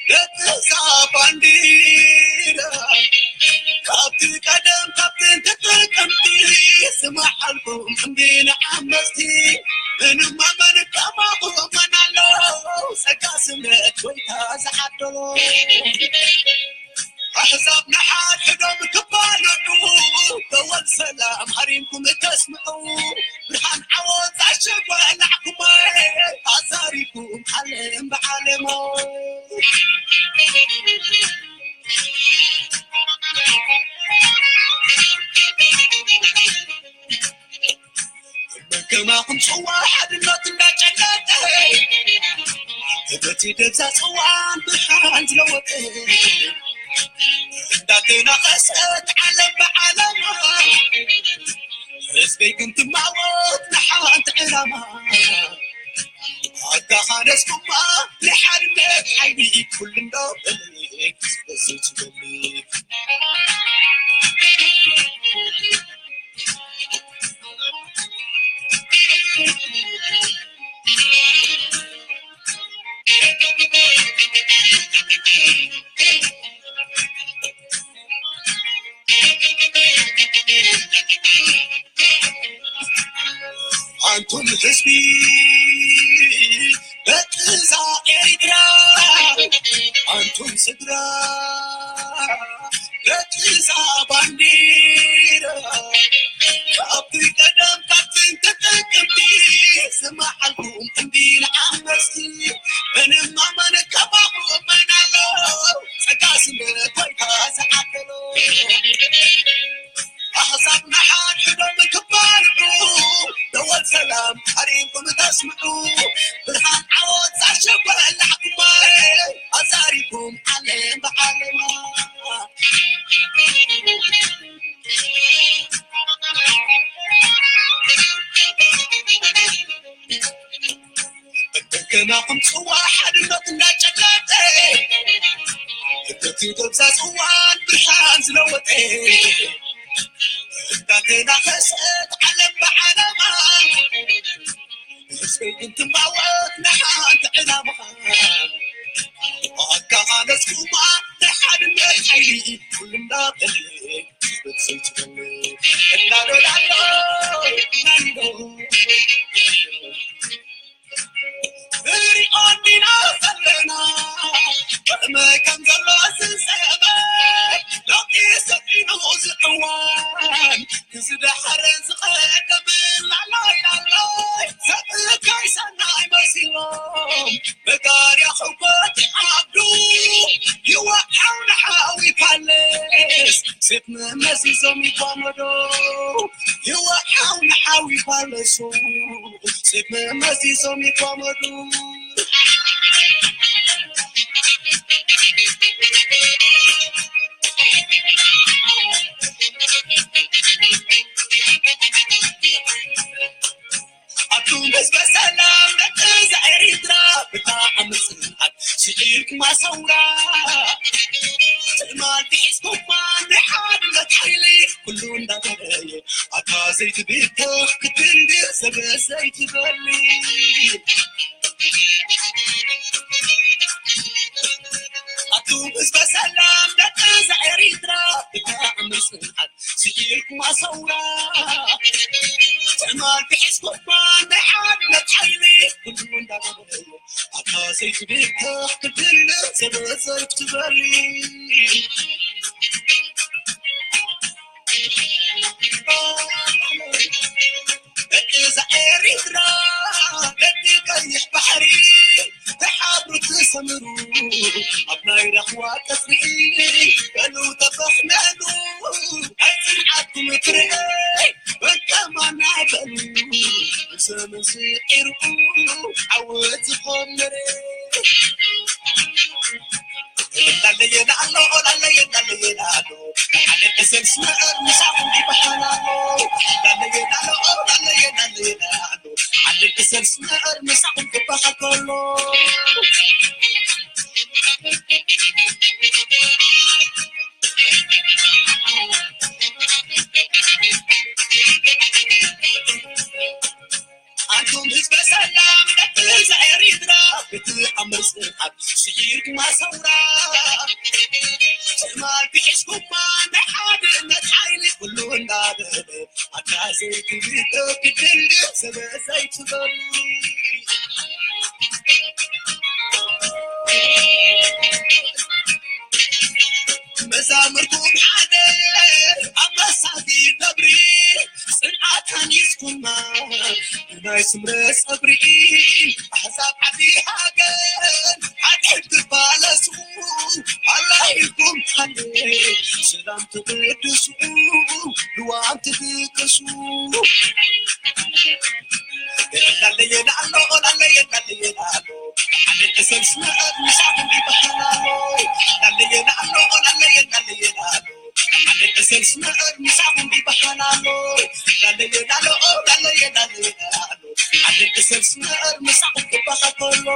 ደቂ እዛ ባንዲራ፣ ካብቲ ቀደም ካብ ጥንቲ ጥቅምቲ ዝመሓልኩም ክንዲ ንዓመፅቲ፣ ምንም ኣመን ከማኹም መን ኣሎ ጸጋ ስምረት ጎይታ ዝዓደሎ። ኣሕዛብ ንሓድሕዶም ክባልዑ፣ ደወል ሰላም ሃሪምኩም እተስምዑ፣ ብርሃን ዓወት ኣሸጎላዕኩም፣ ኣዛሪብኩም ዓለም ብዓለሞ። ከማኹም ጽዋ ሓድነት እንዳጨለጠ፣ እቲ ደብዛ ጽዋን ብርሃን ዝለወጠ፣ እንዳተናኸሰት ዓለም ብዓለማ፣ ህዝበይ ግን ትማወት ንሓንቲ ዕላማ። ኣታ ሓደስኩማ ንሓድነት ሓይሊ ኩሉ እንዳበለ፣ ዝበስል ጽገሚ። ኣንቱም ህዝቢ ደቂ እዛ ኤርትራ፣ ኣንቱም ስድራ ደቂ እዛ ባንዲራ፣ ካብቲ ቀደም ካብ ጥንቲ ጥቅምቲ ዝመሓልኩም ክንዲ ንዓመፅቲ፣ ምንም ኣመን ከማኹም መን ኣሎ ጸጋ ስለ ኮይንካ ዝዓደሎ። ኣሕዛብ ንሓድሕዶም ክባልዑ፣ ደወል ሰላም ኣሪምኩም ተስምዑ። ብርሃን ዓወት ዛሸበላዕኩማ፣ ኣዛሪኩም ዓለም ብዓለማ። ከማኹም ጽዋ ሓድነት እንዳጨለጠ፣ እቲ ደብዛ ጽዋን ብርሃን ዝለወጠ፣ እንዳተናኸሰት ዓለም ብዓለማ፣ ህዝበይ ግን ትማወት ንሓንቲ ዕላማ። ኣካኻነስኩማ ንሓድነት ሓይሊ ኩልና በለ፣ በትሰልችበለ እናዶላሎ ናንዶ። ንሪኦ እንዲና ዘለና፣ ከመይ ከም ዘሎ ዝሰመ፣ ሎሚ ሰጢኑ ዝዕዋን፣ ክዝደሓረ ዝቐደመ፣ ላላይ ላላይ፣ ሰብእካይ ሰናይ መሲሎም፣ መጋርያ ኽጎት ይዓብዱ፣ ይወሓው ንሓዊ ፋለስ፣ ሴፍ መመዚዞም ይጓመዱ። ይወሓው ንሓዊ ፋለሱ፣ ሴፍ መመዚዞም ይጓመዱ። ኣቱም ህዝበ ሰላም ደቂ እዛ ኤሪትራ፣ ብጣዕሚ ጽንዓት ስዒርኩማ ሰውራ። ትማል ሒዝኩማ ናይ ሓድነት ሓይሊ ኩሉ እንዳተረየ፣ ኣታ ዘይትብተኽ ክትንድር ሰበ ዘይትበሊ ኣቱም ህዝበ ሰላም ደቂ እዛ ኤሪትራ ብጣዕሚ ጽንዓት ስኢልኩም ኣሰውራ ትዕማል ክሒዝኩባ ናይ ሓድነት ሓይሊ ኩሉ እንዳገበረ ኣታ ዘይትብተኽ ክትንድር ሰበ ዘይትበሊ ደቂ እዛ ኤሪትራ ደቂ ቀይሕ ባሕሪ ተሓብሩ ትሰምሩ ኣብ ናይ ራኽዋ ቀጽሪ በሉ ተፈሕነኑ ናይ ጽንዓትኩም ፍረ በከማና በሉ ብሰምን ስዒሩ ዓወት ዝኾን መሬት ላለየና ኣሎ ላለየና ኣለየና ኣሎ ሓደ ተሰልስመ ምሳኹም ይበሃል ኣሎ ላለየና ኣሎ ላለየና ኣለየና ኣሎ ሓደ ተሰልስመ ምሳኹም ክበሃል ከሎ ኣንቱም ህዝበ ሰላም ደቂ እዛ ኤሪትራ ብትኣምር ጽንዓት ስዒርኩማ ሰውራ ትማል ብሒዝኩማ ናይ ሓድነት ሓይሊ ኩሉ እናበለ ኣታ ዘይትብሎ ክድንግር ሰበ ዘይትበሉ መዛምርኩም ሓደ ኣብ መሳጊድ ነብሪ ጽንዓት ሃኒጽኩማ ብናይ ስምረ ጸብሪ ኣሕዛብ ዓዲ ሃገር ሓድሕድ ትባለሱ ኣላይኩም ሓንደ ሰላም ትቅድሱ ልዋም ትድቅሱ ላለየና ኣሎ ላለየና ኣለየና ኣሎ ሓደ ተሰልስመ ምሳኹም ይበሃል ኣሎ ላለየና ኣሎ ላለየና ኣለየና ኣሎ ሓደ ተሰልስመ ምሳኹም ይበሃል ኣሎ ላለየና ኣሎ ላለየና ኣለየና ኣሎ ሓደ ተሰልስመ ምሳኹም ክበሃል ከሎ